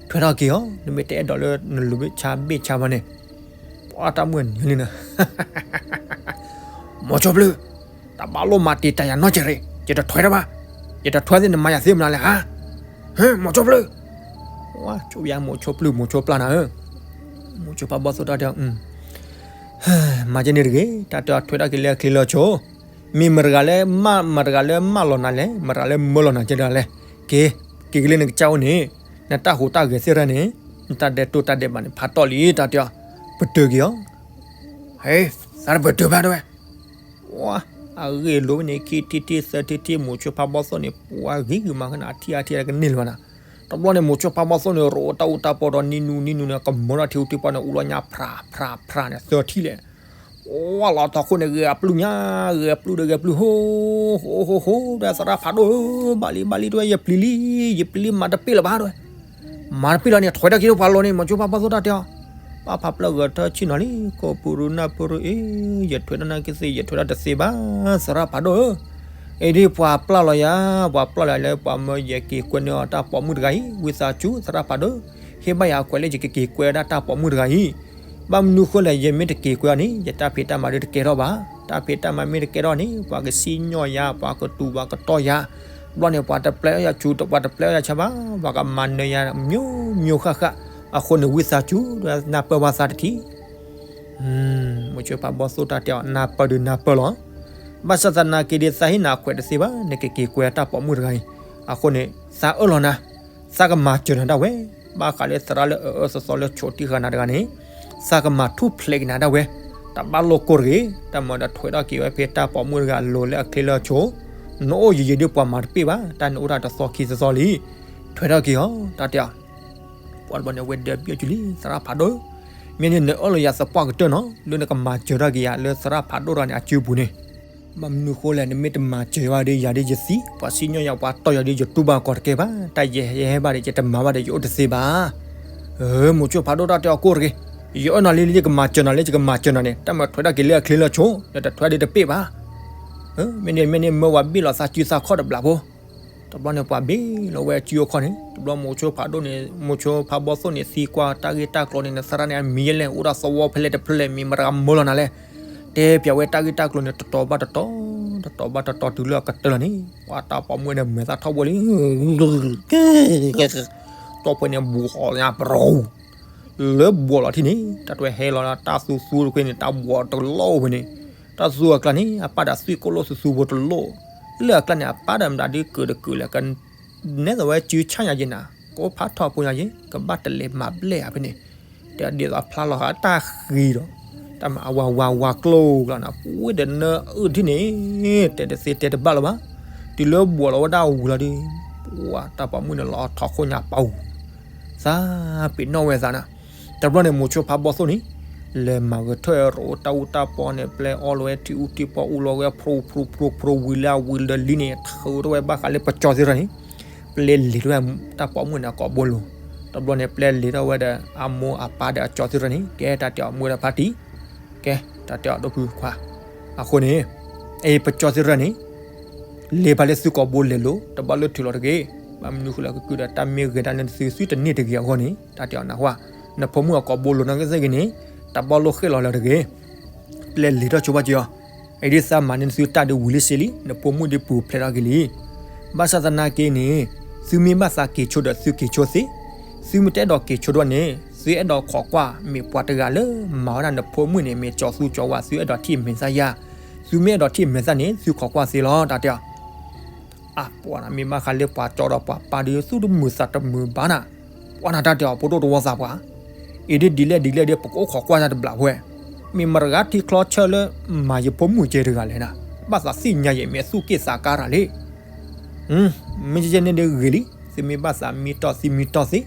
ထွဲထီၣ်က့ၤအီၤ နမ့ၢ်တအဲၣ်ဒိးလၢနလူၤဘ့ၣ်ဆါဘ့ၣ်ဆါဘၣ်န့ၣ်, ပှၤတၢ်မုၣ်အနၢၤလံနၤ မိၤဆိပျုၢ်, တဘၣ်လိၣ်မၤတံာ်တာ်ယၤနီတစဲးရ့ၣ်, ယတထွဲတဘၣ်, ယတထွဲသ့ၣ်နမၤယၤသ့မနုၤလဲၣ်ဧါ, ဟ့ မိၤဆိပျုၢ်, ဝါ ဆိယၤမိၤဆိပျုၢ် မိၤဆိပျၢ်နၤဧၢ, မိၤဆိဖးဘီၣ်သိၣ်တၢ်တဲအီၤ, မၤကဲန့ၣ်တဂ့ၤ, တၢ်တဲအီၤထွဲထီၣ်က့ၤလၢအချ့လၢအဆိ, မ့ၢ်မတၤတဂၤလၢမၤ မတၤတဂၤလၢမၢလီၤနၤလဲၣ်, မတၤတဂၤလၢမၢလီၤနၤကဲဒၣ်လဲၣ်, က့ၤ က့ၤက့ၤလၢနကစၢ်အိၣ်န့ၣ်, နတၢ်ဟူးတၢ်ဂဲၤသ့ၣ်တဖၣ်န့ၣ်, နတၢ်ဒဲးတိၢ်တၢ်ဒဲးဘးန့ၣ် ဖးတီၢ်လံ တၢ်တဲအီၤ, ပတုာ်က့ၤအီၤ, ဟ့ သးတပတုာ်ဘၣ်တဲဝဲ ဝါ အဂ့ၢ်လိာ်ဝဲန့ၣ် ခံထံၣ်ထံၣ်သၢထံၣ်ထံၣ် မိၤဆိဖးဘီၣ်သိၣ်န့ၣ် ပှၤဂ့ၤဂ့ၤမးခန အထံၣ်အါထံၣ်အါကန့ၢ်လၢၤဘၣ်နၤ, တဘျီန့ၣ် မိၤဆိဖးဘီၣ်သိၣ်န့ၣ် ရိးတၢ်အူတၢ်ပီၢ်ဒီးနံၤနူၤနံၤနူၤန့ၣ် ကမၢထီၣ်ထံအူထံပီၢ်န့ၣ် အူလီၤညါဖြးဖြးဖြးန့ၣ် သၢထံၣ်လဲၣ်, ဝါ လီၤထီၣ်ခိၣ်န့ၣ် ဂဲၤအပျုၢ်ညါ ဂဲၤအပျုၢ်ဒီးဂဲၤပျုၢ် ဟိ ဟိ ဟိ ဟိ ဒီးသရၣ်ဖးဒိၣ်ဧၢ ဘၣ်လံဘၣ်လံတဲဝဲ ယပျံၤလံ ယပျံၤလံ မၤတပ့ၢ်လၢၤဘၣ်တဲဝဲ မၤတပ့ၢ်လီၤန့ၣ် ထွဲထီၣ်က့ၤလၢပှၤလီၢ်န့ၣ် မိၤဆိဖးဘီၣ်သိၣ်တၢ်တဲအီၤ, ပၢ်ဖးဖျၢၣ်ဂဲၤထၢၣ်ဆ့ၣ်နီၤလံ ကိးပူၤရူနၢ်ပူၤရူအ့ ယထွဲထီၣ်နၢ်က့သ့ၣ် ယထွဲထီၣ်တသ့ဘၣ် သရၣ်ဖးဒိၣ်ဧၢ, အ့ဒ်ပှၤပျၢ်လီၤယၤ ပှၤပျၢ်လီၤယၤလၢပှၤမၢယက့ၤကွဲန့ၢ်အီၤတၢ်ပိာ်မုၣ်တဂၤအံၤ ဝံသးစူၤ သရၣ်ဖးဒိၣ်, ဟ့ၣ်ဘၣ်ယၤအခွဲးလၢယကက့ၤကွဲဒၣ်တၢ်ပိာ်မုၣ်တဂၤအံၤ, ဘၣ်မနုၤဃိလဲၣ် ယမ့ၢ်တက့ၤကွဲအီၤန့ၣ် ယတၢ်ဖံးတၢ်မၤဒုးတကဲထီၣ်ဘၣ်, တၢ်ဖံးတၢ်မၤမ့ၢ်တကဲထီၣ်န့ၣ် ပှၤကစံၣ်ညီၣ်ယၤ ပှၤကတူးပှၤကတီၢ်ယၤ, ဘျီန့ၣ် ပှၤတပျဲအီၣ်ယၤဆူ ပှၤတပျဲအီၣ်ယၤဆါဘၣ်, ပှၤကမၤနၢၤယၤ မျိုးမျိုးဃၣ်ဃၣ်, အဃိန့ၣ် ဝံသးစူၤ နၢ်ပၢၢ်ပှၤသးတထံၣ် မိၤဆိဖးဘီၣ်သိၣ်တၢ်တဲအီၤ နၢ်ပၢၢ်ဒုးနၢ်ပၢၢ်လီၤ, ဘၣ်ဆၣ်သနာ်က့ဒီး သးဟ့ၣ်နၤအခွဲးတသ့ဘၣ် နကက့ၤကွဲတၢ်ပိာ်မုၣ်တဂၤအံၤ, အဃိန့ၣ် သးအၢၣ်လီၤနၤ, သးကမၤစၢၤနၤဒၣ်ဝဲ, ဘၣ်ဃးလၢသရၣ်လၢအအၢသီသီလၢဆိးတံၢ်ဃာ်နၤတဂၤန့ၣ်, သးကမၤထူၣ်ဖျဲးက့ၤနၤဒၣ်ဝဲ, တဘၣ်လိာ်ကိၢ်တဂ့ၤ, တၢ်မၤဒီးထွဲထီၣ်က့ၤဝဲဖဲတၢ်ပိာ်မုၣ်တဂၤအလိၤလၢအချ့လၢအဆိ, နအိၣ်ယံာ်ယံာ်ဒီးပှၤမၤတပ့ၢ်ဘၣ်, တၢ်နအိၣ်တၢ်တသီခံသီသီလံ ထွဲထီၣ်က့ၤအီၤ တၢ်တဲအီၤ, ပှၤတဘျီန့ၣ် အဝဲဒၢးဘံၣ်အီၤစုလံ သရၣ်ဖးဒိၣ်ဧၢ, မ့ၢ်န့ၣ်နအၢၣ်လီၤယၤသပှၢ်ကတၢၢ်နီၤ လၢနကမၤစၢၤထီၣ်က့ၤယၤလၢသရၣ်ဖးဒိၣ်တဂၤန့ၣ် အစုပူၤန့ၣ်, ဘၣ်မနုၤဃိလဲၣ် နမ့ၢ်တမၤစၢၤယၤဘၣ်ဒီး ယၤဒီးယသံ, ပှၤစံၣ်ညီၣ်ယၤပှၤတီၢ်ယၤဒီး ယတူၢ်ဘၣ်ကီးတကဲဘၣ်, တၢ်ယဟဲဟဲဘၣ်ဒီး ယတမၤဘၣ်ဒီး ယအိၣ်တသ့ဘၣ် မိၤဆိဖးဒိၣ်တၢ်တဲအီၤကိၢ်တဂ့ၤ, ယအၢၣ်နၤလံလံ ယကမၤစၢၤနၤလံ ယကမၤစၢၤနၤန့ၣ် တၢ်မၤထွဲထီၣ်က့ၤလၢအချ့လၢအဆိ, နတထွဲဒီးတပ့ၢ်ဘၣ်, မ့ၢ်န့ၣ် မ့ၢ်န့ၣ် မၢဝဲဘ့ၣ်လီၤသးစုသးခီၣ်တဘျီဖိ, တဘျီန့ၣ် ပှၤဘ့ၣ်လီၤဝဲအစုအခီၣ်န့ၣ် တဘျီမိၤဆိဖးဒိၣ်န့ၣ် မိၤဆိဖးဘီၣ်သိၣ်န့ၣ် သံကွၢ်တၢ်ဂ့ၢ်တၢ်ကျိၤန့ၣ် နသရၣ်န့ၣ် အမံၤယဲလဲၣ် အိၣ်ဒၣ်သဝီဖဲလဲၣ်တဖျၢၣ်လဲၣ် မ့ၢ်မတၤတဂၤမၢလီၤနၤလဲၣ်, တဲပျးဝဲတၢ်ဂ့ၢ်တၢ်ကျိၤန့ၣ် တတီၤဘၣ်တတီၤ တတီၤဘၣ်တတီၤတုၤလၢအကတၢၢ်လီၤန့ၣ် ပှၤတၢ်ပိာ်မုၣ်န့ၣ် မဲာ်သၣ်ထီၣ်ဘှီလံ တီၢ်ဖဲန့ၣ် ဘှီးညါပရီ လၢဘှီးလီၤထံၣ်န့ၣ် တၢ်တွဲဟဲလီၤ တၢ်သူသူတဖဲန့ၣ် တၢ်ဘှီးတလိၣ်ဖဲန့ၣ် တၢ်သူအကျါန့ၣ် အပၢ်ဒီးသွံၣ်ကိၣ်လိၣ်သူသူဖိတလိၣ် လၢအကျါန့ၣ် အပၢ်ဒီးမတၤဒုးကၢၤတကၢၤလဲၣ် က နဲသိးဝဲစုဆၣ်ညါယဲနၤ, ကအိၣ်ဖးထီၣ်ဖိညါယဲ ကဘၣ်တလဲၤမၤဘျဲၣ်ဧါဖဲန့ၣ်, တဲဒ်သိးအဖျါလီၤဃာ်တၢ်ဃံဒီး တၢ်မၤအဝၤဝၤဝၤကျိကျီနၤ, ပဝဲဒီးနအုၣ်ထံၣ်န့ၣ် တဲတသ့တဲတဘၣ်လၢၤဘၣ်, တုၤလၢဘှီးလီၤဝဲဒၣ်ဝံၤလီၤဒီး ပှၤတၢ်ပိာ်မုၣ်န့ၣ်လီၤထီၣ်ခိၣ်ညါပူၤ သးပ့ၤနီၣ်ဝဲသးနၤ, တဘျီန့ၣ် မိၤဆိဖးဘီသိၣ်န့ၣ် လဲၤမၤဂဲၤထၢၣ်ရိးတၢ်အူတၢ်ပီန့ၣ် ပျဲအီၣ်လီၤဝဲထံအူထံပီအူလီၤဝဲ ဖြိဖြိဖြိဖြိဝံၤလၢအဝံၤလၢလံန့ၣ် ထုးထီၣ်ဝဲဘၣ်ဃးလၢပကၠီသ့ၣ်တဖၣ်န့ၣ်, ပျဲလဲၤထီၣ်ဝဲတၢ်ပိာ်မုၣ်န့ၣ်အကိာ်ဘိလိၤ, တဘျီန့ၣ် ပျဲလဲၤထီၣ်ဝဲဒီးအမိၢ်အပၢ်ဒီးအကၠီသ့ၣ်တဖၣ်န့ၣ် ကဲတၢ်တဲအီၤမုၢ်ဒီးဖါတံၢ်, ကဲတၢ်တဲအီၤဒိၣ်ဖုခွါ, အဃိန့ၣ် အပကၠီသ့ၣ်တဖၣ်န့ၣ် လဲၤဖးလၢသုကိာ်ဘိလဲၤလိၤ တဘၣ်လၢထုးလီၤတဂ့ၤ, ဘၣ်မနုၤဃိလဲၣ်ကကုၢ်ဒီးတၢ်မ့ၢ်ဂဲၤဒၣ်လၢနသုသုတန့ၢ်တဂ့ၤအဂီၢ်န့ၣ် တၢ်တဲအီၤနၢ်ဟူဧါ, နဖိမုၣ်အကိာ်ဘိလိၤနီၢ်ကစၢ်ဂ့ၤန့ၣ် တဘၣ်လိၣ်ဃ့ၢ်လီၤလၢၤတဂ့ၤ, ပျဲလဲၤထီၣ်ဆိဘၣ်ကၠီ, အအံၤဒ်သးမၤန့ၢ်နသုတၢ်ဒုးဝံၤလံစ့လံ နဖိမုၣ်ဒုးပူၤဖျဲးထီၣ်က့ၤလံ, ဘၣ်ဆၣ်သနာ်က့န့ၣ် သုမ့ၢ်ဘၣ်သးက့ၤဆိဒီးသုက့ၤဆိသ့, သုမ့ၢ်တအဲၣ်ဒိးက့ၤဆိဒၣ်န့ၣ် သုအဲၣ်ဒိးခိးကွၢ်မ့ၢ်ပှၤတဂၤလၢမၤဝဲဒၣ်နဖိမုၣ်န့ၣ် မ့ၢ်ကၠီသူကၠီဝါ သုအဲၣ်ဒိးထံၣ်မဲာ်သၣ်ယါ, သုမ့ၢ်အဲၣ်ဒိးထံၣ်မဲာ်သၣ်န့ၣ် သုခိးကွၢ်သ့လီၤ တၢ်တဲအီၤ အပှၤနၤမ့ၢ်ဘၣ်ဃးလၢပှၤကၠီဒီးပှၤပၢ်ဒီး သုတမုာ်သးတမုာ်ဘၣ်နၤ, ပှၤနၤတၢ်တဲအီၤ ဖိဒိၣ်တဝီသးပှၤ, အံၤဒ်ဒ်လဲၣ်ဒ်လဲၣ်ဒီး ပကအိၣ်ခိးကွၢ်တၢ်တဘျီဝဲ, မ့ၢ်မတဂၤထံချီဆၢလၢ မၤယဖိမုၣ်ကဲတဂၤလဲၣ်နၤ, ဘၣ်သးသ့ၣ်ညါယဲမ့ၢ်သူၣ်က့ၣ်သးကါတၢ်လံ မ့ၢ်ကဲန့ၣ်ဒ်ဂ့ၤလံ, သုမ့ၢ်ဘၣ်သးမံတီၢ်သံမံတီၢ်သ့,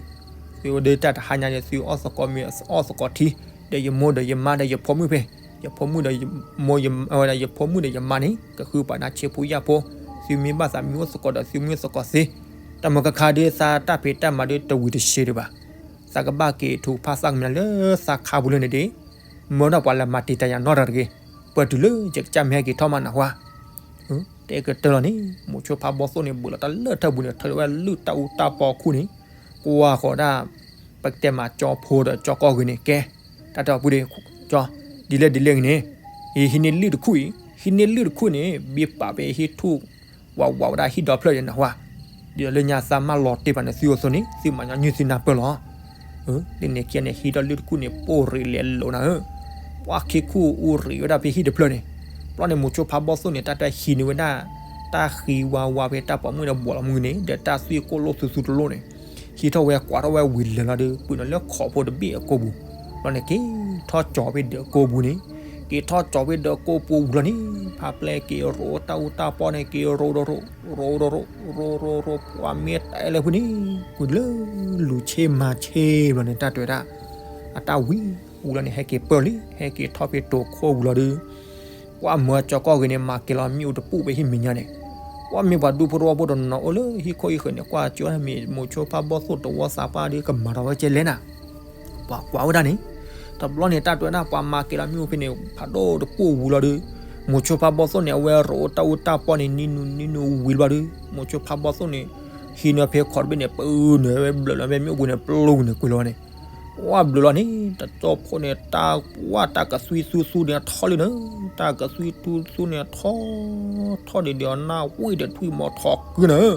သုဝဲဒၣ်တၢ်တဟါညါန့ၣ် သုအီၣ်သကိးမ့ၢ်အီၣ်သကိးထံ, ဒီးယမိၢ်ဒီးယမါဒီးယဖိမုၣ်ဖဲ, ယဖိမုၣ်ဒီးမိၢ်, ဒီးယဖိမုၣ်ဒီးယမါန့ၣ် ကဃုပှၤနၤဆ့ဖိယာ်ဖိ, သုမ့ၢ်ဘၣ်သးမံအိၣ်သကိးဒီးသုမံအိၣ်သကိးသ့, တၢ်မုၢ်ကခါဒ်သးတၢ်ဖံးတၢ်မၤဒ်တဝံၤတဆ့ဒံးဘၣ်, သးကဘၣ်က့ၤထုးဖးသးကမၤလၢသးခါပူၤလၢန့ၣ်ဒ်, မၢဒီးပှၤလဲၤမၤတံာ်တာ်ယၤနီတဂၤတဂ့ၤ, ပတုၤလၢယကစၢ်မ့ၢ်ဟဲက့ၤထီၣ်မးနၢ်ဟူဧါ တဲကတၢၢ်လီၤန့ၣ် မိၤဆိဖးဘီသိၣ်န့ၣ် ဘုးလီၤတၢ်လၢၢ်ထၢၣ်ပူၤန့ၣ် ထုးဝဲလၢတၢ်အူတၢ်ပီခိၣ်န့ၣ်, ကွၢ်ဃီၤဒၣ်, ပကတဲမးကၠီဖိဒီးကၠီကီၢ်ဂ့ၤန့ၣ် ကဲ, တၢ်တဲအီၤပုၢ်ဒ့ၣ်, ကၠီ, ဒ်လဲၣ်ဒ်လဲၣ်ဂ့ၤန့ၣ်, ယဟံးန့ၢ်လၢၢ်တခူၣ်အံၤ, ဟံးန့ၢ်လၢၢ်တခူၣ်န့ၣ် ဘံပာ်ဖဲဟံၣ်ထူၣ်, ဝးဝးဝဲဒၣ်ဟံၣ်ဒီဖျၢၣ်ယဲနၢ်ဟူဧါ, ဒ်သိးလၢညါသးမၢလီၤတ့ၢ်ဘၣ်န့ၣ် သုအိၣ်အသိးန့ၣ် သုမၤညီနုၢ်သုနၢ်ပၢၢ်လီၤ လၢန့ၣ်ခံဂၤန့ၣ် ဟံးထီၣ်လၢၢ်တခူၣ်န့ၣ် ပိၢ်ရံးလဲၤလိာ်နၤဧၢ, ပှၤခံခူၣ်အူရံးဝဲဒၣ်ဖဲဟံၣ်တဖျၢၣ်န့ၣ်, ဘျီန့ၣ် မိၤဆိဖးဘီသိၣ်န့ၣ် တၢ်တဟံးန့ၢ်ဝဲဒၣ်, တၢ်ဃံဝါဝါဖဲတၢ်ပိာ်မုၣ်ဒီးဘှီးလီၤမုၢ်န့ၣ် ဒီးတၢ်သွံၣ်ကိၣ်လိၣ်သူသူတလိၣ်န့ၣ်, ဟံးထီၣ်ဝဲကွၢ်ထီၣ်ဝဲဝံၤလဲၤလီၤဒီး ပုၢ်နီၤလၢခိးဖိတဘ့ၣ်အကိာ်ပူၤ, ဘျီန့ၣ်က့ၤထီၣ်ကၠီၤဖဲဒၢးကိာ်ပူၤန့ၣ်, က့ၤထီၣ်ကၠီၤဖဲဒၢးကိာ်ပူၤဝံၤလီၤန့ၣ် ဖါပျဲက့ၤရိးတၢ်အူတၢ်ပီန့ၣ် က့ၤရိးဒီးရိး, ရိးဒီးရိး, ရိးရိးရိး, ပှၤမ့ၢ်တၢ်အဲၣ်လၢဖုန့ၣ်, ဝံၤလၢလူၤဆ့မၤဆ့ဘျီန့ၣ် တၢ်တဲဝဲဒၣ်, အတၢ်ဝံၤ, ဝံၤလီၤန့ၣ် ဟဲက့ၤပၢၢ်လံ, ဟဲက့ၤထီၣ်ဖဲတိၤခိၣ်ဝံၤလီၤဒီး, ပှၤမၢကၠီကီၢ်ဂ့ၤန့ၣ် မၤက့ၤလီၤမ့ၣ်အူတပူၤဖဲဟံၣ်မဲာ်ညါန့ၣ်, ပှၤမ့ၢ်ပှၤဒူဖိတဝီဖိတနီၤနီၤအိၣ်လၢဟံၣ်ခိၣ်ဟံၣ်ဃၢၤန့ၣ် ကွၢ်ကၠီမ့ၢ်မိၤဆိဖးဘီသိၣ်တဝီသးပှၢ်ဒီးကမၤထီၣ်ဝဲကဲလဲၣ်နၤ ပှၤကွၢ်ဝဲဒၣ်န့ၣ်, တဘျီန့ၣ် တၢ်တဲဝဲဒၣ် ပှၤမၤက့ၤလီၤမ့ၣ်အူဖဲန့ၣ် ဖးဒိၣ်တပူၤဝံၤလီၤဒီး, မိၤဆိဖးဘီသိၣ်န့ၣ် အဝဲရိးတၢ်အူတၢ်ပီန့ၣ် နံၤနုၤနံၤနုၤဝံၤလီၤဒီး, မိၤဆိဖးဘီသိၣ်န့ၣ်, ဟံးန့ၢ်ဖဲခိးတဘ့ၣ်န့ၣ် ပၢနုာ်ဝဲဘျၢးလီၤဖဲမ့ၣ်အူပူၤန့ၣ် ပျိန့ၣ်ကွံာ်လီၤဝဲန့ၣ်, ပှၤဘျုးလီၤန့ၣ် တကၠီဖိန့ၣ် တၢ်ဝဲတၢ်ကသွံသူသူန့ၣ်ထီၣ်လံနၤ, တၢ်ကသွံသူသူန့ၣ်ထီၣ်, ထီၣ်ဒံးဒီးအနၢ်ဝံၣ်ဒီးထွံၣ်မီၤထီၣ်ကုနၤ,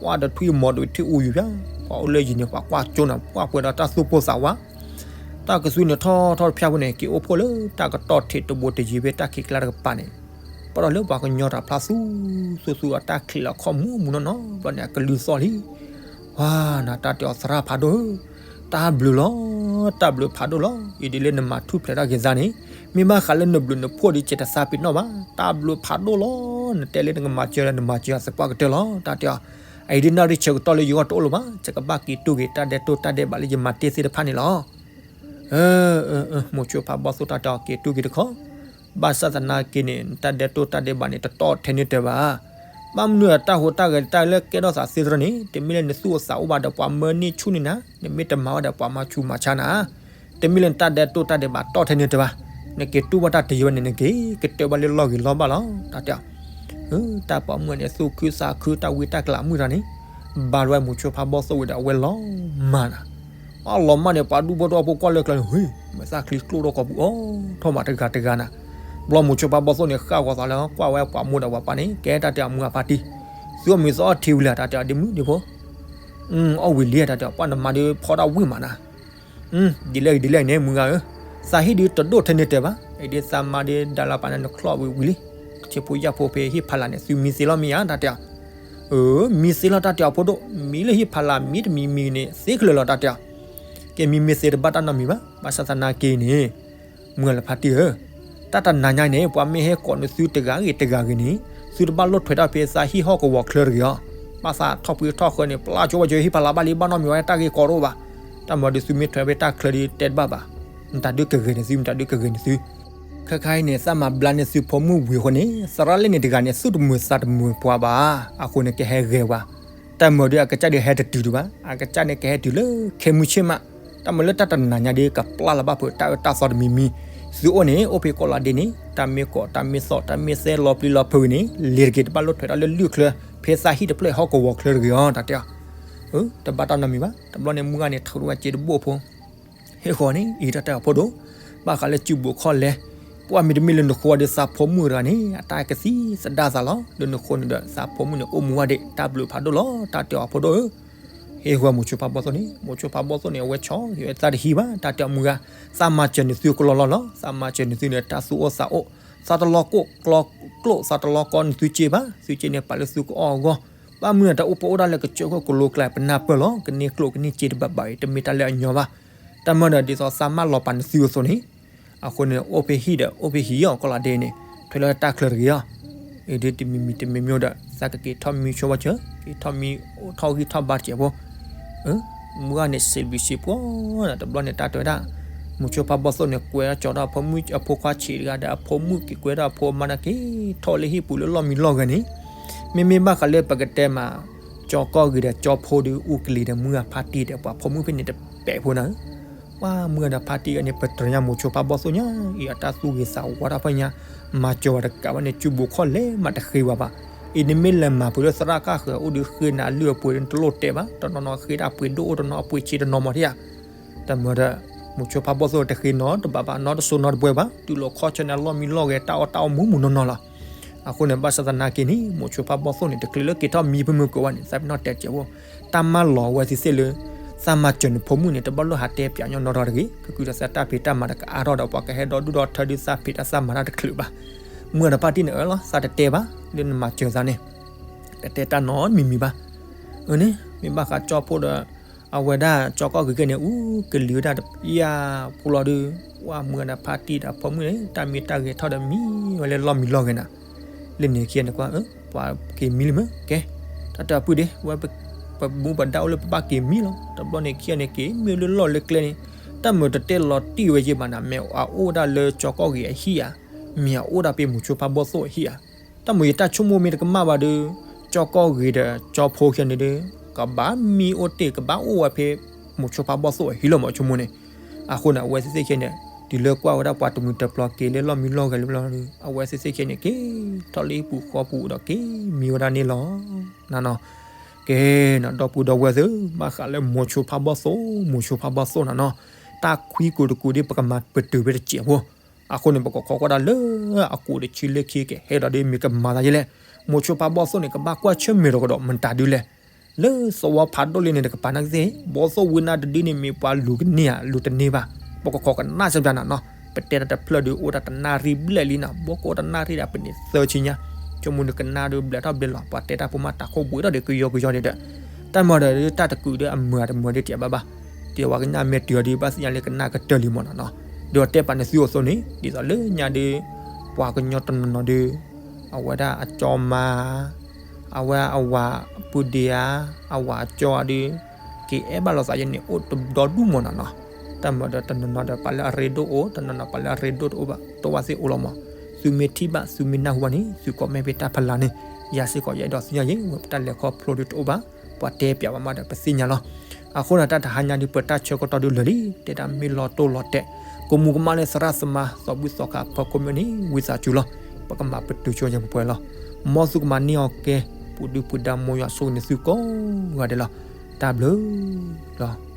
ပှၤဒီးထွံၣ်မီၤဒီးထွံၣ်အူယူၤဖၠါ, ပှၤအိၣ်လၢယံၤန့ၣ် ပှၤကွၢ်ကၠိနၤ ပှၤပှဲၤဒီးတၢ်သူၣ်ပိၢ်သးဝး, တၢ်ကသွံန့ၣ်ထီၣ်ထီၣ်တဖၠါဖိန့ၣ် က့ၤအိၣ်ဖှိၣ်လၢတၢ်ကတီၢ်ထံးတဘိတယံၤဖဲတၢ်ခံးကျါတကပၤန့ၣ်, ပှၤဒီးလၢပှၤကညီတၢ်ဖျါသူ, သူသူအတၢ်ချံးလီၤခီၣ်မူမူနီၢ်နီၢ် ဘျီန့ၣ် အကလုၢ်သီၣ်လံ ပှၤနၤတၢ်တဲအီၤသရၣ်ဖးဒိၣ်ဧၢ, တၢ်ဘျုးလီၤ, တၢ်ဘျုးဖးဒိၣ်လီၤ, အံၤဒ်လၢနမၤထူၣ်ဖျဲးတၢ်က့ၤသးန့ၣ်, မ့ၢ်ဘၣ်ဃးလၢနဘျုးနဖှိၣ်ဒီး ကဲတသးပ့ၤနီၣ်ဘၣ်, တၢ်ဘျုးဖးဒိၣ်လီၤ, နတဲလၢနကမၤစၢၤလၢနမၤစၢၤအသပှၢ်ကတၢၢ်လီၤ, တၢ်တဲအီၤ, အအံၤဒ်နၣ်ရံၣ်ဆၢကတီၢ်လၢယဂီၢ်တအိၣ်လၢၤဘၣ်, ယကဘၣ်က့ၤတူၢ်က့ၤတၢ်ဒဲးတိၢ်တၢ်ဒဲးဘးလၢယမၤတ့ၢ်သ့ၣ်တဖၣ်န့ၣ်လီၤ. မိၤဆိဖးဘီသိၣ်တၢ်တဲအီၤက့ၤတူၢ်က့ၤတခီ, ဘၣ်ဆၣ်သနာ်က့န့ၣ် နတၢ်ဒဲးတိၢ်တၢ်ဒဲးဘးန့ၣ် တတီၢ်ထဲန့ၣ်တၢၤဘၣ်. ဘၣ်မနုၤတၢ်ဟူးတၢ်ဂဲၤတၢ်လၢကဲထီၣ်သးသ့တရၢန့ၣ် တမ့ၢ်လၢနသူၣ်အိၣ်သးအိၣ်ဘၣ်ဒီးပှၤမၢန့ၢ်ဆူၣ်န့ၢ်နၤ, နမ့ၢ်တမၤဘၣ်ဒီးပှၤမၤဆူးမၤဆါနၤ, တမ့ၢ်လၢနတၢ်ဒဲးတိၢ်တၢ်ဒဲးဘးတီၢ်ထဲန့ၣ်တၢၤဘၣ်. နက့ၤတူၢ်ဘၣ်တၢ်တယံၤဝဲန့ၣ် နက့ၤကတၢၢ်ဘၣ်လၢလီၢ်ဂ့ၤလီၢ်ဘၣ်လီၤ. တၢ်တဲအီၤ တၢ်ပိာ်မုၣ်န့ၣ် သူၣ်ခုသးခုတၢ်ဝံတၢ်ကျးမုၢ်တၢ်န့ၣ်, ဘၣ်လၢဝဲမိၤဆိဖးဘီသိၣ်ဝံၤဒီးအဝဲလီၤမၢ်နၤ. အလီၤမၢ်န့ၣ် ပှၤဒူဖိတဝီဖိကွၢ်လၢကျဲန့ၣ် ဟ့ၣ်, မဲာ်သၣ်ချံကျိၣ်ထီၣ်ကိာ်ပူၤအီၤထီၣ်မးတဂၤတဂၤနၤ. ဘျီမိၤဆိဖးဘီသိၣ်န့ၣ် ဃၣ်ဂီၤသးလၢကွၢ်ဝဲပှၤမိၢ်ဒီးပှၤပၢ်န့ၣ် ကဲတၢ်တဲအီၤမုၢ်အဖါတံၢ်, သုအီၣ်မ့ၤသီအီၣ်ထံဝံၤလံ တၢ်တဲအီၤဒ့မုၣ်ဒ့ဖိ, အီၣ်ဝံၤလံ တၢ်တဲအီၤ ပှၤနမါဒုးဖီဒၣ်ဝံၣ်မးနၤ. ဒ်လဲၣ်ဂ့ၤဒ်လဲၣ်ဂ့ၤန့ၣ် မုၢ်ဂၤဧၢ, သးဟံၣ်ဒုးတဒိၣ်ထဲန့ၣ်တၢၤဘၣ်. အံၤဒ်သးမါဒုးဒါလီၤပာ်န့ၣ် နချီၣ်ဝံၤဝံၤလံ. ဆ့ဖိယာ်ဖိဖဲဟ့ၣ်ဖးလၢ်န့ၣ် သုမံသ့လီၤမ့ၢ်ဧါ တၢ်တဲအီၤ. အၢ မံသ့လီၤတၢ်တဲအီၤဖိဒိၣ်, မံလၢဟံၣ်ဖးလာ် မံတမံၤမံၤန့ၣ် သ့ကလၢာ်လီၤတၢ်တဲအီၤ. ကဲမံမ့ၢ်သ့တဘၣ်တၢ်နီတမံၤဘၣ်. ဘၣ်ဆၣ်သနာ်က့န့ၣ် မုၢ်ဂၤလၢဖါတံၢ်ဧၢ, တၢ်တနၤညါန့ၣ် ပှၤမ့ၢ်ဟဲကိးနသုတဂၤဂ့ၤတဂၤဂ့ၤန့ၣ် သုတဘၣ်လိၣ်ထွဲတၢ်ဖဲသးဟံၣ်ဟီၣ်ကဝီၤချၢတဂ့ၤအီၤ. ဘၣ်သးထီၣ်ပှ့ၤထီၣ်ဃၢန့ၣ် ပျၢ်ကၠိဝဲကၠိဟံၣ်ဖးလာ်ဘၣ်လံ ဘၣ်နီတမံၤဝဲတၢ်ဂ့ၢ်ကီတအိၣ်ဘၣ်. တၢ်မၤဒီးသုမ့ၢ်ထွဲဖဲတၢ်ချၢဒ်တဲတဘၣ်ဘၣ်. မတၤဒုးကဂ့ၤန့ၢ်သု မတၤဒုးကဂ့ၤန့ၢ်သု. ခဲခါအံၤန့ၣ် သးမၤဘျါန့ၢ်သုဖိမုၣ်ဝံၤအဃိန့ၣ် သရၣ်လၢန့ၣ်တဂၤန့ၣ် သူၣ်တမုာ်သးတမုာ်ပှၤဘၣ်. အဃိန့ၣ် ကဟဲဂဲၤဝဲ တၢ်မၤဒီးအကစၢ်ဒုးဟဲတတုၤဒံးဘၣ်. အကစၢ်န့ၣ်ကဟဲတုၤလၢခဲမုၢ်ဆ့ၣ်မး. တၢ်မၤလၢတၢ်တနၤညါဒ်ကပျၢ်လီၤဘၣ်ဖုးတၢ်အၢတၢ်သီတမံၤမံၤ. သုအိၣ်န့ၣ် အိၣ်ဖဲကိးလီၤဒ့န့ၣ် တၢ်မ့ၢ်ကိးတၢ်မ့ၢ်သီၣ် တၢ်မ့ၢ်သဲလီၤပျံၤလီၤဖုးဝံၤန့ၣ် လ့ၤတက့ၤ တဘၣ်လိၣ်ထွဲတၢ်လၢလုၢ်ချၢ ဖဲသးဟံၣ်တဖျၢၣ်ဟီၣ်ကဝီၤချၢတဂ့ၤအီၤ တၢ်တဲအီၤ. အၢ တဘၣ်တၢ်နီတမံၤဘၣ်. တဘျီန့ၣ် မုၢ်ဂၤန့ၣ် ထုးထီၣ်ဝဲစ့တဘိၣ်ဖိ ဟ့ၣ်ဃီန့ၣ် အံၤတၢ်တဲအီၤဖိဒိၣ်, ဘၣ်ဃးလၢစုဘူးခီၣ်လဲၣ်, ပှၤမ့တမ့ၢ်လၢနဃိဒီးသးဖိမုၣ်တဂၤန့ၣ် အတၢ်ကသံၣ်သဒၣ်သးလီၤ. လၢနဃိန့ၣ်ဒီး သးဖိမုၣ်န့ၣ် အိၣ်မူဝဲဒၣ် တၢ်ဘျုးဖးဒိၣ်လီၤ တၢ်တဲအီၤဖိဒိၣ်ဧၢ. ဟ့ၣ်ဃီမိၤဆိဖးဘီၣ်သိၣ်န့ၣ်, မိၤဆိဖးဘီၣ်သိၣ်န့ၣ် အဝဲဆီၣ်ဂ့ၤဝဲသးတဟံးဘၣ် တၢ်တဲအီၤမုၢ်ဂၤ, သးမၤစၢၤန့ၢ်သုကလီလီၤလီၤ. သးမၤစၢၤန့ၢ်သုန့ၣ် တၢ်သူၣ်အိၣ်သးအိၣ်, သးတလီၤကိၢ်ကျိၣ်, သးတလီၤကီနသုစ့ဘၣ်. သုစ့န့ၣ် ပာ်လၢသုကအီၣ်အဂီၢ်. ဘၣ်မနုၤတၢ်အိၣ်ပအိၣ်ဒၣ်လၢကစၢၢ်ခိၣ်ကလိကျါ ပနၢ်ပၢၢ်လီၤ. ကန့ၢ်ကျိၣ်ကန့ၢ်စ့တဘၣ်ဘၣ်အံၤ တမ့ၢ်တၢ်လၢအညီဘၣ်. တၢ်မၤဒီးဒ်သိးသးမၢလီၤပာ်နသုအသိးန့ၣ်, အဃိန့ၣ် အိၣ်ဖဲဟံၣ်ဒီး အိၣ်ဖဲဟံၣ်အီၤကီးလီၤဒ့န့ၣ် ထွဲလၢတၢ်ချၢတဂ့ၤအီၤ. အံၤဒ်တမံၤမံၤတမံၤမံၤဒီး သးကက့ၤထီၣ်မံဆိဝဲစၢၤ, က့ၤထီၣ်မံအိၣ်ထီၣ်ဂံၢ်ထီၣ်ဘါတစဲးဖိ မုၢ်ဂၤန့ၣ် စံးဘျုးစံးဖှိၣ်န့ၣ် တဘျီန့ၣ် တၢ်တဲဝဲဒၣ် မိၤဆိဖးဘီၣ်သိၣ်န့ၣ် ကွဲးဒၣ်ကၠီၤဒၣ်အဖိခွါဆံးတဂၤဒီးအဖိမုၣ်က့ၤကွဲးဒၣ်အဖိမါန့ၣ် က့ၤထီၣ်လၢဟံၣ်ပူၤလၢလီၢ်မံလီၢ်ဂဲၤန့ၣ်, မ့မ့ၢ်ဘၣ်ဃးလၢပကတဲမး ကၠီကီၢ်ဂ့ၤဒီးကၠီဖိဒီး အူကလံၤဒီးမုၢ်ဂၤဖါတံၢ်ဒီး ပှၤဖိမုၣ်ဖဲန့ၣ်တပဲာ်ဖိန့ၣ်, ပှၤမုၢ်ဂၤဒီးဖါတံၢ်အန့ၣ် ပတြၢၤညါမိၤဆိဖးဘီၣ်သိၣ်ညါ အံၤအတၢ်သူၣ်ဂ့ၤသးဝါတၢ်ဖဲညါ, မၤစၢၤဝဲတကးဘၣ်န့ၣ် စုဘူးခီၣ်လဲၣ်မးတဃ့ဝဲဘၣ်. အံၤနမ့ၢ်လဲၤမၤပှဲၤလၢသရၣ်ကၢ်ဃၢၤအိၣ်ဒီးဃ့နၤအလုၢ်အပှ့ၤဒီး နတလိၣ်တဲဘၣ်, တနီၤနီၤဃ့ဒၣ်အပှ့ၤဒိၣ်အိၣ် တနီၤအပှ့ၤဆံးတနီၤမးထံၣ်ဧါ. တၢ်မၤဒီး မိၤဆိဖးဘီၣ်သိၣ်တဃ့နီတဘးဘၣ် နီတစိၤနီတပှဲၤဘၣ်, တုၤလီၤခီဆၢန့ၣ် အလီၢ်မံလီၢ်ဂဲၤ တၢ်အီၣ်တၢ်အီမူးမူးနီၢ်နီၢ်လီၤ. အဃိန့ၣ် ဘၣ်ဆၣ်သနာ်က့န့ၣ် မိၤဆိဖးဘီၣ်သိၣ်န့ၣ် တချုးလၢက့ၤထီၣ်မံဖဲမုၢ်ကိးဝဲန့ၣ် သးပ့ၤနီၣ်တဲစဲးဖိ, တၢ်မၢလီၤဝဲသ့ၣ်သ့ၣ်လၢ သးမၤစၢၤနဖိမုၣ်န့ၣ် တဘၣ်လိၣ်ဟးတဲပၠးညီနီတဂၤတဂ့ၤ, ကကုၤဒီးသးတၢ်ဖံးတၢ်မၤဒီးကအါထီၣ်ဒီး ပှၤကဟဲဒီဒူၣ်ဒီထၢဒုးသးဖံးတၢ်သးမၤတၢ်တချုးဘၣ်. မုၢ်ဂၤဒီးဖါတံၢ်န့ၣ်အၢလီၤ သးတတဲဘၣ်, လၢနမၤစၢၤသးန့ၣ် တတဲတၢ်နီတမံၤမံၤဘၣ်. အန့ၣ် မ့ၢ်ဘၣ်ဃးကၠီဖိဒီး အဝဲဒၣ်ကၠီကီၢ်ဂ့ၤကဲန့ၣ် အူကလံၤဝဲဒၣ်တပျၢ်ဖိလီၤဒုး, ပှၤမုၢ်ဂၤဒီးဖါတံၢ်ဒီးအဖိမုၣ်န့ၣ် တၢ်မံတၢ်ဂဲၤထီၣ်ဒီးမံဝဲလၢလီၢ်မံလီၢ်ဂဲၤနၤ, လၢန့ၣ်ခံဂၤန့ၣ်ကွၢ် ပှၤက့ၤမံလံမ့ၢ်ကဲ, တၢ်တၢ်ပုၢ်ဒ့ ဝဲပမူပဒါအိၣ်လၢပဘၣ်က့ၤမံလီၤ. တဘျီန့ၣ်ခံဂၤန့ၣ် က့ၤမံလၢလီၢ်လၢကျဲန့ၣ်, တၢ်မုာ်တတဲလီၤတံၢ်ဝဲယဲၢ်ဘၣ်နၤ မ့ၢ်အအိၣ်ဒၣ်လၢကၠီကီၢ်ဂ့ၤအဟံၣ်ဧါ, မ့ၢ်အအိၣ်ဒၣ်ဖဲမိၤဆိဖးဘီၣ်သိၣ်အဟံၣ်ဧါ. တၢ်မုာ်ယတၢ်ဆိကမိၣ်မ့ၢ်တကမၣ်ဘၣ်ဒီး ကၠီကီၢ်ဂ့ၤဒီးကၠီဖိခံဂၤန့ၣ်ဒီး ကဘၣ်မံအိၣ်တ့ၢ် ကဘၣ်အိၣ်ဝဲဖဲမိၤဆိဖးဘီၣ်သိၣ်အဟံၣ်လီၤမး ဆိကမိၣ်န့ၣ်. အဃိန့ၣ် အဝဲသ့ၣ်သ့ၣ်ခံဂၤန့ၣ် တုၤလၢကွၢ်ဝဲဒၣ်ပှၤတမှံၤတပျီၤက့ၤလၢလီၢ်မံလီၢ်ဂဲၤလၢဘျီဒီး အဝဲသ့ၣ်သ့ၣ်ခံဂၤန့ၣ် က့ၤထီၣ်လၢဟံၣ်ပူၤဃီပူၤဒီးက့ၤမံဝဲဒၣ်န့ၣ်လီၤ. နနီၤ ကဲနီၤ ဒီပုၢ်ဒီဝဲၢ်သ့ၣ် ဘၣ်ဃးလၢမိၤဆိဖးဘီၣ်သိၣ် မိၤဆိဖးဘီၣ်သိၣ်နနီၤ, တၢ်ခွံကိၤတကိၤဒ်ပကမၤပတုာ်ဖဲတစဲးဖိ, အဃိန့ၣ် ပကခိးကွၢ်ဒၣ်လၢအကိးတဆံလၢခံကဟဲဒီးဒ်မ့ၢ်ကမၤသးယဲလဲၣ်. မိၤဆိဖးဘီၣ်သိၣ်န့ၣ် ကဘၣ်ကွၢ်ဆၢၣ်မဲာ်တကဒီးမတၤဒုလဲၣ်. လၢသဝီဖးဒိၣ်လံန့ၣ် တကပၤနာ်က့သ့ၣ် ဘီၣ်သိၣ်ဝံနါတဒုန့ၣ် မ့ၢ်ပှၤလူၤကန့ၢ်ဧါ လူၤတန့ၢ်ဘၣ်, ပကခိးကနၣ်စၢ်ပျၢ်နၤနီၤ. ပတဲတၢ်တဖျၢၣ်ဒီး အိၣ်တၢ်တနၣ်ရံၣ်ဘျဲၣ်လံနီၤ, ဘီၣ်ကအိၣ်တနၣ်ရံၣ်ဒီး ပန့ၢ်သၢဆံညါ, ဆိကမိၣ်န့ၣ်ကနၣ်ဒီးဘျဲးထီၣ်ဘျဲးလီၤ, ပှၤတဲတၢ်ဖိမးတၢ်ခိၣ်ဘှံးထီၣ်ဒီးကယီကယီန့ၣ်ဒီး တၢ်မၤဒီးတၢ်တကုာ်ဒီးအမုာ်တမုာ်ဒီးတၢ်ဘၣ်ဘၣ်, ဒီးပှၤကနၣ်မ့ၢ်တုၤအီၤဒီး ဘၣ်သ့ၣ်ညါလၢကနၣ်ကတၢၢ်လံမးနီၤနီၤ. ဒီးတဲပာ်န့ၢ်သုအိၣ်သိးန့ၣ် ဒ်သိးလၢညါဒီး ပှၤကညီတနီၤနီၤဒီး အဝဲဒၣ်အကၠီမါ အဝဲအဝၤပုၢ်ဒ့ဧါ အဝၤအကၠီဧါဒီး က့ၤအဲၣ်ဘၣ်လိာ်သးယဲန့ၣ် အိၣ်တဒီဒူၣ်မးနီၤနီၤ. တၢ်မၤဒီးတနီၤနီၤဒီး ပှၤလၢအရ့ဒိၣ်အိၣ် တနီၤနီၤပှၤလၢအရ့ဒိၣ်တအိၣ်ဘၣ် တအိၣ်ဘၣ်သ့ၣ်အိၣ်လီၤမး. သုမ့ၢ်ထံၣ်ဘၣ် သုမ့ၢ်နၢ်ဟူဘၣ်န့ၣ် သုကွဲးမဲာ်ဖဲတၢ်ဖးလၢ်န့ၣ် ယၤစ့ၢ်ကီး ယအဲၣ်ဒိးသ့ၣ်ညါယဲ ဝဲပတၢ်လဲၤခီဖျိဒီးတအိၣ်ဘၣ်, ပှၤတဲပၠးဘၣ်မးဒီးပသ့ၣ်ညါလီၤ. အဃိန့ၣ် တၢ်တဟါညါဒီး ပတၢ်ဆၢကတီၢ်ဒုးလၢာ်လံ, တဲဒၣ်မ့ၢ်လီၤတိၢ်လီၤတဲာ်, ကမူၤကမၣ်လၢသရၣ်သမါ သီဘူၣ်သီခါ ဖီခိၣ်မ့ၢ်န့ၣ် ဝံသးစူၤလီၤ. ပကမၤပတုာ်ဆိယဲၢ်ပှဲၤပှဲၤလီၤ. မ်သုကမၤန့ၢ်အီၤကဲ ပူၤဒုပူၤဒါ မ်ယွၤဆိၣ်ဂ့ၤန့ၢ်သုကိးဂၤဒဲးလီၤ. တၢ်ဘျုးလီၤ.